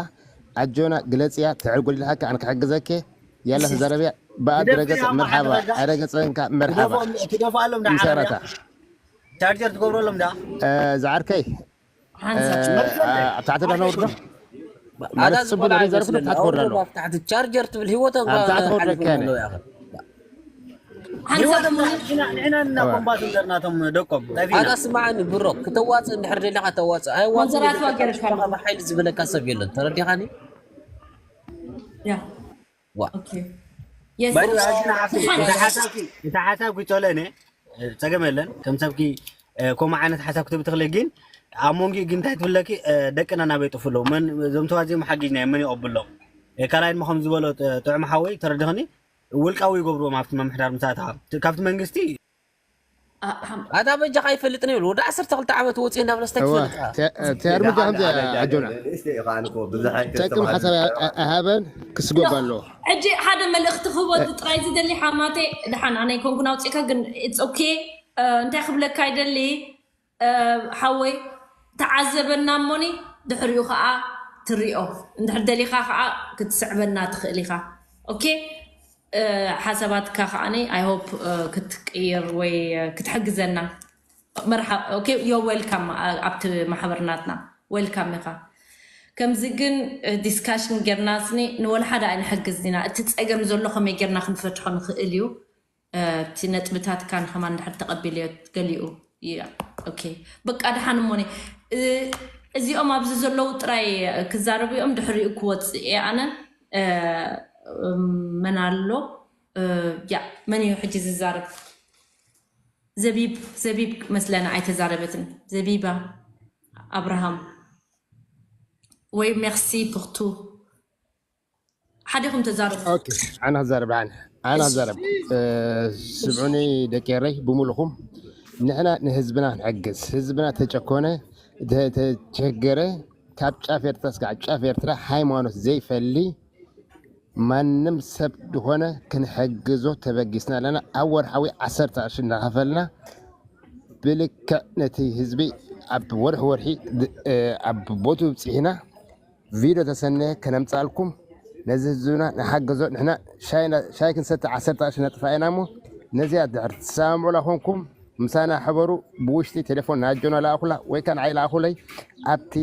ኣጆና ግለፅያ ትዕርጉልልሃካ ኣነ ክሕግዘከ ያላ ተዛረብያ ብኣ ድረገፅ መርሓባ ኣይረገፀንካ መርሓባ ትደፍኣሎም ዳ ምሰራታ ቻርጀር ትገብረሎም ዳ ዝዓርከይ ኣብ ታሕቲ ዳ ነውርዶ ማለት ጽቡቅ ነው ዘርኩ ታሕቲ ወርዳለሁ ታሕቲ ቻርጀር ትብል ህይወት ኣብ ታሕቲ ወርዶ ከነ ንሕና ንሕና እና ኮምባስ እንገርናቶም ደቆም ኣታ ስማዓኒ ብሮ ክተዋፅእ እንድሕር ደሊኻ ተዋፅእ ኣይዋፅእ ሓይሊ ዝበለካ ሰብ የለን ተረዲኻኒ ዋ እቲ ሓሳብ ክይፀለነ ፀገም የለን ከም ሰብኪ ከምኡ ዓይነት ሓሳብ ክትብ ትኽእል ግን ኣብ መንጎ ግን እንታይ ትብለኪ ደቅና ናበይ ጥፉ ኣለዉ መን እዞም ተዋዚኦም ሓጊዝና መን ይቐብሎም ካልኣይ ድማ ከም ዝበሎ ጥዑም ሓወይ ተረድኽኒ ውልቃዊ ይገብርዎም ኣብቲ ምምሕዳር ምሳእትኻ ካብቲ መንግስቲ ኣታ በጃኻ ኣይፈልጥን ይብል ወዲ ዓሰርተ ክልተ ዓመት ወፂእ እናብለስ እዋ፣ ተክፈልጥካ ተ- እቲ እርምጃ ከምዚ ኣጆና ንእሽተይ ኢኻ ኣነ እኮ ብዙሕ ጠቅም ሓሳብ ኣይሃበን ክስጎብ ኣለዎ ሕጂ ሓደ መልእኽቲ ክህቦ ጥራይ ዝደሊ ሓማቴ ድሓን ኣነ ይኮንኩን ኣውፅእካ ግን it's okay እንታይ ክብለካ ይደሊ ሓወይ ተዓዘበና እሞኒ ድሕሪኡ ከዓ ትሪኦ እንድሕር ደሊኻ ከዓ ክትስዕበና ትኽእል ኢኻ okay ሓሳባትካ ከዓኒ I hope ክትቅይር ወይ ክትሕግዘና መርሓ okay you're welcome ኣብቲ ማሕበር ናትና welcome ኢኻ ከምዚ ግን discussion ጌርና ስኒ ንወላ ሓደ ኣይንሕግዝ ኢና እቲ ፀገም ዘሎ ከመይ ጌርና ክንፈትሖ ንኽእል እዩ እቲ ነጥብታትካ ንኸማን ድሕር ተቐቢልዮ ገሊኡ okay በቃ ድሓን እሞኒ እዚኦም ኣብዚ ዘለዉ ጥራይ ክዛረቡ እዮም። ድሕሪኡ ክወፅእ እየ ኣነ። እ፣ መን ኣሎ? እ፣ ያ፣ መን እዩ ሕጂ ዝዛረብ? ዘቢብ፣ ዘቢብ መስለና ኣይተዛረበትን። ዘቢባ ኣብርሃም ወይ merci pour tout። ሓዲኹም ተዛረቡ። ኦኬ፣ ኣነ ክዛረብ፣ ኣነ ኣነ ክዛረብ። እ፣ ስምዑኒ ደቂ ኤረይ ብምሉኹም፣ ንሕና ንህዝብና ንሕግዝ። ህዝብና ተጨኮነ፣ ተ- ተቸገረ፣ ካብ ጫፍ ኤርትራ እስካብ ጫፍ ኤርትራ ሃይማኖት ዘይፈሊ ማንም ሰብ ዝኾነ ክንሕግዞ ተበጊስና ኣለና። ኣብ ወርሓዊ ዓሰርተ ቅርሺ እናኸፈልና ብልክዕ ነቲ ህዝቢ ኣብ ወርሒ ወርሒ ድ- እ፣ ኣብ ቦቱ ብፅሒና ቪድዮ ተሰነየ ከነምፃልኩም ነዚ ህዝብና ንሓገዞ። ንሕና ሻይ ና- ሻይ ክንሰቲ ዓሰርተ ቅርሺ ነጥፋ ኢና እሞ ነዚኣ ድሕር ትሰማምዑላ ኮንኩም ምሳና ሕበሩ። ብውሽጢ ቴሌፎን ናጆና ለኣኹላ ወይ ከኣ ንዓይ ለኣኹለይ። ኣብቲ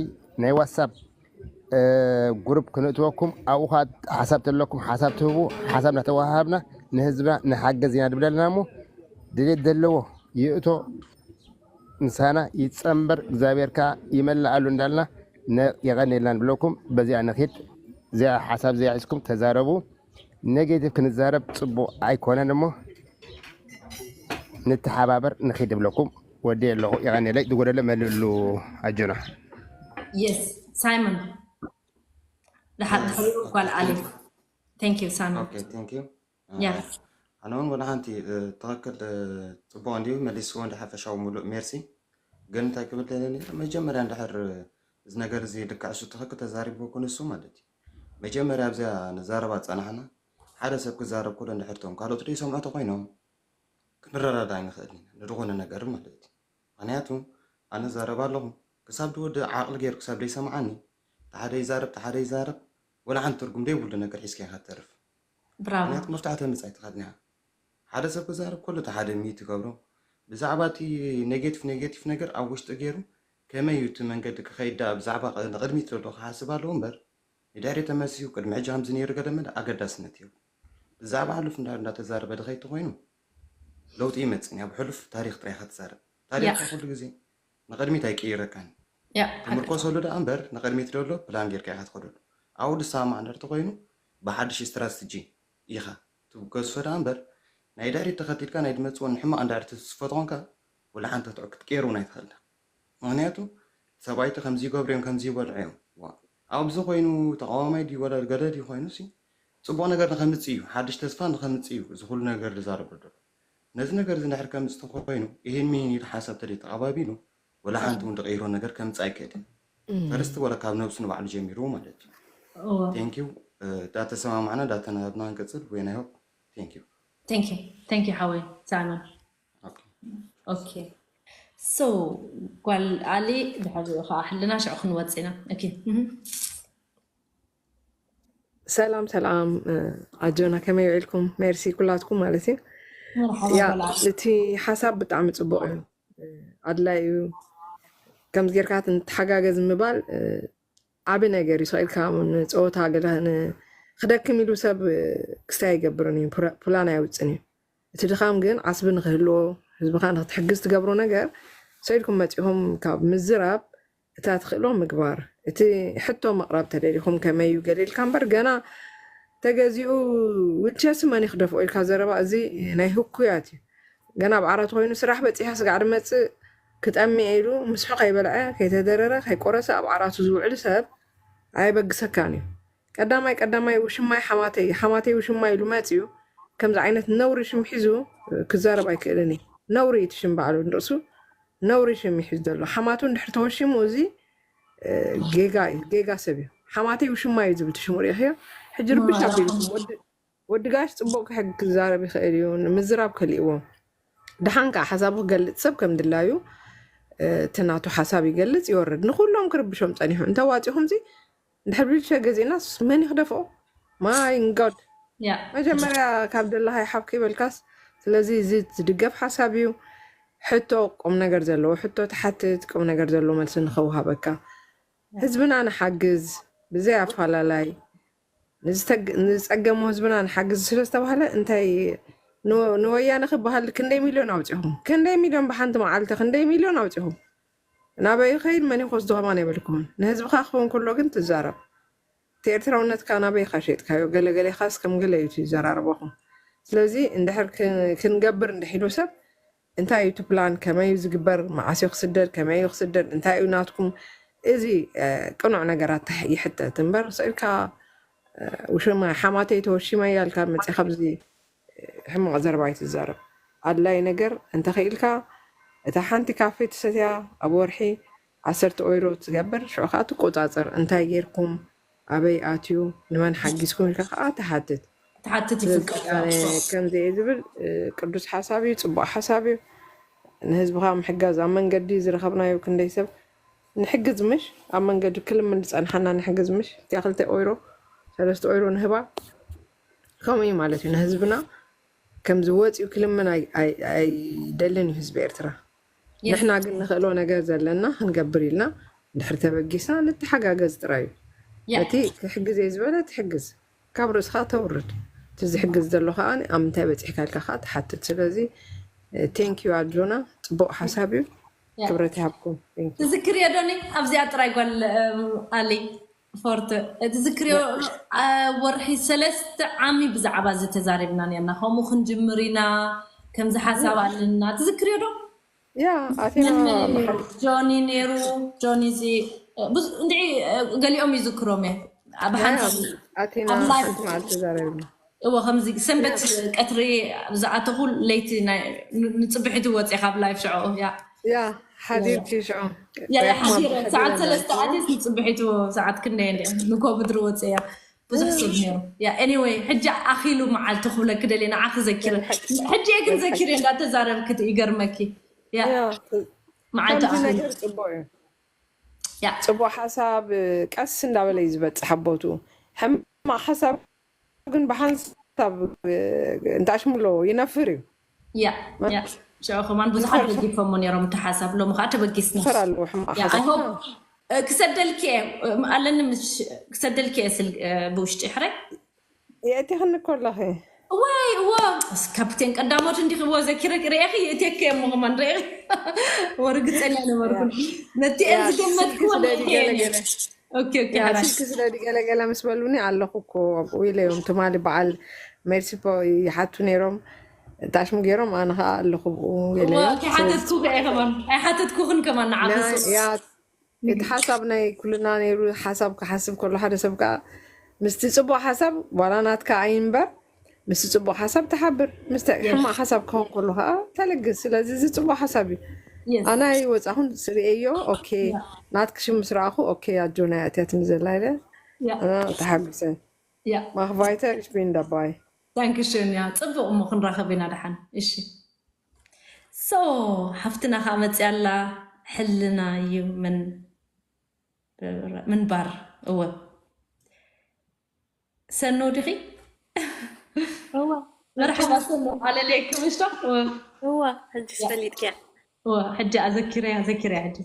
ናይ ዋትሳፕ እ፣ ግሩፕ ክንእትወኩም ኣብኡ ከዓ ሓሳብ ተለኩም ሓሳብ ትህቡ። ሓሳብ እናተወሃሃብና ንህዝብና ንሓገዝ ኢና ድብለልና እሞ ድሌት ዘለዎ ይእቶ ምሳና ይፀንበር እግዚኣብሔር ከዓ ይመልኣሉ እንዳልና ነ- የቐንየልና ንብለኩም። በዚኣ ንኺድ። እዚኣ ሓሳብ እዚኣ ሒዝኩም ተዛረቡ። ኔጌቲቭ ክንዛረብ ፅቡቅ ኣይኮነን እሞ ንተሓባበር ንኺድ ብለኩም ወዲ ኣለኹ። የቐንየለይ። ዝጎደለ መልእሉ ኣጆና። የስ ሳይሞን፣ ድሓር ድሕሪኡ ጓል ኣሌፍ። Thank you ሳይሞን። Okay, thank you. ያ ኣነ እውን ወላ ሓንቲ እ፣ ትኽክል እ፣ ፅቡቅ እንዲሁ መሊስዎ እንዲ ሓፈሻዊ ሙሉእ ሜርሲ። ግን እንታይ ክብል ደለኒ፣ መጀመርያ እንድሕር እዚ ነገር እዚ ልክዕ እሱ ትኽክል ተዛሪብዎ ኮነ እሱ ማለት እዩ። መጀመርያ ኣብዚኣ ንዛረባ ጸናሕና ሓደ ሰብ ክዛረብ ከሎ እንድሕር እቶም ካልኦት ዘይሰምዑ ተኮይኖም ክንረዳዳ ኣይንኽእል ኢና ንድኾነ ነገር ማለት እዩ። ምክንያቱ ኣነ ዛረብ ኣለኹ ክሳብ ድወዲ ዓቕሊ ገይሩ ክሳብ ዘይሰምዓኒ ተሓደ ይዛረብ ተሓደ ይዛረብ ወላ ሓንቲ ትርጉም ዘይብሉ ነገር ሒዝካ ኢኻ ትተርፍ። ብራቮ። ምክንያቱ መፍትሒ ተምፅእ ኣይትኽእልን ኢኻ። ሓደ ሰብ ክዛረብ ከሎ እቲ ሓደ ሚዩት ይገብሮ። ብዛዕባ እቲ ኔጌቲቭ ኔጌቲቭ ነገር ኣብ ውሽጡ ገይሩ ከመይ እዩ እቲ መንገዲ ክኸይድ ደኣ ብዛዕባ ቐ- ንቕድሚት ዘሎ ክሓስብ ኣለዎ እምበር ንድሕሪት ተመልሲኡ ቅድሚ ሕጂ ከምዚ ነይሩ ገለ መለ ኣገዳስነት የብሉ። ብዛዕባ ሕሉፍ እንዳ እንዳተዛረበ ድኸይድ ተኾይኑ ለውጢ ይመፅእ። ኣብ ሕሉፍ ታሪክ ጥራይ ኢኻ ትዛረብ። ታሪክ ያ እኮ ኩሉ ግዜ ንቕድሚት ኣይቅይረካን። ያ ሓቂ። ትምርኮሰሉ ደኣ እምበር ንቕድሚት ደሎ ፕላን ጌርካ ኢኻ ትኸደሉ። ኣብኡ ድሰማማዕ እንድሕር ተኾይኑ ብሓድሽ ስትራትጂ ኢኻ ትብገሶ ደኣ እምበር ናይ ድሕሪት ተኸቲልካ ናይ ድመፅዎ ንሕማቕ እንድሕር ትስፎ ተኾንካ ወላ ሓንቲ ክትዕክት ቄር እውን ኣይትኽእልን። ምክንያቱ ሰብኣይቲ ከምዚ ይገብሩ እዮም ከምዚ ይበልዑ እዮም። ዋ፣ ኣብዚ ኮይኑ ተቃዋማይ ድዩ ወላ ገለ ድዩ ኮይኑ ሲ ፅቡቅ ነገር ንከምፅእ እዩ፣ ሓድሽ ተስፋ ንከምፅእ እዩ እዚ ኩሉ ነገር ዝዛረበሉ ዘሎ። ነዚ ነገር እዚ እንድሕር ከምፅእ ተኮይኑ ይህን ሚህን ኢሉ ሓሳብ ተደይ ተቀባቢሉ ወላ ሓንቲ እውን ዝቀይሮ ነገር ከምፅእ ኣይክእልን። ፈርስቲ ወላ ካብ ነብሱ ንባዕሉ ጀሚሩ ማለት እዩ። እዎ። ቴንኪዩ። እንዳተሰማማዕና እንዳተናበብና ንቅፅል። ወይ ናይ ሆፕ ቴንኪዩ። Thank you። Thank you ሓወይ ሳይሞን። ኦኬ። ኦኬ። So ጓል ኣሊ ድሕሪኡ ከዓ ሕልና ሽዑ ክንወፅ ኢና። ኦኬ። እህ። ሰላም ሰላም እ፣ ኣጆና ከመይ ውዒልኩም? ሜርሲ ኩላትኩም ማለት እዩ። መርሓባ ያ ጓል ኣሊ። እቲ ሓሳብ ብጣዕሚ ፅቡቅ እዩ፣ እ፣ ኣድላይ እዩ። ከምዚ ጌርካ ንተሓጋገዝ ምባል እ፣ ዓቢ ነገር እዩ። ስቕ ኢልካ ንፀወታ ገለ ን- ክደክም ኢሉ ሰብ እ፣ ክስታይ ኣይገብርን እዩ፣ ፕራ- ፕላን ኣየውፅን እዩ። እቲ ድኻም ግን ዓስቢ ንክህልዎ ህዝብኻ ንክትሕግዝ ትገብሮ ነገር ስቕ ኢልኩም መፂኹም ካብ ምዝራብ እታ ትኽእሎ ምግባር፣ እቲ ሕቶ ምቕራብ ተደሊኹም ከመይ እዩ ገለ ኢልካ እምበር ገና ተገዚኡ ዊልቸርስ መን ይክደፍኦ ኢልካ ዘረባ እዚ ናይ ህኩያት እዩ። ገና ኣብ ዓራቱ ኮይኑ ስራሕ በፂሐ ስጋዕ ድመፅእ ክጠምየ ኢሉ ምስሑ ከይበልዐ ከይተደረረ ከይቆረሰ ኣብ ዓራቱ ዝውዕል ሰብ ኣየበግሰካን እዩ። ቀዳማይ ቀዳማይ ውሽማይ ሓማተይ ሓማተይ ውሽማይ ኢሉ መፅዩ ከምዚ ዓይነት ነውሪ ሽም ሒዙ ክዛረብ ኣይክእልን እዩ። ነውሪ እዩ እቲ ሽም ባዕሉ ንርእሱ ነውሪ ሽም ይሒዝ ዘሎ ሓማቱ እንድሕር ተወሽሙ እዚ እ፣ ጌጋ እዩ ጌጋ ሰብ እዩ። ሓማተይ ውሽማ እዩ ዝብል ትሽሙ ሪኢኽዮ። ሕጂ ርብሽ ኣቢልኩም ወዲ ወዲ ጋሽ ፅቡቅ ክሕግ ክዛረብ ይኽእል እዩ ንምዝራብ ከሊእዎ። ደሓን ከዓ ሓሳቡ ክገልፅ ሰብ ከም ድላዩ እ፣ እቲ ናቱ ሓሳብ ይገልፅ ይወርድ። ንኩሎም ክርብሾም ፀኒሑ እንተዋፂኹም ዚ እንድሕር ዊልቸር ገዚእናስ መን ይክደፍኦ? ማይ ንጋድ ያ መጀመርያ ካብ ደለካ ይሓብክ ይበልካስ። ስለዚ እዚ ዝድገፍ ሓሳብ እዩ። ሕቶ ቁም ነገር ዘለዎ ሕቶ ትሓትት ቁም ነገር ዘለዎ መልሲ ንኸውሃበካ። ህዝብና ንሓግዝ ብዘይ ኣፋላላይ። ንዝተግ- ንዝፀገሙ ህዝብና ንሓግዝ ስለዝተባህለ እንታይ ን- ንወያነ ክበሃል ክንደይ ሚልዮን ኣውፂኹም? ክንደይ ሚልዮን ብሓንቲ መዓልቲ ክንደይ ሚልዮን ኣውፂኹም? ናበይ ይኸይድ መን ይወስዶ ከማን የብልኩምን። ንህዝብኻ ክኸውን ከሎ ግን ትዛረብ። እቲ ኤርትራውነትካ ናበይኻ ሸጥካዮ? ገለገሌኻስ ከም ገለ እዩ እቲ ዘራርበኹም። ስለዚ እንድሕር ክን- ክንገብር እንድሒሉ ሰብ እንታይ እዩ እቲ ፕላን? ከመይ እዩ ዝግበር? መዓስ እዩ ክስደድ? ከመይ እዩ ክስደድ? እንታይ እዩ ናትኩም? እዚ እ፣ ቅኑዕ ነገራት ተሕ- ይሕተት እምበር ስኢልካ እ፣ ውሽማ ሓማተይ ተወሺመ እያልካ መፂኻ ኣብዚ ሕማቕ ዘረባ ኣይትዛረብ። ኣድላይ ነገር እንተኽኢልካ እታ ሓንቲ ካፌ ትሰትያ ኣብ ወርሒ ዓሰርተ ኦይሮ ትገብር፣ ሽዑ ከዓ ትቆፃፀር። እንታይ ጌርኩም፣ ኣበይ ኣትዩ፣ ንመን ሓጊዝኩም ኢልካ ከዓ ትሓትት። ትሓትት ስለዚ ይፍቀድ ኣነ ከምዚ እየ ዝብል እ፣ ቅዱስ ሓሳብ እዩ፣ ፅቡቅ ሓሳብ እዩ። ንህዝብኻ ምሕጋዝ ኣብ መንገዲ ዝረኸብናዮ ክንደይ ሰብ ንሕግዝ ምሽ ኣብ መንገዲ ክልምን ዝፀንሓና ንሕግዝ ምሽ እቲያ ክልተ ኦይሮ ሰለስተ ኦይሮ ንህባ ከምኡ እዩ ማለት እዩ። ንህዝብና ከምዚ ወፂኡ ክልምን ኣይ- ኣይ- ኣይደልን እዩ ህዝቢ ኤርትራ። ንሕና ግን ንኽእሎ ነገር ዘለና ክንገብር ኢልና ድሕሪ ተበጊስና ንተሓጋገዝ ጥራይ እዩ። ያ እቲ ክሕግዝ እየ ዝበለ ትሕግዝ ካብ ርእስኻ ተውርድ። እቲ ዝሕግዝ ዘሎ ከዓ ኣብ ምንታይ በፂሕካ ኢልካ ከዓ ትሓትት። ስለዚ ቴንክ ዩ ኣጆና፣ ፅቡቅ ሓሳብ እዩ። ያ ክብረት ይሃብኩም። Thank you። ትዝክርዮ ዶኒ ኣብዚኣ ጥራይ ጓል እም፣ ኣሊ ፎርት ትዝክርዮ አ፣ ወርሒ ሰለስተ ዓሚ ብዛዕባ እዚ ተዛሪብና ነርና። ከምኡ ክንጅምር ኢና፣ ከምዚ ሓሳብ ኣለና። ትዝክርዮ ዶ? ያ ኣቴና ምን መሓል ጆኒ ነይሩ። ጆኒ እዚ ብዙ እንድዒ ገሊኦም ይዝክሮም እየ ኣብ ያ ሓንቲ ኣቴና ኣብ ላይፍ ሓንቲ መዓልቲ ተዛረብና። እዎ ከምዚ ሰንበት ቀትሪ ዝኣተኹ ለይቲ ናይ- ን- ንፅብሒቱ ወፅየ ካብ ላይፍ ሽዑ ያ ያ ሓዲርኪ ሽዑ ያ ያ ወይ ሕማም ሓዲረ ሰዓት ሓዲረ ሰለስተ ኣትስ ንፅብሒቱ ሰዓት ክንደየ እንደ ንኮብድሪ ወፅየ ብዙሕ ሰብ ነይሩ። ያ ኤኒወይ ሕጂ ኣኺሉ መዓልቲ ክብለኪ ደልየ ንዓኺ ዘኪረ። ሕጂ እየ ግን ዘኪረ እንዳተዛረብክት ይገርመኪ። ያ ያ መዓልቲ ከምዚ ኣኺሉ ነገር ፅቡቅ እዩ። ያ ፅቡቅ ሓሳብ ቀስ እንዳበለ እዩ ዝበፅሕ ኣቦቱ። ሕማቅ ሓሳብ ግን ብሓንሳብ እንታሽምሎ ይነፍር እዩ። ያ ያ ሽዑ ከማን ብዙሓት ደጊፎሞ ነይሮም እቲ ሓሳብ ሎሚ ከዓ ተበጊስና። ይፈር ኣለዎ ሕማቅ ያ ሓሳብ I hope ክሰደልኪ እየ ኣለኒ ምስ ክሰደልኪ እየ ስል ብውሽጢ ሕረ የእቲኽኒ እኮ ኣለኺ። ወይ እዎ ካፕቴን ቀዳሞት እንዲኽዎ ዘኪረ ርኤኺ የእቴክ እየ እሞ ከማን ርኤ ወርግፀኛ ነበርኩን ነቲ እየ ያ ስልኪ ዝገመትክዎ ስደዲ ርኤ ገለገለ ኦኬ ኦኬ ያ ሓላሽ ስልኪ ስደዲ ገለገለ ምስ በሉኒ ኣለኹ እኮ ኣብኡ ኢለ እዮም ትማሊ በዓል ሜርሲፖ ይሓቱ ነይሮም። ጣሽሙ ገይሮም ኣነ ከዓ ኣለኹ ብኡ ኢለ እዋ ከይሓተትኩ ከ ከማን ኣይሓተትኩኽን ከማን ንዓኺ ያ እቲ ሓሳብ ናይ ኩልና ነይሩ። ሓሳብ ክሓስብ ከሎ ሓደ ሰብ ከዓ ምስቲ ፅቡቅ ሓሳብ ዋላ ናትካ ኣይንበር ምስቲ ፅቡቅ ሓሳብ ተሓብር፣ ምስቲ ሕማቅ ሓሳብ ክኸውን ከሎ ከዓ ተልግስ። ስለዚ እዚ ፅቡቅ ሓሳብ እዩ። የስ ኣነ ኣይወፃኹን ስርእዮ ኦኬ ያ ናትኪ ሽም ምስ ረኣኹ ኦኬ ኣጆና እያ እትያትኒ ዘላ ኢለ ያ ኣነ ተሓጊሰ። ያ ማኽቫይተ ሽፒን ደባይ ዳንክሽን ያ ፅቡቅ እሞ ክንራኸብ ኢና ደሓን እሺ ሶ ሓፍትና ከዓ መፅያ ኣላ ሕልና እዩ ምን ምንባር እወ ሰኖ ዲኺ እዋ መርሓባ ሰኖ ኣለለይኩም እሽቶ እዋ ሕጂ ፈሊጥክያ እወ ሕጂ ኣዘኪረያ ኣዘኪረያ ሕጂ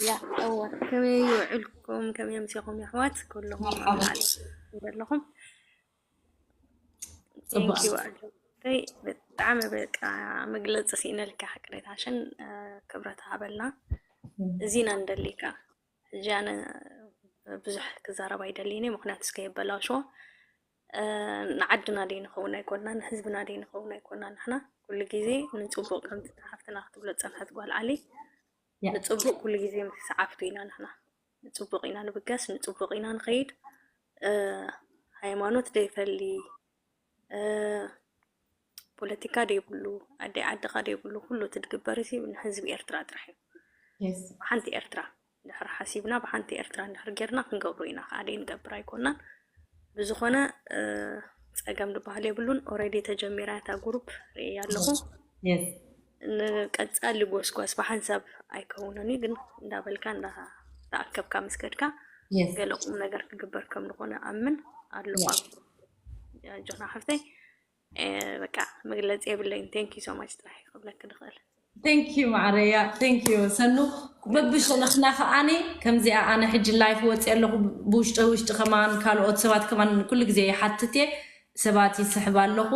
ያ እዋ ከመይ ይውዕልኩም ከመይ ኣምሲኹም የሕዋት ኩልኹም መርሓባ ዘለኹም ፅቡቅ ቴንኪዩ ኣጆተይ ብጣዕሚ በቃ መግለፂ ስኢነልካ ቅሬታሽን ክብረት ሃበልና እዚና እንደሊካ ሕጂ ኣነ ብዙሕ ክዛረብ ኣይደልይኒ ምክንያቱ እስከ የበላሽዎ ንዓድና ደይ ንኸውን ኣይኮንና ንህዝብና ደይ ንኸውን ኣይኮንና ንሕና ኩሉ ግዜ ንፅቡቅ ከምቲ ሓፍትና ክትብሎ ፀንሐት ጓል ዓሊ ያ ንፅቡቅ ኩሉ ግዜ ምስ ሰዓብቱ ኢና ንሕና ንፅቡቅ ኢና ንብገስ ንፅቡቅ ኢና ንኸይድ ሃይማኖት ደይፈሊ ፖለቲካ ደይብሉ ኣደይ ዓድኻ ደይብሉ ኩሉ እቲ ድግበር እዚ ንህዝቢ ኤርትራ ጥራሕ እዩ የስ ብሓንቲ ኤርትራ እንድሕር ሓሲብና ብሓንቲ ኤርትራ እንድሕር ጌርና ክንገብሮ ኢና ከዓ ደይ ንገብር ኣይኮናን ብዝኾነ ፀገም ዝበሃል የብሉን already ተጀሚራ እታ group ርእየ ኣለኹ የስ ንቀፃሊ ጎስጓስ ብሓንሳብ ኣይከውንን እዩ ግን እንዳበልካ እንዳተኣከብካ ምስ ከድካ የስ ገለ ቁም ነገር ክግበር ከም ዝኾነ ኣምን ኣለኹ ያ ኣብ ኣጆኻ ሓፍተይ በቃ መግለፂ የብለይን thank you so much ጥራሕ ክብለክ ድኽእል thank you ማዕረያ thank you ሰኑ በብሸነኽና ከዓኒ ከምዚኣ ኣነ ሕጂ live ወፅየ ኣለኹ ብውሽጢ ውሽጢ ከማን ካልኦት ሰባት ከማን ኩሉ ግዜ ይሓትት እየ ሰባት ይስሕብ ኣለኹ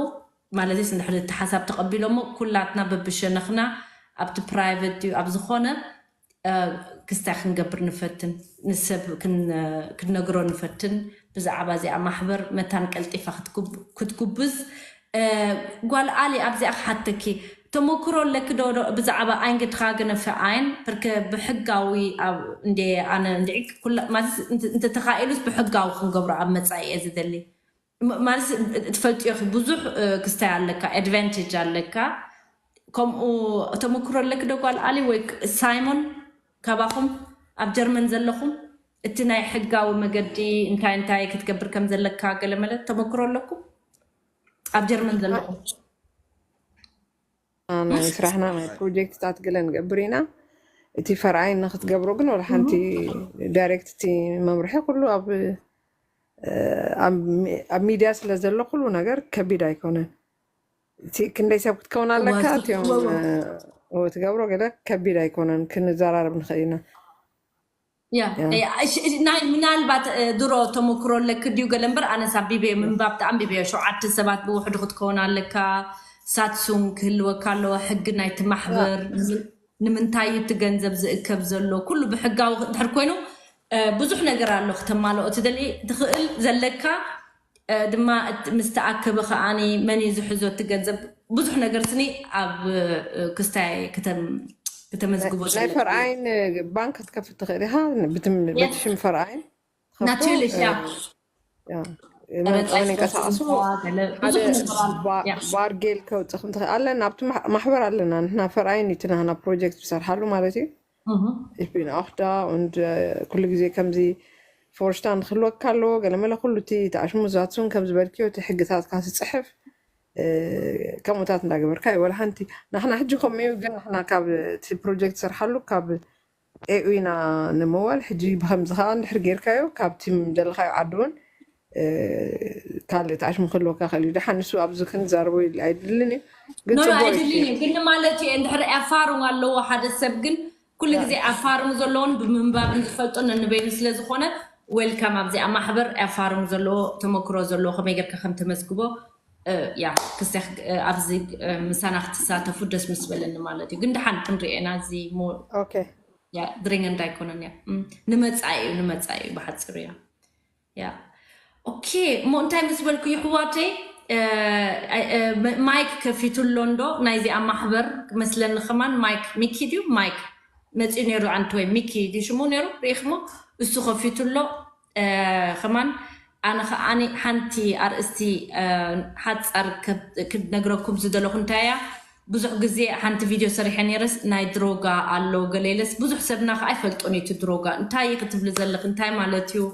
ማለትስ እንድሕር እቲ ሓሳብ ተቐቢሎሞ ኩላትና በብሸነኽና ኣብቲ private ድዩ ኣብ ዝኾነ ክስታይ ክንገብር ንፈትን፣ ንሰብ ክንነግሮ ንፈትን። ብዛዕባ እዚኣ ማሕበር መታን ቀልጢፋ ክትጉብዝ። ጓል ኣሊ፣ ኣብዚኣ ክሓተኪ፣ ተመክሮ ኣለኪ ዶ ብዛዕባ ኣይንገድኻ ገነፈ ኣይን? ብርክ ብሕጋዊ ኣብ እንደ ኣነ እንድዒ ኩላ ማለት እንተተኻኢሉስ ብሕጋዊ ክንገብሮ ኣብ መጻኢ እየ ዝደሊ። ማለት ትፈልጥዮ ብዙሕ ክስታይ ኣለካ፣ ኣድቫንቴጅ ኣለካ። ከምኡ ተመክሮ ኣለኪ ዶ ጓል ኣሊ ወይ ሳይሞን? ካባኹም ኣብ ጀርመን ዘለኹም እቲ ናይ ሕጋዊ መገዲ እንታይ እንታይ ክትገብር ከም ዘለካ ገለመለ ተመክሮ ኣለኩም? ኣብ ጀርመን ዘለኹም ናይ ስራሕና ናይ ፕሮጀክትታት ገለ ንገብር ኢና። እቲ ፈርኣይ ንክትገብሮ ግን ወላ ሓንቲ ዳይሬክት እቲ መምርሒ ኩሉ ኣብ ኣብ ሚድያ ስለ ዘሎ ኩሉ ነገር ከቢድ ኣይኮነን። እቲ ክንደይ ሰብ ክትከውን ኣለካ እቲኦም ትገብሮ ገለ ከቢድ ኣይኮነን። ክንዘራረብ ንኽእል ኢና። ናይ ምናልባት ድሮ ተመክሮ ኣለክ ድዩ ገለ እምበር ኣነስ ኣቢበዮ ምንባብ ተኣንቢበዮ ሸውዓተ ሰባት ብውሕዱ ክትከውን ኣለካ። ሳትሱን ክህልወካ ኣለዎ ሕጊ ናይቲ ማሕበር። ንምንታይ እቲ ገንዘብ ዝእከብ ዘሎ ኩሉ ብሕጋዊ ድሕር ኮይኑ ብዙሕ ነገር ኣሎ ክተማልኦ ትደሊ ትኽእል ዘለካ ድማ ምስተኣከበ ከዓኒ መን እዩ ዝሕዞ እቲ ገንዘብ ብዙሕ ነገር ስኒ ኣብ ክስታይ ከተመዝግቦ ናይ ፈርኣይን ባንክ ክትከፍት ትኽእል ኢኻ። በቲ ሽም ፈርኣይን ናትልሽ መንቀሳቀሱ ባርጌል ከውፅእ ክንትኽእል ኣለና። ኣብቲ ማሕበር ኣለና ንሕና ፈርኣይን እቲ ናህና ፕሮጀክት ዝሰርሓሉ ማለት እዩ። Ich bin auch da und ኩሉ ግዜ ከምዚ ፎርስታ ንክህልወካ ኣለዎ። ገለመለ ኩሉ እቲ ተኣሽሙ ዛትሱን ከም ዝበልክዮ እቲ ሕግታትካ ትፅሕፍ ከምኡታት እንዳገበርካ እዩ። ወላ ሓንቲ ናሕና ሕጂ ከምኡ እዩ፣ ግን ናሕና ካብ እቲ ፕሮጀክት ዝሰርሓሉ ካብ ኤኡ ኢና ንምወል። ሕጂ ብከምዚ ከዓ እንድሕር ጌርካዮ ካብ ቲም ዘለካዮ ዓዲ እውን ካልእ ተኣሽሙ ክህልወካ ክእል እዩ። ደሓን ንሱ ኣብዚ ክንዛረቦ ኣይድልን እዩ፣ ግን ኣይድልን እዩ ግን ማለት እዩ። እንድሕር ኤፋርም ኣለዎ ሓደ ሰብ ግን ኩሉ ግዜ ኤፋርም ዘለዎን ብምንባብን ዝፈልጦ ነንበይኑ ስለዝኮነ ዌልካም ኣብዚኣ ማሕበር ኤፋርም ዘለዎ ተመክሮ ዘለዎ ከመይ ጌርካ ከም ተመዝግቦ ያ ክስተ ኣብዚ ምሳና ክትሳተፉ ደስ ምስ በለኒ ማለት እዩ። ግን ደሓን ክንሪኦ ኢና እዚ ድሪንገንዳ ኣይኮነን እያ ንመፃኢ እዩ ንመፃኢ እዩ ብሓፂሩ እያ። ያ ኦኬ እሞ እንታይ ምስ በልኩ ይሕዋተይ ማይክ ከፊቱ ኣሎ እንዶ ናይዚኣ ማሕበር መስለኒ ከማን ማይክ ሚኪ ድዩ ማይክ መፂኡ ነይሩ ኣንቲ ወይ ሚኪ ድዩ ሽሙ ነይሩ ርኢኽሞ እሱ ከፊቱ ኣሎ። ከማን ኣነ ከዓኒ ሓንቲ ኣርእስቲ ሓፃር ክነግረኩም ዝደለኹ እንታይ እያ ብዙሕ ግዜ ሓንቲ ቪድዮ ሰሪሐ ነይረስ ናይ ድሮጋ ኣሎ ገለ ኢለስ ብዙሕ ሰብና ከዓ ኣይፈልጦን እዩ እቲ ድሮጋ እንታይ ክትብሊ ዘለክ እንታይ ማለት እዩ።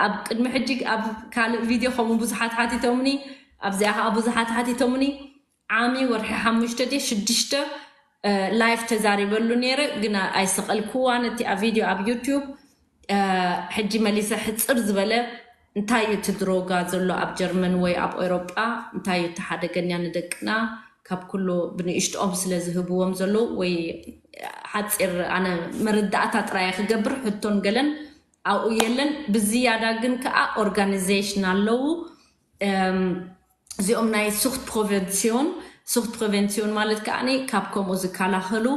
ኣብ ቅድሚ ሕጂ ኣብ ካልእ ቪድዮ ከምኡ ብዙሓት ሓቲቶምኒ ኣብዚኣ ከዓ ብዙሓት ሓቲቶምኒ ዓሚ ወርሒ ሓሙሽተ ድየ ሽዱሽተ ላይፍ ተዛሪበሉ ነይረ ግን ኣይሰቐልክዋን እቲኣ ቪድዮ ኣብ ዩቱብ ሕጂ መሊሰ ሕፅር ዝበለ እንታይ እዩ እቲ ድሮጋ ዘሎ ኣብ ጀርመን ወይ ኣብ ኤውሮጳ እንታይ እዩ እቲ ሓደገኛ ንደቅና ካብ ኩሉ ብንእሽትኦም ስለ ዝህብዎም ዘለዉ ወይ ሓፂር ኣነ መረዳእታ ጥራይ ክገብር ሕቶን ገለን ኣብኡ የለን ብዝያዳ ግን ከዓ ኦርጋኒዜሽን ኣለዉ እዚኦም ናይ ሱክት ፕሮቨንሲዮን ሱክት ፕሮቨንሲዮን ማለት ከዓ ካብ ከምኡ ዝከላኸሉ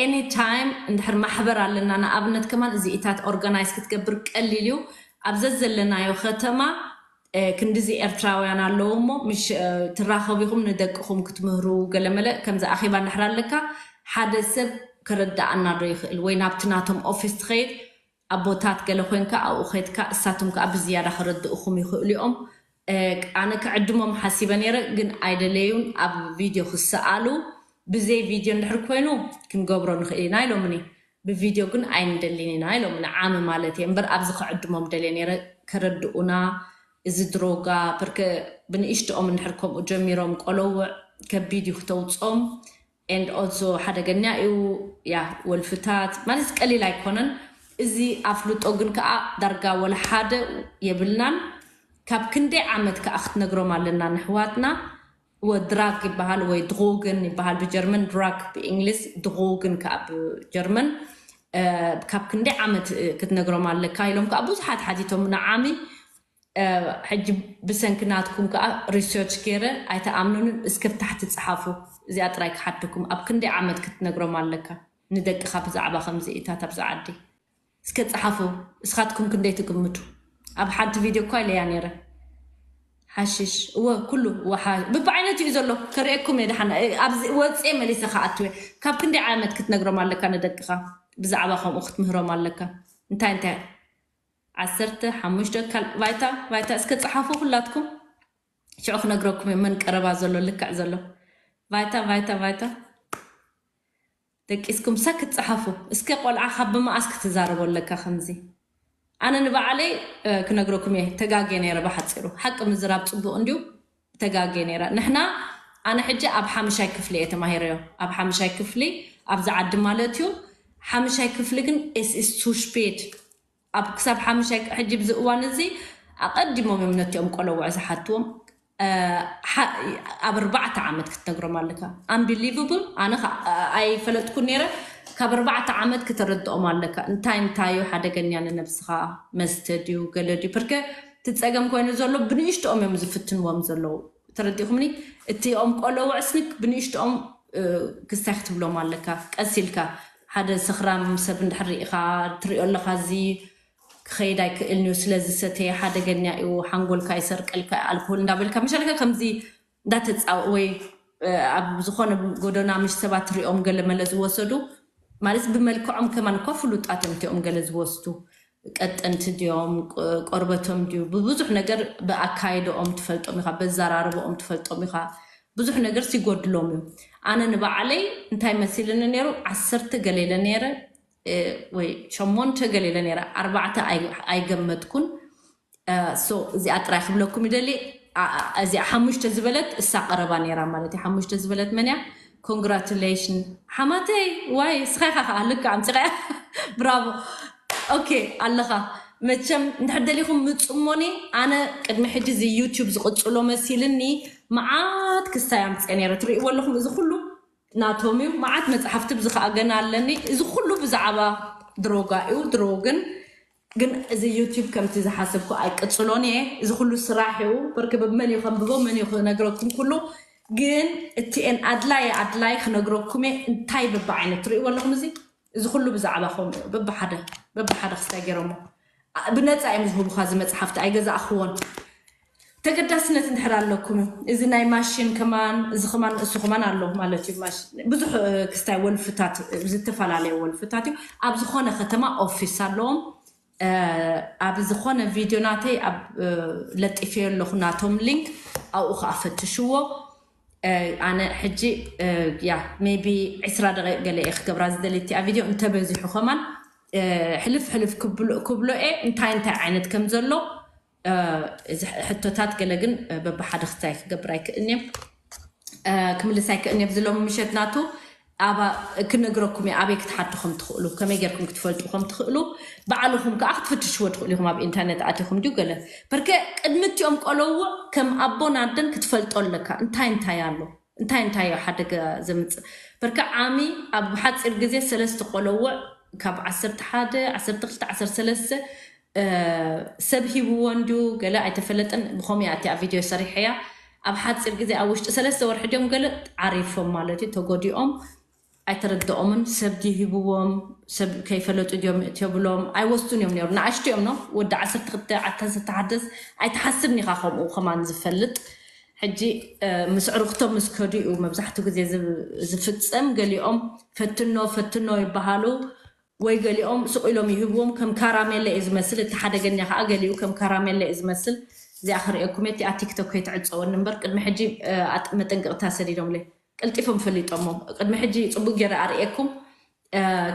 ኤኒታይም እንድሕር ማሕበር ኣለና ንኣብነት ከማን እዚኢታት ኦርጋናይዝ ክትገብር ቀሊል እዩ ኣብ ዘዘለናዮ ከተማ ክንዲዚ ኤርትራውያን ኣለዉ እሞ ምሽ ትራኸቢኹም ንደቅኹም ክትምህሩ ገለመለ ከምዚ ኣኼባ እንድሕር ኣለካ ሓደ ሰብ ከረዳኣና ዶ ይኽእል ወይ ናብቲ ናቶም ኦፊስ ትኸይድ ኣቦታት ገለ ኮንካ ኣብኡ ከድካ እሳቶም ከዓ ብዝያዳ ከረድእኹም ይኽእሉ እዮም ኣነ ክዕድሞም ሓሲበ ነይረ ግን ኣይደለዩን ኣብ ቪድዮ ክሰኣሉ ብዘይ ቪድዮ እንድሕር ኮይኑ ክንገብሮ ንኽእል ኢና ኢሎምኒ ብቪድዮ ግን ኣይንደልን ኢና ኢሎምኒ ዓሚ ማለት እየ እምበር ኣብዚ ክዕድሞም ደልየ ነይረ ከረድኡና እዚ ድሮጋ ብርክ ብንእሽትኦም እንድሕር ከምኡ ጀሚሮም ቆለውዕ ከቢድ እዩ ክተውፅኦም and also ሓደገኛ እዩ ያ ወልፍታት ማለት ቀሊል ኣይኮነን እዚ ኣፍልጦ ግን ከዓ ዳርጋ ወላ ሓደ የብልናን ካብ ክንደይ ዓመት ከዓ ክትነግሮም ኣለና ንሕዋትና ወድራግ ይበሃል ወይ ድጎግን ይበሃል ብጀርመን ድራግ ብእንግሊዝ ድጎግን ከዓ ብጀርመን ካብ ክንደይ ዓመት ክትነግሮም ኣለካ ኢሎም ከዓ ብዙሓት ሓቲቶም ንዓሚ ሕጂ ብሰንኪ ናትኩም ከዓ ሪሰርች ገይረ ኣይተኣምኑንን እስክብ ታሕቲ ፀሓፉ እዚኣ ጥራይ ክሓተኩም ኣብ ክንደይ ዓመት ክትነግሮም ኣለካ ንደቅኻ ብዛዕባ ከምዚ ኢታት ኣብዚ ዓዲ እስከ ጸሓፉ። እስኻትኩም ክንደይ ትግምቱ? ኣብ ሓንቲ ቪድዮ እኳ ኢለያ ነይረ። ሓሽሽ እወ ኩሉ እወ ሓ- ብብዓይነቱ እዩ ዘሎ። ከርእየኩም እየ ደሓን። ኣብዚ ወፅየ መሊሰ ከኣትወ። ካብ ክንደይ ዓመት ክትነግሮም ኣለካ ንደቅኻ? ብዛዕባ ከምኡ ክትምህሮም ኣለካ። እንታይ እንታይ? ዓሰርተ ሓሙሽተ ካል ባይታ ባይታ እስከ ጸሓፉ ኩላትኩም። ሽዑ ክነግረኩም እየ መን ቀረባ ዘሎ ልክዕ ዘሎ። ባይታ ባይታ ባይታ ደቂስኩም ሳ ክትጸሓፉ። እስከ ቆልዓ ካብ ብመኣስ ክትዛረቦ ኣለካ ከምዚ። ኣነ ንባዕለይ ክነግረኩም እየ ተጋጌ ነይረ። ብሓፂሩ ሓቂ ምዝራብ ፅቡቅ እንዲዩ። ተጋጌ ነይረ። ንሕና ኣነ ሕጂ ኣብ ሓምሻይ ክፍሊ እየ ተማሂረዮ። ኣብ ሓምሻይ ክፍሊ ኣብዚ ዓዲ ማለት እዩ። ሓምሻይ ክፍሊ ግን ኤስኤስ ቱ ስፔድ ኣብ ክሳብ ሓምሻይ ሕጂ ብዚ እዋን እዚ ኣቐዲሞም እዮም ነቲኦም ቆለውዕ ዝሓትዎም። ኣብ ኣርባዕተ ዓመት ክትነግሮም ኣለካ። ኣንቢሊቭብል ኣነ ኣይፈለጥኩ ነይረ። ካብ ኣርባዕተ ዓመት ክተረድኦም ኣለካ። እንታይ እንታይ እዩ ሓደገኛ ንነብስኻ መስተ ድዩ ገለ ድዩ ፕርከ ትፀገም ኮይኑ ዘሎ ብንእሽትኦም እዮም ዝፍትንዎም ዘለዉ። ተረዲኹምኒ? እቲኦም ቆለውዕ ስንክ ብንእሽትኦም ክስታይ ክትብሎም ኣለካ። ቀስ ኢልካ ሓደ ሰኽራም ሰብ እንድሕር ርኢኻ ትሪኦ ኣለኻ እዚ ክኸይድ ኣይክእልን እዩ ስለዝሰተየ ሓደገኛ እዩ ሓንጎልካ ይሰርቀልካ ኣልኮል እንዳበልካ መሻለካ ከምዚ እንዳተፃወ ወይ ኣብ ዝኾነ ጎደና ምሽ ሰባት ትሪኦም ገለመለ ዝወሰዱ ማለት ብመልክዖም ከማን እኳ ፍሉጣት እዮም እቲኦም ገለ ዝወስዱ ቀጠንቲ ድዮም ቆርበቶም ድዩ ብብዙሕ ነገር ብኣካይደኦም ትፈልጦም ኢኻ በዘራርበኦም ትፈልጦም ኢኻ ብዙሕ ነገር ሲጎድሎም እዩ ኣነ ንባዕለይ እንታይ መሲልኒ ነይሩ ዓሰርተ ገለ ኢለ ነይረ ወይ ሸሞንተ ገለ ኢለ ነይረ ኣርባዕተ ኣይገመትኩን እዚኣ ጥራይ ክብለኩም ይደሊ እዚኣ ሓሙሽተ ዝበለት እሳ ቀረባ ነይራ ማለት እዩ ሓሙሽተ ዝበለት መን እያ ኮንግራቱሌሽን ሓማተይ ዋይ ስኻይኻ ከዓ ልካ ኣምፂቐያ ብራቮ ኦኬ ኣለኻ መቸም እንድሕር ደሊኹም ምፅሞኒ ኣነ ቅድሚ ሕጂ እዚ ዩቲዩብ ዝቕፅሎ መሲልኒ መዓት ክስታይ ኣምፅአ ነይረ ትርእይዎ ኣለኹም እዚ ኩሉ ናቶም እዩ መዓት መፅሓፍቲ ብዚ ከዓ ገና ኣለኒ እዚ ኩሉ ብዛዕባ ድሮጋ እዩ ድሮ ግን ግን እዚ ዩቲብ ከምቲ ዝሓሰብኩ ኣይቅፅሎን እየ እዚ ኩሉ ስራሕ እዩ በርክ ብመን እዩ ከንብቦ መን እዩ ክነግረኩም ኩሉ ግን እቲኤን ኣድላይ ኣድላይ ክነግረኩም እየ እንታይ በብዓይነት ትርእይዎ ኣለኹም እዚ እዚ ኩሉ ብዛዕባኹም እዩ በብሓደ በብሓደ ክስታይ ገይሮሞ ብነፃ እዮም ዝህቡኻ እዚ መፅሓፍቲ ኣይገዛእኽዎን ተገዳስነት እንድሕር ኣለኩም እዩ እዚ ናይ ማሽን ከማን እዚ ከማን እሱ ከማን ኣሎ ማለት እዩ ብዙሕ ክስታይ ወልፍታት ዝተፈላለየ ወልፍታት እዩ ኣብ ዝኾነ ከተማ ኦፊስ ኣለዎም ኣብ ዝኾነ ቪድዮ ናተይ ኣብ ለጢፈዮ ኣለኹ ናቶም ሊንክ ኣብኡ ከዓ ፈትሽዎ ኣነ ሕጂ ያ ሜቢ ዕስራ ደቂቅ ገለ እየ ክገብራ ዝደሊ እቲኣ ቪድዮ እንተበዚሑ ከማን ሕልፍ ሕልፍ ክብሎ እየ እንታይ እንታይ ዓይነት ከም ዘሎ ሕቶታት ገለ ግን በብሓደ ክስታይ ክገብር ኣይክእልን እየ ክምልስ ኣይክእልን እየ ብዝሎም ምሸት ናቱ ኣባ ክነግረኩም እየ ኣበይ ክትሓቱ ከም ትኽእሉ ከመይ ገርኩም ክትፈልጡ ከም ትኽእሉ ባዕልኹም ከዓ ክትፍትሽዎ ትኽእሉ ኢኹም ኣብ ኢንተርነት ኣቲኹም ድዩ ገለ በርከ ቅድሚ እቲኦም ቆለውዕ ከም ኣቦን ኣደን ክትፈልጦ ኣለካ እንታይ እንታይ ኣሎ እንታይ እንታይ እዩ ሓደጋ ዘምፅእ በርከ ዓሚ ኣብ ሓፂር ግዜ ሰለስተ ቆለውዕ ካብ ዓሰርተ ሓደ ዓሰርተ ክልተ ዓሰርተ ሰለስተ ሰብ ሂብዎ እንድዩ ገለ ኣይተፈለጠን ብኸምኡ እያ እቲኣ ቪድዮ ሰሪሐያ ኣብ ሓፂር ግዜ ኣብ ውሽጢ ሰለስተ ወርሒ ድዮም ገለ ዓሪፎም ማለት እዩ ተጎዲኦም ኣይተረድኦምን ሰብ ድዩ ሂብዎም ሰብ ከይፈለጡ ድዮም እትብሎም ኣይወስዱን እዮም ነሩ ንኣሽቱ እዮም ነው ወዲ ዓሰርተ ክልተ ዓሰርተ ሓደስ ኣይትሓስብን ኢኻ ከምኡ ከማን ዝፈልጥ ሕጂ ምስ ዕሩኽቶም ምስ ከዱ እዩ መብዛሕትኡ ግዜ ዝፍፀም ገሊኦም ፈትኖ ፈትኖ ይበሃሉ ወይ ገሊኦም ስቕ ኢሎም ይህብዎም ከም ካራሜለ እዩ ዝመስል እቲ ሓደገኛ ከዓ ገሊኡ ከም ካራሜለ እዩ ዝመስል እዚኣ ክርእየኩም እየ እቲኣ ቲክቶክ ከይትዕፀወኒ እምበር ቅድሚ ሕጂ መጠንቀቕታ ሰዲዶምለይ ቀልጢፎም ፈሊጦሞ ቅድሚ ሕጂ ፅቡቅ ገይረ ኣርእየኩም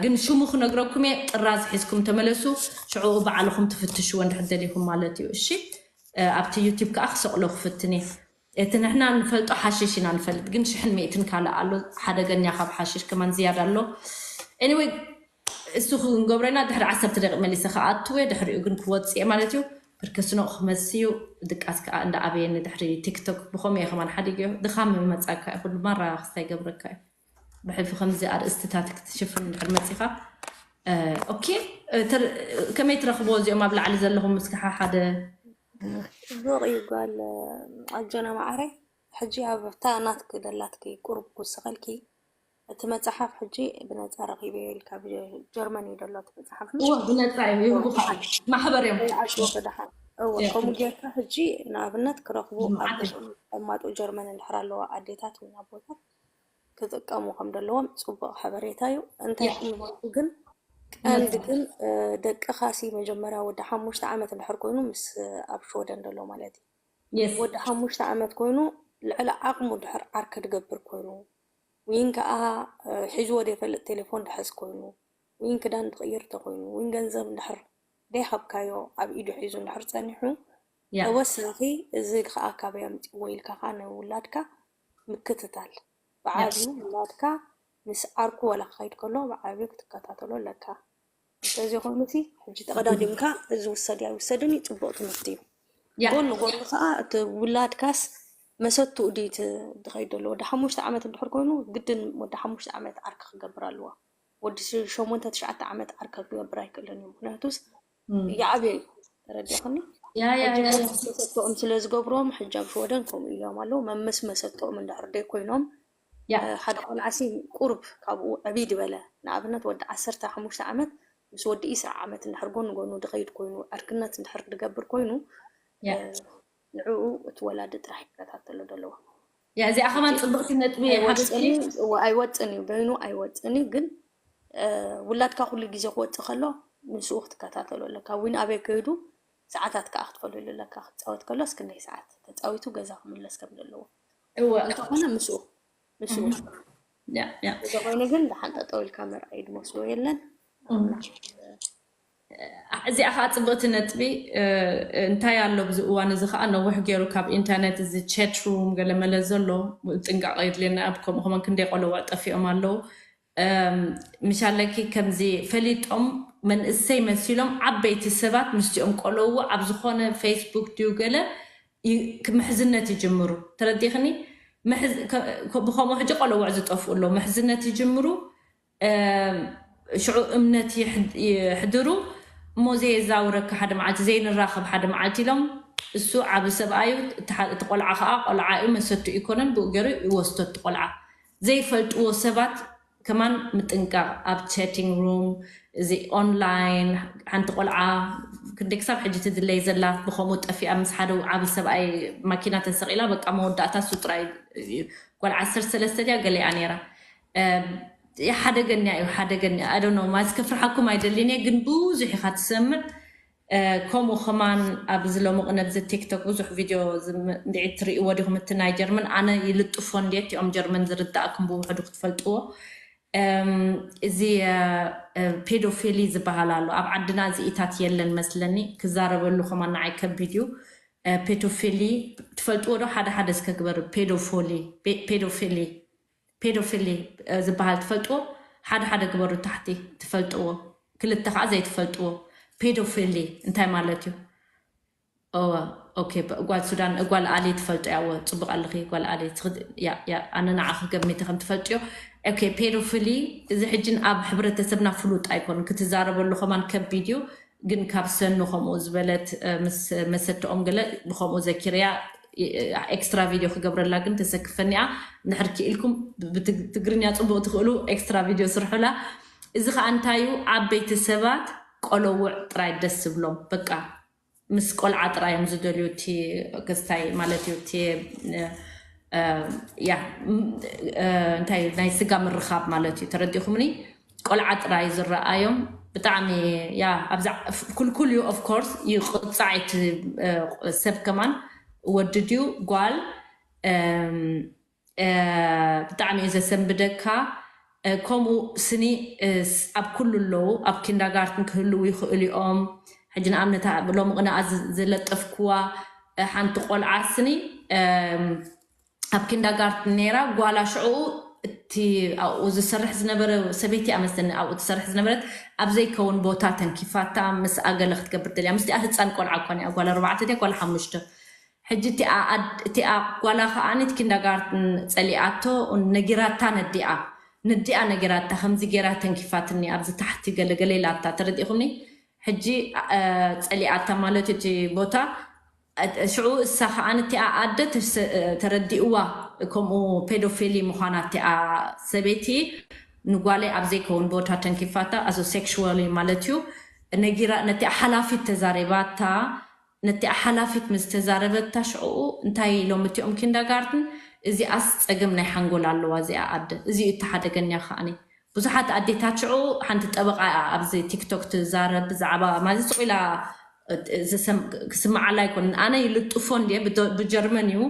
ግን ሽሙ ክነግረኩም እየ ጥራዝ ሒዝኩም ተመለሱ ሽዑ ባዕልኹም ትፍትሽዎ እንድሕር ደሊኹም ማለት እዩ እሺ ኣብቲ ዩቲብ ከዓ ክሰቕሎ ክፍትን እየ እቲ ንሕና ንፈልጦ ሓሽሽ ኢና ንፈልጥ ግን ሽሕን ሚእትን ካልእ ኣሎ ሓደገኛ ካብ ሓሽሽ ከማን ዝያዳ ኣሎ anyway እሱ ክንገብሮ ኢና ድሕሪ ዓሰርተ ደቂ መሊሰ ከኣትወ ድሕሪኡ ግን ክወፅእ ማለት እዩ ብርከስኖ ክመስዩ ድቃስ ከዓ እንዳ ኣበየኒ ድሕሪ ቲክቶክ ብኸምኡ እየ ከማን ሓዲገዮ ድኻም መፃካ እዩ ኩሉ ማራ ክስታይ ገብረካ እዩ ብሕልፊ ከምዚ ኣርእስትታት ክትሽፍን ድሕር መፂኻ ኦኬ ከመይ ትረኽቦ እዚኦም ኣብ ላዕሊ ዘለኹም እስኪ ሓደ ቡቕ እዩ ጓል ኣጆና ማዕረ ሕጂ ኣብ እታ ናትኪ ደላትኪ ቁሩብ ክውስኸልኪ እቲ መጽሓፍ ሕጂ ብነጻ ረኺበዮ ኢልካ፣ ብ-፣ ጀርመን እዩ ዘሎ እቲ መጽሓፍ። እወ፣ ብነጻ እዮም ይህቡኻ። ማሕበር እዮም። ኣይኣትዎ ክደሓን። እወ፣ ከምኡ ጌርካ ሕጂ ንኣብነት ክረኽቡ፣ ኣብ ገዝኦም ዝቀማጡ ጀርመን እንድሕር ኣለዋ ኣዴታት ወይ ኣቦታት ክጥቀሙ ከም ዘለዎም ጽቡቕ ሓበሬታ እዩ። እንታይ ክምበልኩ ግን፣ ቀንዲ ግን፣ እ፣ ደቅኻሲ መጀመርያ ወዲ ሓሙሽተ ዓመት እንድሕር ኮይኑ ምስ፣ ኣብ ሽወደን ዘሎ ማለት እዩ። የስ። ወዲ ሓሙሽተ ዓመት ኮይኑ ልዕሊ ዓቕሙ ድሕር ዓርኪ ድገብር ኮይኑ፣ ወይን ከኣ፣ እ፣ ሒዝዎ ዘይፈልጥ ቴሌፎን ድሕዝ ኮይኑ፣ ወይን ክዳን ድቕይር ተኮይኑ፣ ወይን ገንዘብ እንድሕር ደይሃብካዮ ኣብ ኢዱ ሒዙ እንድሕር ጸኒሑ፣ ያ። ተወሳኺ እዚ ከኣ ካበይ ኣምጺእዎ ኢልካ ከኣ ንውላድካ ምክትታል። ብዓብዩ ውላድካ ምስ ዓርኩ ዋላ ክኸይድ ከሎ ብዓብዩ ክትከታተሎ ኣለካ። እንተዘይኮይኑ ሲ ሕጂ ተቐዳዲምካ እዚ ውሰድ ኣይውሰድን እዩ፣ ጽቡቕ ትምህርቲ እዩ። ያ። ጎኒ ጎኒ ከኣ እቲ ውላድካስ መሰትኡ ድዩ እቲ ዝኸይድ ዘሎ? ወዲ ሓሙሽተ ዓመት እንድሕር ኮይኑ ግድን ወዲ ሓሙሽተ ዓመት ዓርኪ ክገብር ኣለዎ። ወዲ ሽ-፣ ሸሞንተ ትሽዓተ ዓመት ዓርኪ ክገብር ኣይክእልን እዩ። ምክንያቱስ እም። ይዓብዮ እዩ። ተረዲእኽኒ? ያ፣ ያ፣ ሕጂ ያ፣ ያ። መሰትኦም ስለ ዝገብሮም፣ ሕጂ ኣብ ሽወደን ከምኡ እዮም ኣለዉ። መመስ መሰትኦም እንድሕር ደይ ኮይኖም፣ ያ። እ፣ ሓደ ቆልዓሲ ቁሩብ ካብኡ ዕብይ ዝበለ፣ ንኣብነት ወዲ ዓሰርተ ሓሙሽተ ዓመት ምስ ወዲ ዕስራ ዓመት እንድሕር ጎኒ ጎኑ ድኸይድ ኮይኑ፣ ዕርክነት እንድሕር ድገብር ኮይኑ፣ ያ። እ፣ ንዕኡ እቲ ወላዲ ጥራሕ ይከታተሎ ዘለዎ። ያ፣ እዚኣ ከማን ጽብቕቲ ነጥቢ እያ፣ ሓብቲ። ኣይወጽን እዩ፣ እወ፣ ኣይወጽን እዩ፣ በይኑ ኣይወጽን እዩ። ግን፣ እ፣ ውላድካ ኩሉ ግዜ ክወጽእ ከሎ ንስኡ ክትከታተሎ ኣለካ። ዊን ኣበይ ከይዱ ሰዓታት ከኣ ክትፈልሉ ኣለካ። ክጻወት ከሎስ ክንደይ ሰዓት ተጻዊቱ ገዛ ክምለስ ከም ዘለዎ። እወ። እንተኾነ ምስኡ፣ ምስኡ። ያ፣ ያ። እንተኾይኑ ግን ደሓን ጠጠው ኢልካ መርኣይ ድመስሎ የለን። እም። እዚኣ ከዓ ጽብቕቲ ነጥቢ፣ እ፣ እንታይ ኣሎ ኣብዚ እዋን እዚ ከዓ ነዊሕ ገይሩ ካብ ኢንተርኔት እዚ ቻት ሩም ገለመለ ዘሎ ጥንቃቐ የድልየና። ኣብ ከምኡ ከማን ክንደይ ቆለዋ ጠፊኦም ኣለዉ። እም፣ ምሻለኪ ከምዚ ፈሊጦም መንእሰይ መሲሎም ዓበይቲ ሰባት ምስቲኦም ቆለዉ ኣብ ዝኾነ ፌስቡክ ድዩ ገለ ይ-፣ ክ-፣ ምሕዝነት ይጅምሩ። ተረዲኽኒ? ምሕዝ-፣ ከ-፣ ከ-፣ ብኸምኡ ሕጂ ቆለውዕ ዝጠፍኡ ኣለዉ። ምሕዝነት ይጅምሩ። እም፣ ሽዑ እምነት ይሕ-፣ ይሕድሩ። እሞ ዘየዛውረካ ሓደ መዓልቲ፣ ዘይንራኸብ ሓደ መዓልቲ ኢሎም፣ እሱ ዓቢ ሰብኣይ እዩ፣ እቲ ሓ-፣ እቲ ቆልዓ ኸዓ ቆልዓ እዩ፣ መሰቱ ይኮነን፣ ብኡ ገይሩ ይወስዶ እቲ ቆልዓ። ዘይፈልጥዎ ሰባት ከማን ምጥንቃቕ፣ ኣብ ቻቲንግ ሩም፣ እዚ ኦንላይን፣ ሓንቲ ቆልዓ ክንደይ ክሳብ ሕጂ ትድለይ ዘላ፣ ብኸምኡ ጠፊኣ ምስ ሓደ ዓቢ ሰብኣይ ማኪና ተሰቒላ፣ በቃ መወዳእታ እሱ ጥራይ እዩ። ጓል ዓሰርተ ሰለስተ ድያ ገሊኣ ነይራ። እም፣ ሓደገኛ እዩ፣ ሓደገኛ። I don't know፣ ማለት ከፍርሓኩም ኣይደልን እየ፣ ግን ብዙሕ ኢኻ ትሰምዕ። እ፣ ከምኡ ከማን ኣብዚ ሎሚ ቅነ ኣብዚ ቲክቶክ ብዙሕ ቪድዮ ዝም-፣ እንድዒ ትርእይዎ ዲኹም? እቲ ናይ ጀርመን ኣነ ይልጥፎ እንድየ፣ እቲኦም ጀርመን ዝርዳእኩም ብውሕዱ ክትፈልጥዎ። እም፣ እዚ፣ እ፣ እ፣ ፔዶፊሊ ዝበሃል ኣሎ። ኣብ ዓድና እዚኢታት የለን መስለኒ፣ ክዛረበሉ ከማን ንዓይ ከቢድ እዩ። እ፣ ፔዶፊሊ ትፈልጥዎ ዶ? ሓደ ሓደ እስከ ግበሩ። ፔዶፎሊ፣ ፔ-፣ ፔዶፊሊ፣ ፔዶፊሊ፣ እ፣ ዝበሃል ትፈልጥዎ? ሓደ ሓደ ግበሩ ታሕቲ ትፈልጥዎ። ክልተ ከዓ ዘይትፈልጥዎ። ፔዶፊሊ እንታይ ማለት እዩ? እወ፣ ኦኬ፣ ብ-፣ ጓል ሱዳን፣ ጓል ኣሊ ትፈልጦ እያ። እወ፣ ጽቡቕ ኣለኺ ጓል ኣሊ። ትኽድ-፣ ያ፣ ያ፣ ኣነ ንዓኺ ገሚተ ከም ትፈልጥዮ። ኦኬ፣ ፔዶፊሊ እዚ ሕጂ ኣብ ሕብረተሰብና ፍሉጥ ኣይኮነን። ክትዛረበሉ ከማን ከቢድ እዩ። ግን ካብ ሰኑ ከምኡ ዝበለት፣ እ፣ ምስ መሰተኦም ገለ ብኸምኡ ዘኪረያ፣ እ፣ ኤክስትራ ቪድዮ ክገብረላ ግን ተሰክፈኒ እያ። እንድሕር ክኢልኩም ብትግ-፣ ትግርኛ ጽቡቕ ትኽእሉ ኤክስትራ ቪድዮ ስርሑላ። እዚ ኸኣ እንታይ እዩ? ዓበይቲ ሰባት ቆለውዕ ጥራይ ደስ ዝብሎም። በቃ ምስ ቆልዓ ጥራይ እዮም ዝደልዩ። እቲ ክስታይ ማለት እዩ፣ እቲ፣ እ፣ እ፣ ያ፣ ም-፣ እ፣ እንታይ እዩ፣ ናይ ስጋ ምርኻብ ማለት እዩ። ተረዲኹምኒ? ቆልዓ ጥራይ ዝረኣዮም ብጣዕሚ፣ ያ፣ ኣብዛ ክልኩል እዩ። ኦፍ ኮርስ ይቕጻዕ እቲ፣ እ፣ ሰብ ከማን ወዲ ድዩ ጓል፣ እም፣ እ፣ ብጣዕሚ እዩ ዘሰንብደካ። እ፣ ከምኡ ስኒ፣ እ፣ ስ-፣ ኣብ ኩሉ ኣለዉ። ኣብ ኪንዳጋርትን ክህልዉ ይኽእሉ እዮም። ሕጂ ንኣብነት ኣብ ሎሚ ቅነ ዝ-፣ ዝለጠፍክዋ፣ እ፣ ሓንቲ ቆልዓ ስኒ፣ እም፣ ኣብ ኪንዳጋርትን ነይራ። ጓላ ሽዑ እቲ ኣብኡ ዝሰርሕ ዝነበረ ሰበይቲ እያ መስለኒ፣ ኣብኡ ትሰርሕ ዝነበረት ኣብ ዘይከውን ቦታ ተንኪፋታ ምስኣ ገለ ክትገብር ደልያ። ምስቲኣ ህፃን ቆልዓ እኳ እያ፣ ጓል ኣርባዕተ ድያ ጓል ሓሙሽተ። ሕጂ እቲኣ ኣድ-፣ እቲኣ ጓላ ከኣ እቲ ኪንዳጋርትን ጸሊኣቶ፣ ነጊራታ ነዲኣ። ነዲኣ ነጊራታ፣ ከምዚ ገይራ ተንኪፋትኒ ኣብዚ ታሕቲ ገለ ገለ ኢላታ። ተረዲእኩምኒ? ሕጂ፣ እ፣ ጸሊኣታ ማለት እዩ እቲ ቦታ። ሽዑ እሳ ከዓ ነቲኣ ኣደ ተረዲእዋ፣ ከምኡ ፔዶፊሊ ምዃና እቲኣ ሰበይቲ ንጓለይ ኣብ ዘይከውን ቦታ ተንኪፋታ፣ ኣዞ ሴክሽዋሊ ማለት እዩ። ነጊራ ነቲኣ ሓላፊት ተዛሪባታ። ነቲኣ ሓላፊት ምስ ተዛረበታ ሽዑ እንታይ ኢሎም እቲኦም ኪንዳጋርትን፣ እዚኣስ ጸገም ናይ ሓንጎል ኣለዋ እዚኣ ኣደ። እዚ እዩ እተሓደገኛ ከዓኒ። ብዙሓት ኣዴታት ሽዑ ሓንቲ ጠበቃ እያ ኣብዚ ቲክቶክ ትዛረብ ብዛዕባ ማዚ ስቕ ኢላ ክስምዓላ ኣይኮንን። ኣነ ይልጥፎ እንድየ ብጀርመን እዩ።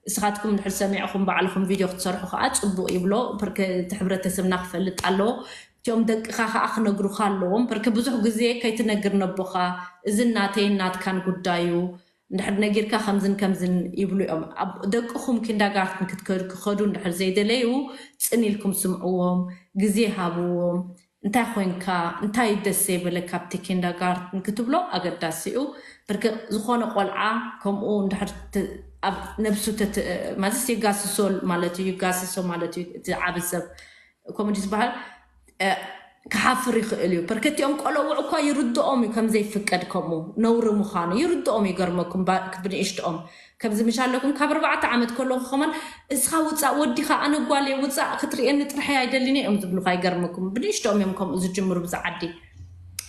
እስኻትኩም ድሕር ሰሚዕኹም ባዕልኹም ቪድዮ ክትሰርሑ ከዓ ፅቡቅ ይብሎ። ፕርክ እቲ ሕብረተሰብና ክፈልጥ ኣለዎ። እቲኦም ደቅኻ ከዓ ክነግሩካ ኣለዎም። ፕርክ ብዙሕ ግዜ ከይትነግር ነቦኻ እዚ እናተይ እናትካን ጉዳዩ እንድሕር ነጊርካ ከምዝን ከምዝን ይብሉ እዮም። ደቅኹም ኪንዳጋርትን ክትከዱ ክኸዱ እንድሕር ዘይደለዩ ፅን ኢልኩም ስምዕዎም፣ ግዜ ሃብዎም። እንታይ ኮይንካ እንታይ ደስ ዘይበለካ ኣብቲ ኪንዳጋርትን ክትብሎ ኣገዳሲ እዩ። ብርክ ዝኾነ ቆልዓ ከምኡ እንድሕር ነብሱ ማለትስ የጋስሶ ማለት እዩ፣ ይጋስሶ ማለት እዩ። እቲ ዓቢ ሰብ ኮሜዲ ዝበሃል ክሓፍር ይኽእል እዩ። በርከቲኦም ቆለውዕ እኳ ይርድኦም እዩ ከምዘይፍቀድ ከምኡ ነውሪ ምዃኑ ይርድኦም። ይገርመኩም ብንእሽትኦም ከምዚ ምሽ ኣለኩም ካብ ኣርባዕተ ዓመት ከለኹ ከማን እስኻ ውፃእ ወዲኻ ኣነ ጓል እየ ውፃእ ክትርእየኒ ጥርሐ ኣይደልን እዮም ዝብሉኻ። ይገርመኩም ብንእሽትኦም እዮም ከምኡ ዝጅምሩ ብዛ ዓዲ።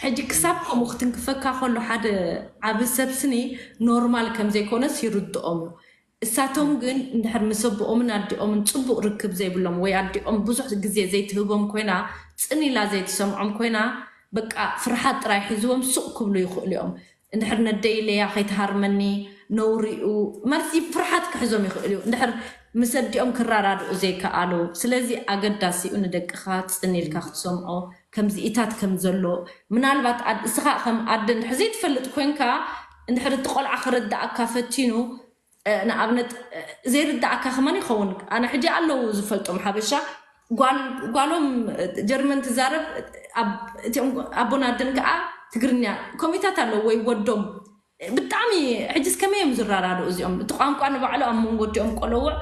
ሕጂ ክሳብ ከምኡ ክትንክፈካ ከሎ ሓደ ዓቢ ሰብ ስኒ ኖርማል ከምዘይኮነስ ይርድኦም እዩ። እሳቶም ግን እንድሕር ምስ ኣቦኦምን ኣዲኦምን ፅቡቅ ርክብ ዘይብሎም ወይ ኣዲኦም ብዙሕ ግዜ ዘይትህቦም ኮይና ፅን ኢላ ዘይትሰምዖም ኮይና በቃ ፍርሓት ጥራይ ሒዝዎም ሱቅ ክብሉ ይኽእሉ እዮም። እንድሕር ነደይ ኢለያ ከይትሃርመኒ ነውሪኡ ማለት ፍርሓት ክሕዞም ይኽእል እዩ። እንድሕር ምስ ኣዲኦም ክራዳድኡ ዘይከኣሉ ስለዚ ኣገዳሲኡ ንደቅኻ ፅን ኢልካ ክትሰምዖ ከምዚኢታት ከም ዘሎ ምናልባት እስኻ ከም ኣደ እንድሕር ዘይትፈልጥ ኮይንካ እንድሕር እቲ ቆልዓ ክርዳእካ ፈቲኑ ንኣብነት ዘይርዳእካ ከማን ይኸውን። ኣነ ሕጂ ኣለዉ ዝፈልጦም ሓበሻ ጓሎም ጀርመን ትዛረብ እቲኦም ኣቦን ኣደን ከዓ ትግርኛ ኮሚታት ኣለዉ ወይ ወዶም ብጣዕሚ ሕጂ እስከመይ እዮም ዝራዳድኡ እዚኦም እቲ ቋንቋ ንባዕሉ ኣብ መንጎ እቲኦም ቆለውዕ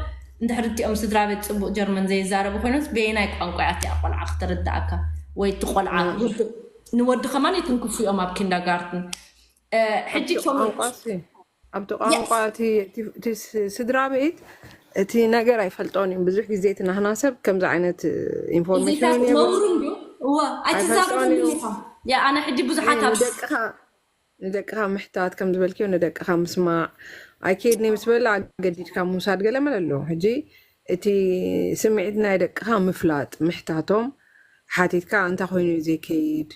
እንድሕር እቲኦም ስድራ ቤት ፅቡቅ ጀርመን ዘይዛረቡ ኮይኖስ በየናይ ቋንቋ እያ እቲኣ ቆልዓ ክትርዳእካ ወይ እቲ ቆልዓ ንወዲ ከማን ይትንክፉ እዮም ኣብ ኪንዳጋርትን። ሕጂ ኣብቲ ቋንቋ እቲ ስድራ ቤት እቲ ነገር ኣይፈልጦን እዩ። ብዙሕ ግዜ እቲ ናህና ሰብ ከምዚ ዓይነት ኢንፎርሜሽን ነውሩ እዩ። እዋ ኣይትዛረቡን ኢኻ። ኣነ ሕጂ ብዙሓት ኣብ ንደቅኻ ምሕታት ከም ዝበልክዮ ንደቅኻ ምስማዕ ኣይከይድኒ ምስ በላ ኣገዲድካ ምውሳድ ገለ መለ ኣሎ። ሕጂ እቲ ስምዒት ናይ ደቅኻ ምፍላጥ ምሕታቶም ሓቲትካ እንታይ ኮይኑ እዩ ዘይከይድ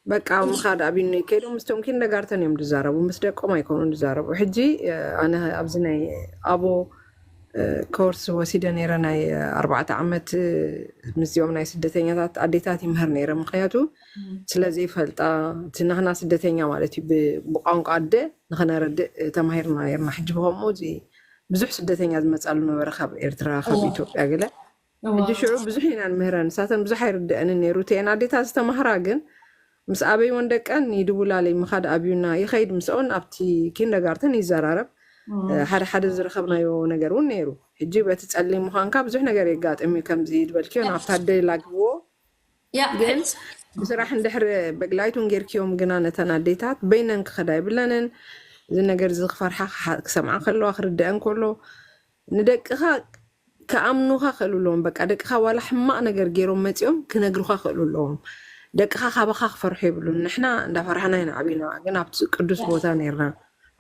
በቃ ምኻድ ኣብዩኒ ከይዶም ምስቶም ኪንደጋርተን እዮም ዝዛረቡ ምስ ደቆም ኣይኮኑን ዝዛረቡ። ሕጂ ኣነ ኣብዚ ናይ ኣቦ ኮርስ ወሲደ ነይረ ናይ ኣርባዕተ ዓመት ምስዚኦም ናይ ስደተኛታት ኣዴታት ይምህር ነይረ ምክንያቱ ስለ ዘይፈልጣ እቲ ናህና ስደተኛ ማለት እዩ ብቋንቋ ኣደ ንኸነረድእ ተማሂርና ነርና። ሕጂ ብከምኡ እዚ ብዙሕ ስደተኛ ዝመፃሉ ነበረ ካብ ኤርትራ ካብ ኢትዮጵያ ገለ ሕጂ ሽዑ ብዙሕ ኢና ንምህረን ንሳተን ብዙሕ ኣይርድአንን ነይሩ እተን ኣዴታት ዝተማህራ ግን ምስ ኣበይወን ደቀን ይድውላለይ ምኻድ ኣብዩና ይኸይድ ምስኦን ኣብቲ ኪንደጋርተን ይዘራረብ ሓደ ሓደ ዝረኸብናዮ ነገር እውን ነይሩ። ሕጂ በቲ ፀሊም ምዃንካ ብዙሕ ነገር የጋጥም እዩ ከምዚ ዝበልክዮ ናብታ ኣደ ላግብዎ ግን ብስራሕ እንድሕር በግላይቱን ጌርክዮም ግና ነተን ኣዴታት በይነን ክኸዳ ይብለንን እዚ ነገር እዚ ክፈርሓ ክሰምዓ ከለዋ ክርድአን ከሎ ንደቅኻ ክኣምኑኻ ክእሉ ኣለዎም። በቃ ደቅኻ ዋላ ሕማቕ ነገር ገይሮም መፂኦም ክነግሩኻ ክእሉ ኣለዎም። ደቅኻ ካባኻ ክፈርሑ የብሉን። ንሕና እንዳፈራሕና ኢና ዓቢና፣ ግን ኣብቲ ቅዱስ ቦታ ነይርና፣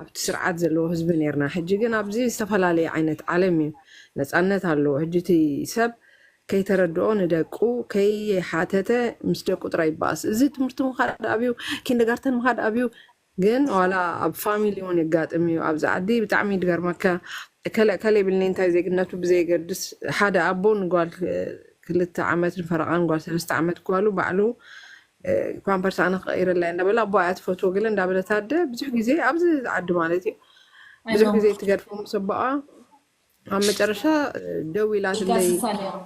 ኣብቲ ስርዓት ዘለዎ ህዝቢ ነይርና። ሕጂ ግን ኣብዚ ዝተፈላለየ ዓይነት ዓለም እዩ፣ ነፃነት ኣለዎ። ሕጂ እቲ ሰብ ከይተረድኦ ንደቁ ከይሓተተ ምስ ደቁ ጥራይ ይበኣስ። እዚ ትምህርቲ ምኻድ ኣብዩ፣ ኪንደጋርተን ምኻድ ኣብዩ ግን ዋላ ኣብ ፋሚሊ እውን የጋጥም እዩ። ኣብዚ ዓዲ ብጣዕሚ ድገርመካ ከለ ከለ ይብልኒ እንታይ ዜግነቱ ብዘየገድስ ሓደ ኣቦ ንጓል ክልተ ዓመት ንፈረቓን ጓል ሰለስተ ዓመት ጓሉ ባዕሉ ፓምፐርስ ኣነ ክቐይረላ እየ እንዳበለ ኣቦ ኣያ ትፈትዎ ገለ እንዳበለት ኣደ ብዙሕ ግዜ ኣብዚ ዓዲ ማለት እዩ ብዙሕ ግዜ ትገድፎ ምስ ኣቦኣ ኣብ መጨረሻ ደው ኢላትለይ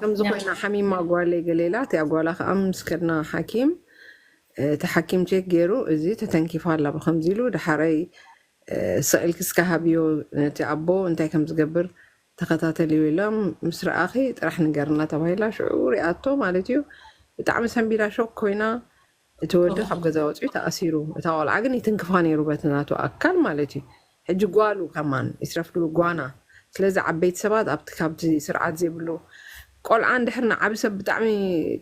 ከምዚ ኮይና ሓሚማ ጓለይ ገለ ኢላ እቲኣ ጓላ ከዓ ምስ ከድና ሓኪም እቲ ሓኪም ቼክ ገይሩ እዚ ተተንኪፋ ኣላ ብከምዚ ኢሉ ደሓረይ ስቕ ኢልኪ እስከ ሃብዮ ነቲ ኣቦ እንታይ ከም ዝገብር ተኸታተልዮ ኢሎም ምስ ረኣኺ ጥራሕ ንገርና ተባሂላ ሽዑ ሪኣቶ ማለት እዩ ብጣዕሚ ሰንቢዳ ሾክ ኮይና እቲ ወዲ ካብ ገዛ ወፂኡ ተኣሲሩ እታ ቆልዓ ግን ይትንክፋ ነይሩ በቲ ናቱ ኣካል ማለት እዩ ሕጂ ጓሉ ከማን ይስረፍ ድብል ጓና። ስለዚ ዓበይቲ ሰባት ኣብቲ ካብቲ ስርዓት ዘይብሉ ቆልዓ እንድሕር ንዓቢ ሰብ ብጣዕሚ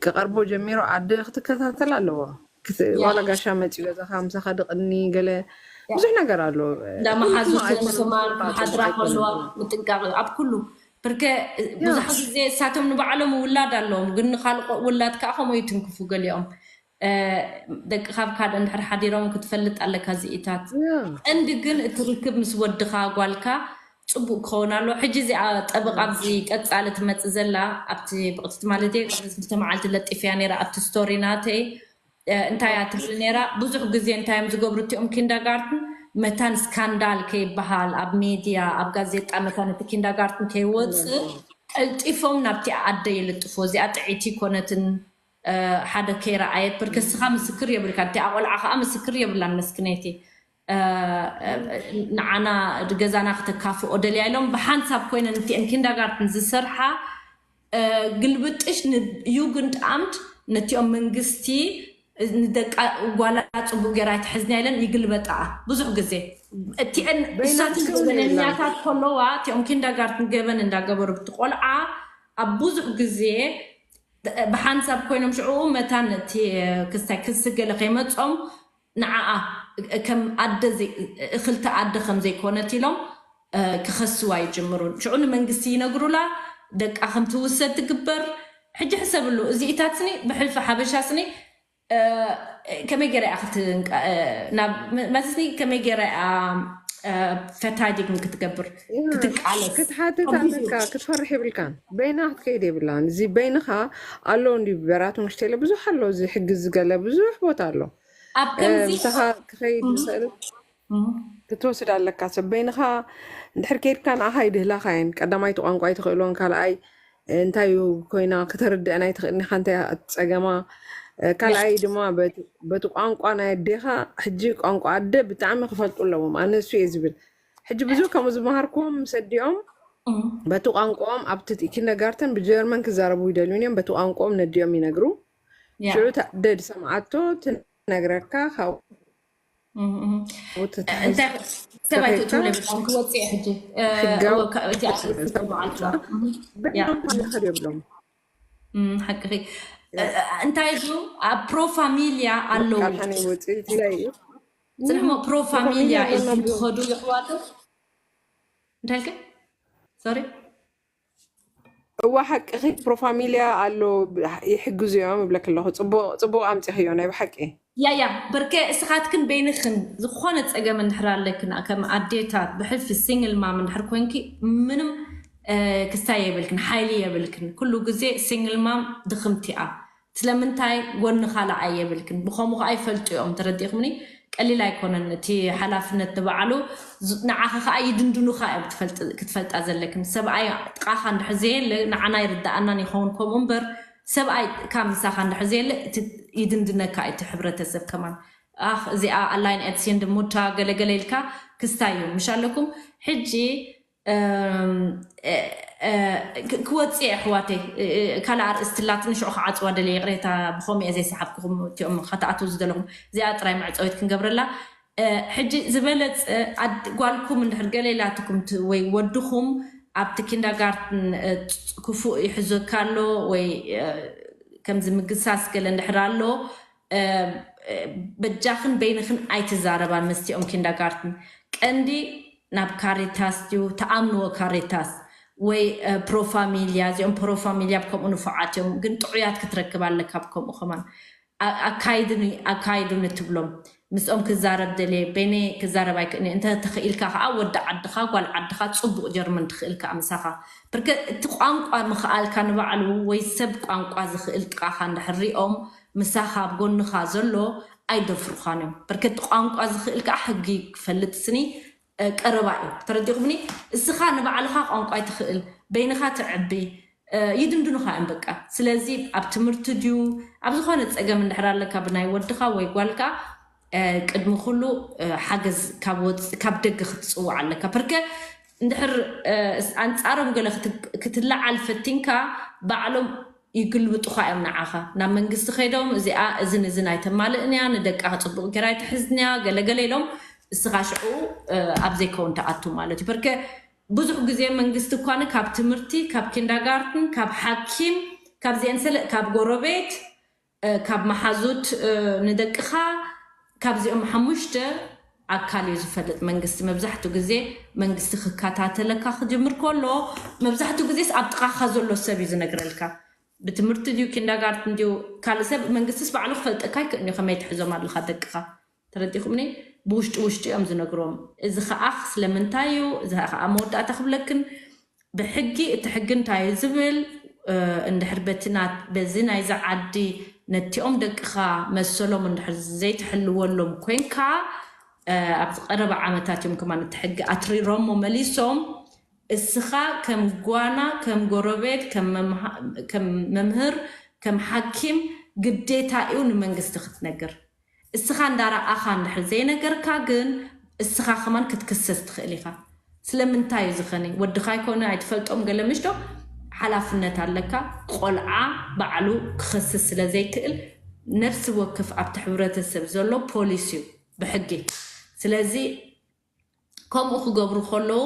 ክቐርቦ ጀሚሩ ኣደ ክትከታተል ኣለዎ። ክት- ዋላ ጋሻ መፂኡ ገዛኻ ምሳኻ ድቕኒ ገለ ብዙሕ ነገር ኣሎ። እንዳ መሓዙ ኣይኮነን ስማር ሓድራ ከለዋ ምጥንቃቕ ኣብ ኩሉ ብርከ ብዙሕ ግዜ እሳቶም ንባዕሎም ውላድ ኣለዎም፣ ግን ንካልቆ ውላድ ከዓ ከምኡ ይትንክፉ ገሊኦም። ደቂ ካብ ካልእ እንድሕር ሓዲሮም ክትፈልጥ ኣለካ። እዚኢታት ቀንዲ ግን እቲ ርክብ ምስ ወድኻ ጓልካ ፅቡቅ ክኸውን ኣሎ። ሕጂ እዚኣ ጠበቃ ኣብዚ ቀፃሊ ትመፅእ ዘላ ኣብቲ ብቅትቲ ማለት እየ፣ ቅድሚ ክልተ መዓልቲ ለጢፍያ ነይራ ኣብቲ ስቶሪ ናተይ። እንታይ እያ ትብል ነይራ? ብዙሕ ግዜ እንታይ እዮም ዝገብሩ እቲኦም ኪንዳጋርትን? መታን ስካንዳል ከይበሃል ኣብ ሜድያ ኣብ ጋዜጣ መታን እቲ ኪንዳጋርትን ከይወፅእ ቀልጢፎም ናብቲ ኣደ ይልጥፎ። እዚኣ ጥዒቲ ኮነትን ሓደ ከይረኣየት ብርከስኻ ምስክር የብልካ። እቲ ኣቆልዓ ከዓ ምስክር የብላን መስክነይቲ። ንዓና ገዛና ክተካፍኦ ደልያ ኢሎም ብሓንሳብ ኮይነን እቲአን ኪንዳጋርትን ዝሰርሓ ግልብጥሽ ንዩግንድ ኣምት ነቲኦም መንግስቲ ንደቃ ጓላ ፅቡቅ ገይራ ኣይትሕዝንያ ኢለን ይግልበጣ። ብዙሕ ግዜ እቲአን እሳትን ገበነኛታት ከለዋ እቲኦም ኪንዳጋርትን ገበን እንዳገበሩ ብትቆልዓ ኣብ ብዙሕ ግዜ ብሓንሳብ ኮይኖም ሽዑ መታን እቲ ክስታይ ክሲ ገለ ከይመፆም ንዓኣ ከም ኣደ እክልቲ ኣደ ከም ዘይኮነት ኢሎም ክኸስዋ ይጅምሩ። ሽዑ ንመንግስቲ ይነግሩላ፣ ደቃ ከም ትውሰድ ትግበር። ሕጂ ሕሰብሉ፣ እዚኢታት ስኒ ብሕልፊ ሓበሻ ስኒ ከመይ ገይራ እያ ክትንቃ- ናብ መለስኒ ከመይ ገይራ እያ ፈታዲግ ክትገብር ክትቃለስ ክትሓትት ኣለካ ክትፈርሕ የብልካን በይና ክትከይድ የብላን እዚ በይንኻ ኣሎ እንዲ በራት ምሽተለ ብዙሕ ኣሎ እዚ ሕጊ ዝገለ ብዙሕ ቦታ ኣሎ ኣብ ከምዚ ምሳኻ ክኸይድ ዝኽእል ክትወስድ ኣለካ ሰብ በይንኻ እንድሕር ከይድካ ንዓኻ ይድህላኻ እየን ቀዳማይቲ ቋንቋ ኣይትኽእሎን ካልኣይ እንታይ እዩ ኮይና ከተርድአን ኣይትኽእልን ኢኻ እንታይ እያ እቲ ፀገማ ካልኣይ ድማ በቲ ቋንቋ ናይ ኣዴኻ ሕጂ ቋንቋ ኣደ ብጣዕሚ ክፈልጡ ኣለዎም ኣነ እሱ እየ ዝብል ሕጂ ብዙ ከምኡ ዝመሃርክዎም ምስ ኣዲኦም በቲ ቋንቋኦም ኣብቲ ኪንደርጋርተን ብጀርመን ክዛረቡ ይደልዩን እዮም በቲ ቋንቋኦም ነዲኦም ይነግሩ ሽዑ ኣደ ዝሰምዓቶ ትነግረካ ካብኡ እንታይ ሰብኣይ ትእትው ለብሶም ክወፅእ ሕጂ በዓልትዋ ሓቂ እንታይ ዩ ኣብ ፕሮፋሚልያ ኣለዉ ፅንሕሞ ፕሮፋሚልያ ኢልኩም ትኸዱ ይሕዋቱ እንታይ ልከ ሶሪ እዋ ሓቅኺ ፕሮፋሚልያ ኣሎ ይሕግዙ እዮም እብለክ ኣለኹ ፅቡቅ ኣምፂኽዮ ናይ ብሓቂ ያያ በርከ እስኻትክን በይንኽን ዝኾነ ፀገም እንድሕር ኣለክን ከም ኣዴታት ብሕልፊ ሲንግል ማም እንድሕር ኮንኪ ምንም ክስታይ የብልክን ሓይሊ የብልክን ኩሉ ግዜ ሲንግል ማም ድኽምቲኣ ስለምንታይ ጎንኻ ለዓይ የብልክን ብኸምኡ ከዓ ይፈልጡ እዮም ተረዲእኩምኒ ቀሊል ኣይኮነን እቲ ሓላፍነት ንባዕሉ ንዓኻ ከዓ ይድንድኑኻ እዮም ክትፈልጣ ዘለክን ሰብኣይ ጥቃኻ እንድሕር ዘየለ ንዓና ይርዳኣናን ይኸውን ከምኡ እምበር ሰብኣይ ካብ ምሳኻ እንድሕር ዘየለ ይድንድነካ እቲ ሕብረተሰብ ከማን ኣኽ እዚኣ ኣላይን ኤትሴንድ ሙታ ገለገለ ኢልካ ክስታይ እዩ ምሽ ኣለኩም ሕጂ ክወፅእ ኣሕዋተይ ካልእ ኣርእስቲ ላትኒ ሽዑ ክዓፅዋ ደልየ ይቕሬታ ብኸምኡ እየ ዘይሰሓብኩኹም እቲኦም ከተኣትዉ ዝደለኹም እዚኣ ጥራይ መዕፀዊት ክንገብረላ ሕጂ ዝበለፀ ጓልኩም እንድሕር ገለ ኢላትኩም ወይ ወድኹም ኣብቲ ኪንዳጋርትን ክፉእ ይሕዘካ ኣሎ ወይ ከምዚ ምግሳስ ገለ እንድሕር ኣሎ በጃኽን በይንኽን ኣይትዛረባን ምስቲኦም ኪንዳጋርትን ቀንዲ ናብ ካሪታስ ድዩ ተኣምንዎ ካሪታስ ወይ ፕሮፋሚልያ እዚኦም ፕሮፋሚልያ ብከምኡ ንፉዓት እዮም ግን ጥዑያት ክትረክብ ኣለካ ብከምኡ ከማን ኣካይዱኒ ኣካይዱኒ ትብሎም ምስኦም ክዛረብ ደልየ በይነይ ክዛረብ ኣይክእልኒ እንተ ተኽኢልካ ከዓ ወዲ ዓድኻ ጓል ዓድኻ ፅቡቅ ጀርመን ትኽእል ከዓ ምሳኻ ብርከ እቲ ቋንቋ ምኽኣልካ ንባዕሉ ወይ ሰብ ቋንቋ ዝኽእል ጥቃኻ እንድሕር ሪኦም ምሳኻ ኣብ ጎንኻ ዘሎ ኣይደፍሩኻን እዮም በርከ እቲ ቋንቋ ዝኽእል ከዓ ሕጊ ክፈልጥ ስኒ ቀረባ እዩ ተረዲኹምኒ እስኻ ንባዕልኻ ቋንቋ ኣይትኽእል በይንኻ ትዕቢ ይድንድኑኻ እዮም በቃ ስለዚ ኣብ ትምህርቲ ድዩ ኣብ ዝኾነ ፀገም እንድሕር ኣለካ ብናይ ወድኻ ወይ ጓልካ ቅድሚ ኩሉ ሓገዝ ካብ ደገ ክትፅውዕ ኣለካ ፐርከ እንድሕር ኣንፃሮም ገለ ክትለዓል ፈቲንካ ባዕሎም ይግልብጡኻ እዮም ንዓኻ ናብ መንግስቲ ከይዶም እዚኣ እዝን እዝን ኣይተማልእን እያ ንደቃ ፅቡቅ ገራ ኣይትሕዝን እያ ገለገለ ኢሎም እስኻ ሽዑ ኣብ ዘይከውን ትኣቱ ማለት እዩ። በርከ ብዙሕ ግዜ መንግስቲ እኳ ካብ ትምህርቲ፣ ካብ ኪንዳጋርትን፣ ካብ ሓኪም፣ ካብዚአን ሰለ ካብ ጎረቤት፣ ካብ መሓዙት ንደቅኻ፣ ካብዚኦም ሓሙሽተ ኣካል እዩ ዝፈልጥ መንግስቲ። መብዛሕትኡ ግዜ መንግስቲ ክከታተለካ ክጅምር ከሎ መብዛሕትኡ ግዜስ ኣብ ጥቓኻ ዘሎ ሰብ እዩ ዝነግረልካ። ብትምህርቲ ድዩ ኪንዳጋርትን ድዩ ካልእ ሰብ መንግስቲስ ባዕሉ ክፈልጠካ ኣይክእልን እዩ ከመይ ትሕዞም ኣለኻ ደቅኻ። ተረዲኹምኒ? ብውሽጢ ውሽጢ እዮም ዝነግሮም። እዚ ከዓ ስለምንታይ እዩ? እዚ ከዓ መወዳእታ ክብለክን ብሕጊ እቲ ሕጊ እንታይ እዩ ዝብል እንድሕር በቲ በዚ ናይዚ ዓዲ ነቲኦም ደቅኻ መሰሎም እንድሕር ዘይትሕልወሎም ኮንካ ኣብዚ ቀረባ ዓመታት እዮም ከማን እቲ ሕጊ ኣትሪሮሞ መሊሶም እስኻ ከም ጓና ከም ጎረቤት ከም መምህር ከም ሓኪም ግዴታ እዩ ንመንግስቲ ክትነግር። እስኻ እንዳረኣኻ እንድሕር ዘይነገርካ ግን እስኻ ከማን ክትክሰስ ትኽእል ኢኻ። ስለምንታይ እዩ ዝኸኒ ወድኻ ይኮነ ኣይትፈልጦም ገለ ምሽዶ ሓላፍነት ኣለካ። ቆልዓ ባዕሉ ክኸስስ ስለ ዘይክእል ነፍሲ ወክፍ ኣብቲ ሕብረተሰብ ዘሎ ፖሊስ እዩ ብሕጊ። ስለዚ ከምኡ ክገብሩ ከለዉ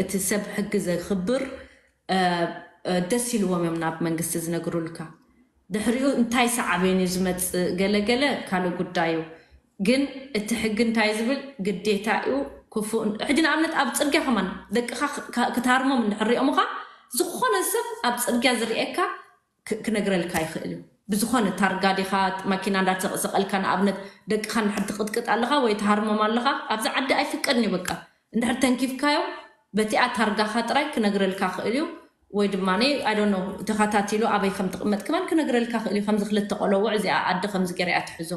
እቲ ሰብ ሕጊ ዘኽብር ደስ ኢልዎም እዮም ናብ መንግስቲ ዝነግሩልካ። ድሕሪኡ እንታይ ሰዓበን እዩ ዝመፅእ ገለገለ ካልእ ጉዳይ እዩ። ግን እቲ ሕጊ እንታይ ዝብል ግዴታ እዩ ክፉእ። ሕጂ ንኣብነት ኣብ ፅርግያ ከማን ደቅኻ ክትሃርሞም እንድሕር ሪኦምኻ ዝኾነ ሰብ ኣብ ፅርግያ ዝርእየካ ክነግረልካ ይኽእል እዩ። ብዝኾነ ታርጋ ዲኻ ማኪና እንዳተሰቐልካ ንኣብነት ደቅኻ እንድሕር ትቕጥቅጥ ኣለኻ ወይ ትሃርሞም ኣለኻ ኣብዚ ዓዲ ኣይፍቀድን እዩ። በቃ እንድሕር ተንኪፍካዮም በቲኣ ታርጋኻ ጥራይ ክነግረልካ ክእል እዩ። ወይ ድማ ኣይ ዶንት ኖ ተኸታቲሉ ኣበይ ከም ትቕመጥ ክማን ክነግረልካ ክእል እዩ። ከምዚ ክልተ ቆለውዕ እዚኣ ኣደ ከምዚ ገይራ እያ ትሕዞ።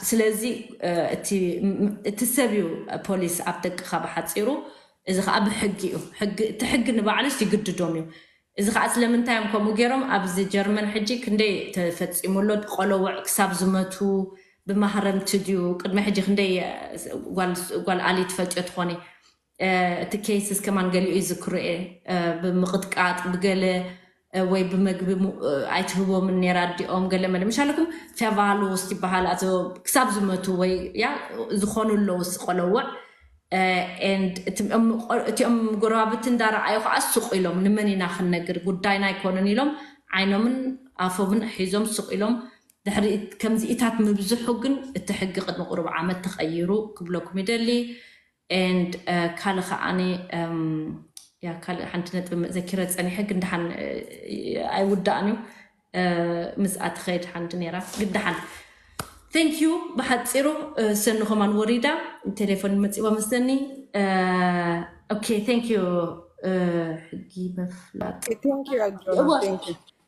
ስለዚ እቲ ሰብ እዩ ፖሊስ ኣብ ደቅኻ ብሓፂሩ። እዚ ከዓ ብሕጊ እዩ። እቲ ሕጊ ንባዕሉስ ይግድዶም እዩ። እዚ ከዓ ስለምንታይ እዮም ከምኡ ገይሮም? ኣብዚ ጀርመን ሕጂ ክንደይ ተፈፂሙ ኣሎ። ቆለውዕ ክሳብ ዝመቱ ብማህረምቲ ድዩ ቅድሚ ሕጂ ክንደይ ጓል ኣሊ ትፈልጥዮ ትኾኒ። እቲ ኬይስስ ከማን ገሊኡ ይዝክሩ እየ። ብምቕጥቃጥ ብገለ ወይ ብመግቢ ኣይትህቦምን ነራ ኣዲኦም ገለ መለ ምሻለኩም ፌቫሉስ ይበሃል። ክሳብ ዝመቱ ወይ ያ ዝኾኑ ኣለውስ ቆለውዕ። እቲኦም ጎረባብቲ እንዳረኣዩ ከዓ ሱቕ ኢሎም ንመን ኢና ክንነግር ጉዳይና ኣይኮነን ኢሎም ዓይኖምን ኣፎምን ሒዞም ሱቕ ኢሎም። ድሕሪ ከምዚኢታት ምብዝሑ ግን እቲ ሕጊ ቅድሚ ቁሩብ ዓመት ተቐይሩ ክብለኩም ይደሊ። And ካልእ ከዓኒ ያ ካልእ ሓንቲ ነጥቢ ዘኪረ ፀኒሐ ግን ደሓን ኣይውዳእን እዩ። ምስኣ ትኸይድ ሓንቲ ነራ ግን ደሓን thank you። ብሓፂሩ ሰኒ ከማን ወሪዳ ቴሌፎን መፂዋ መስለኒ። Okay thank you። ሕጊ ምፍላጥ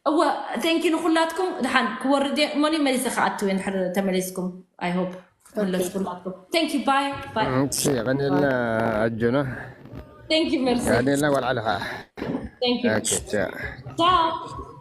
እወ thank you ንኩላትኩም። ደሓን ክወርድ እየ እሞኒ መሊሰ ክኣትው እየ እንድሕር ተመሊስኩም። I hope ክትምለሱ ኩላትኩም። Thank you bye bye። የቐንየልና ኣጆና። Thank you merci። የቐንየልና ጓል ዓሊ ከዓ። Thank you። Ciao።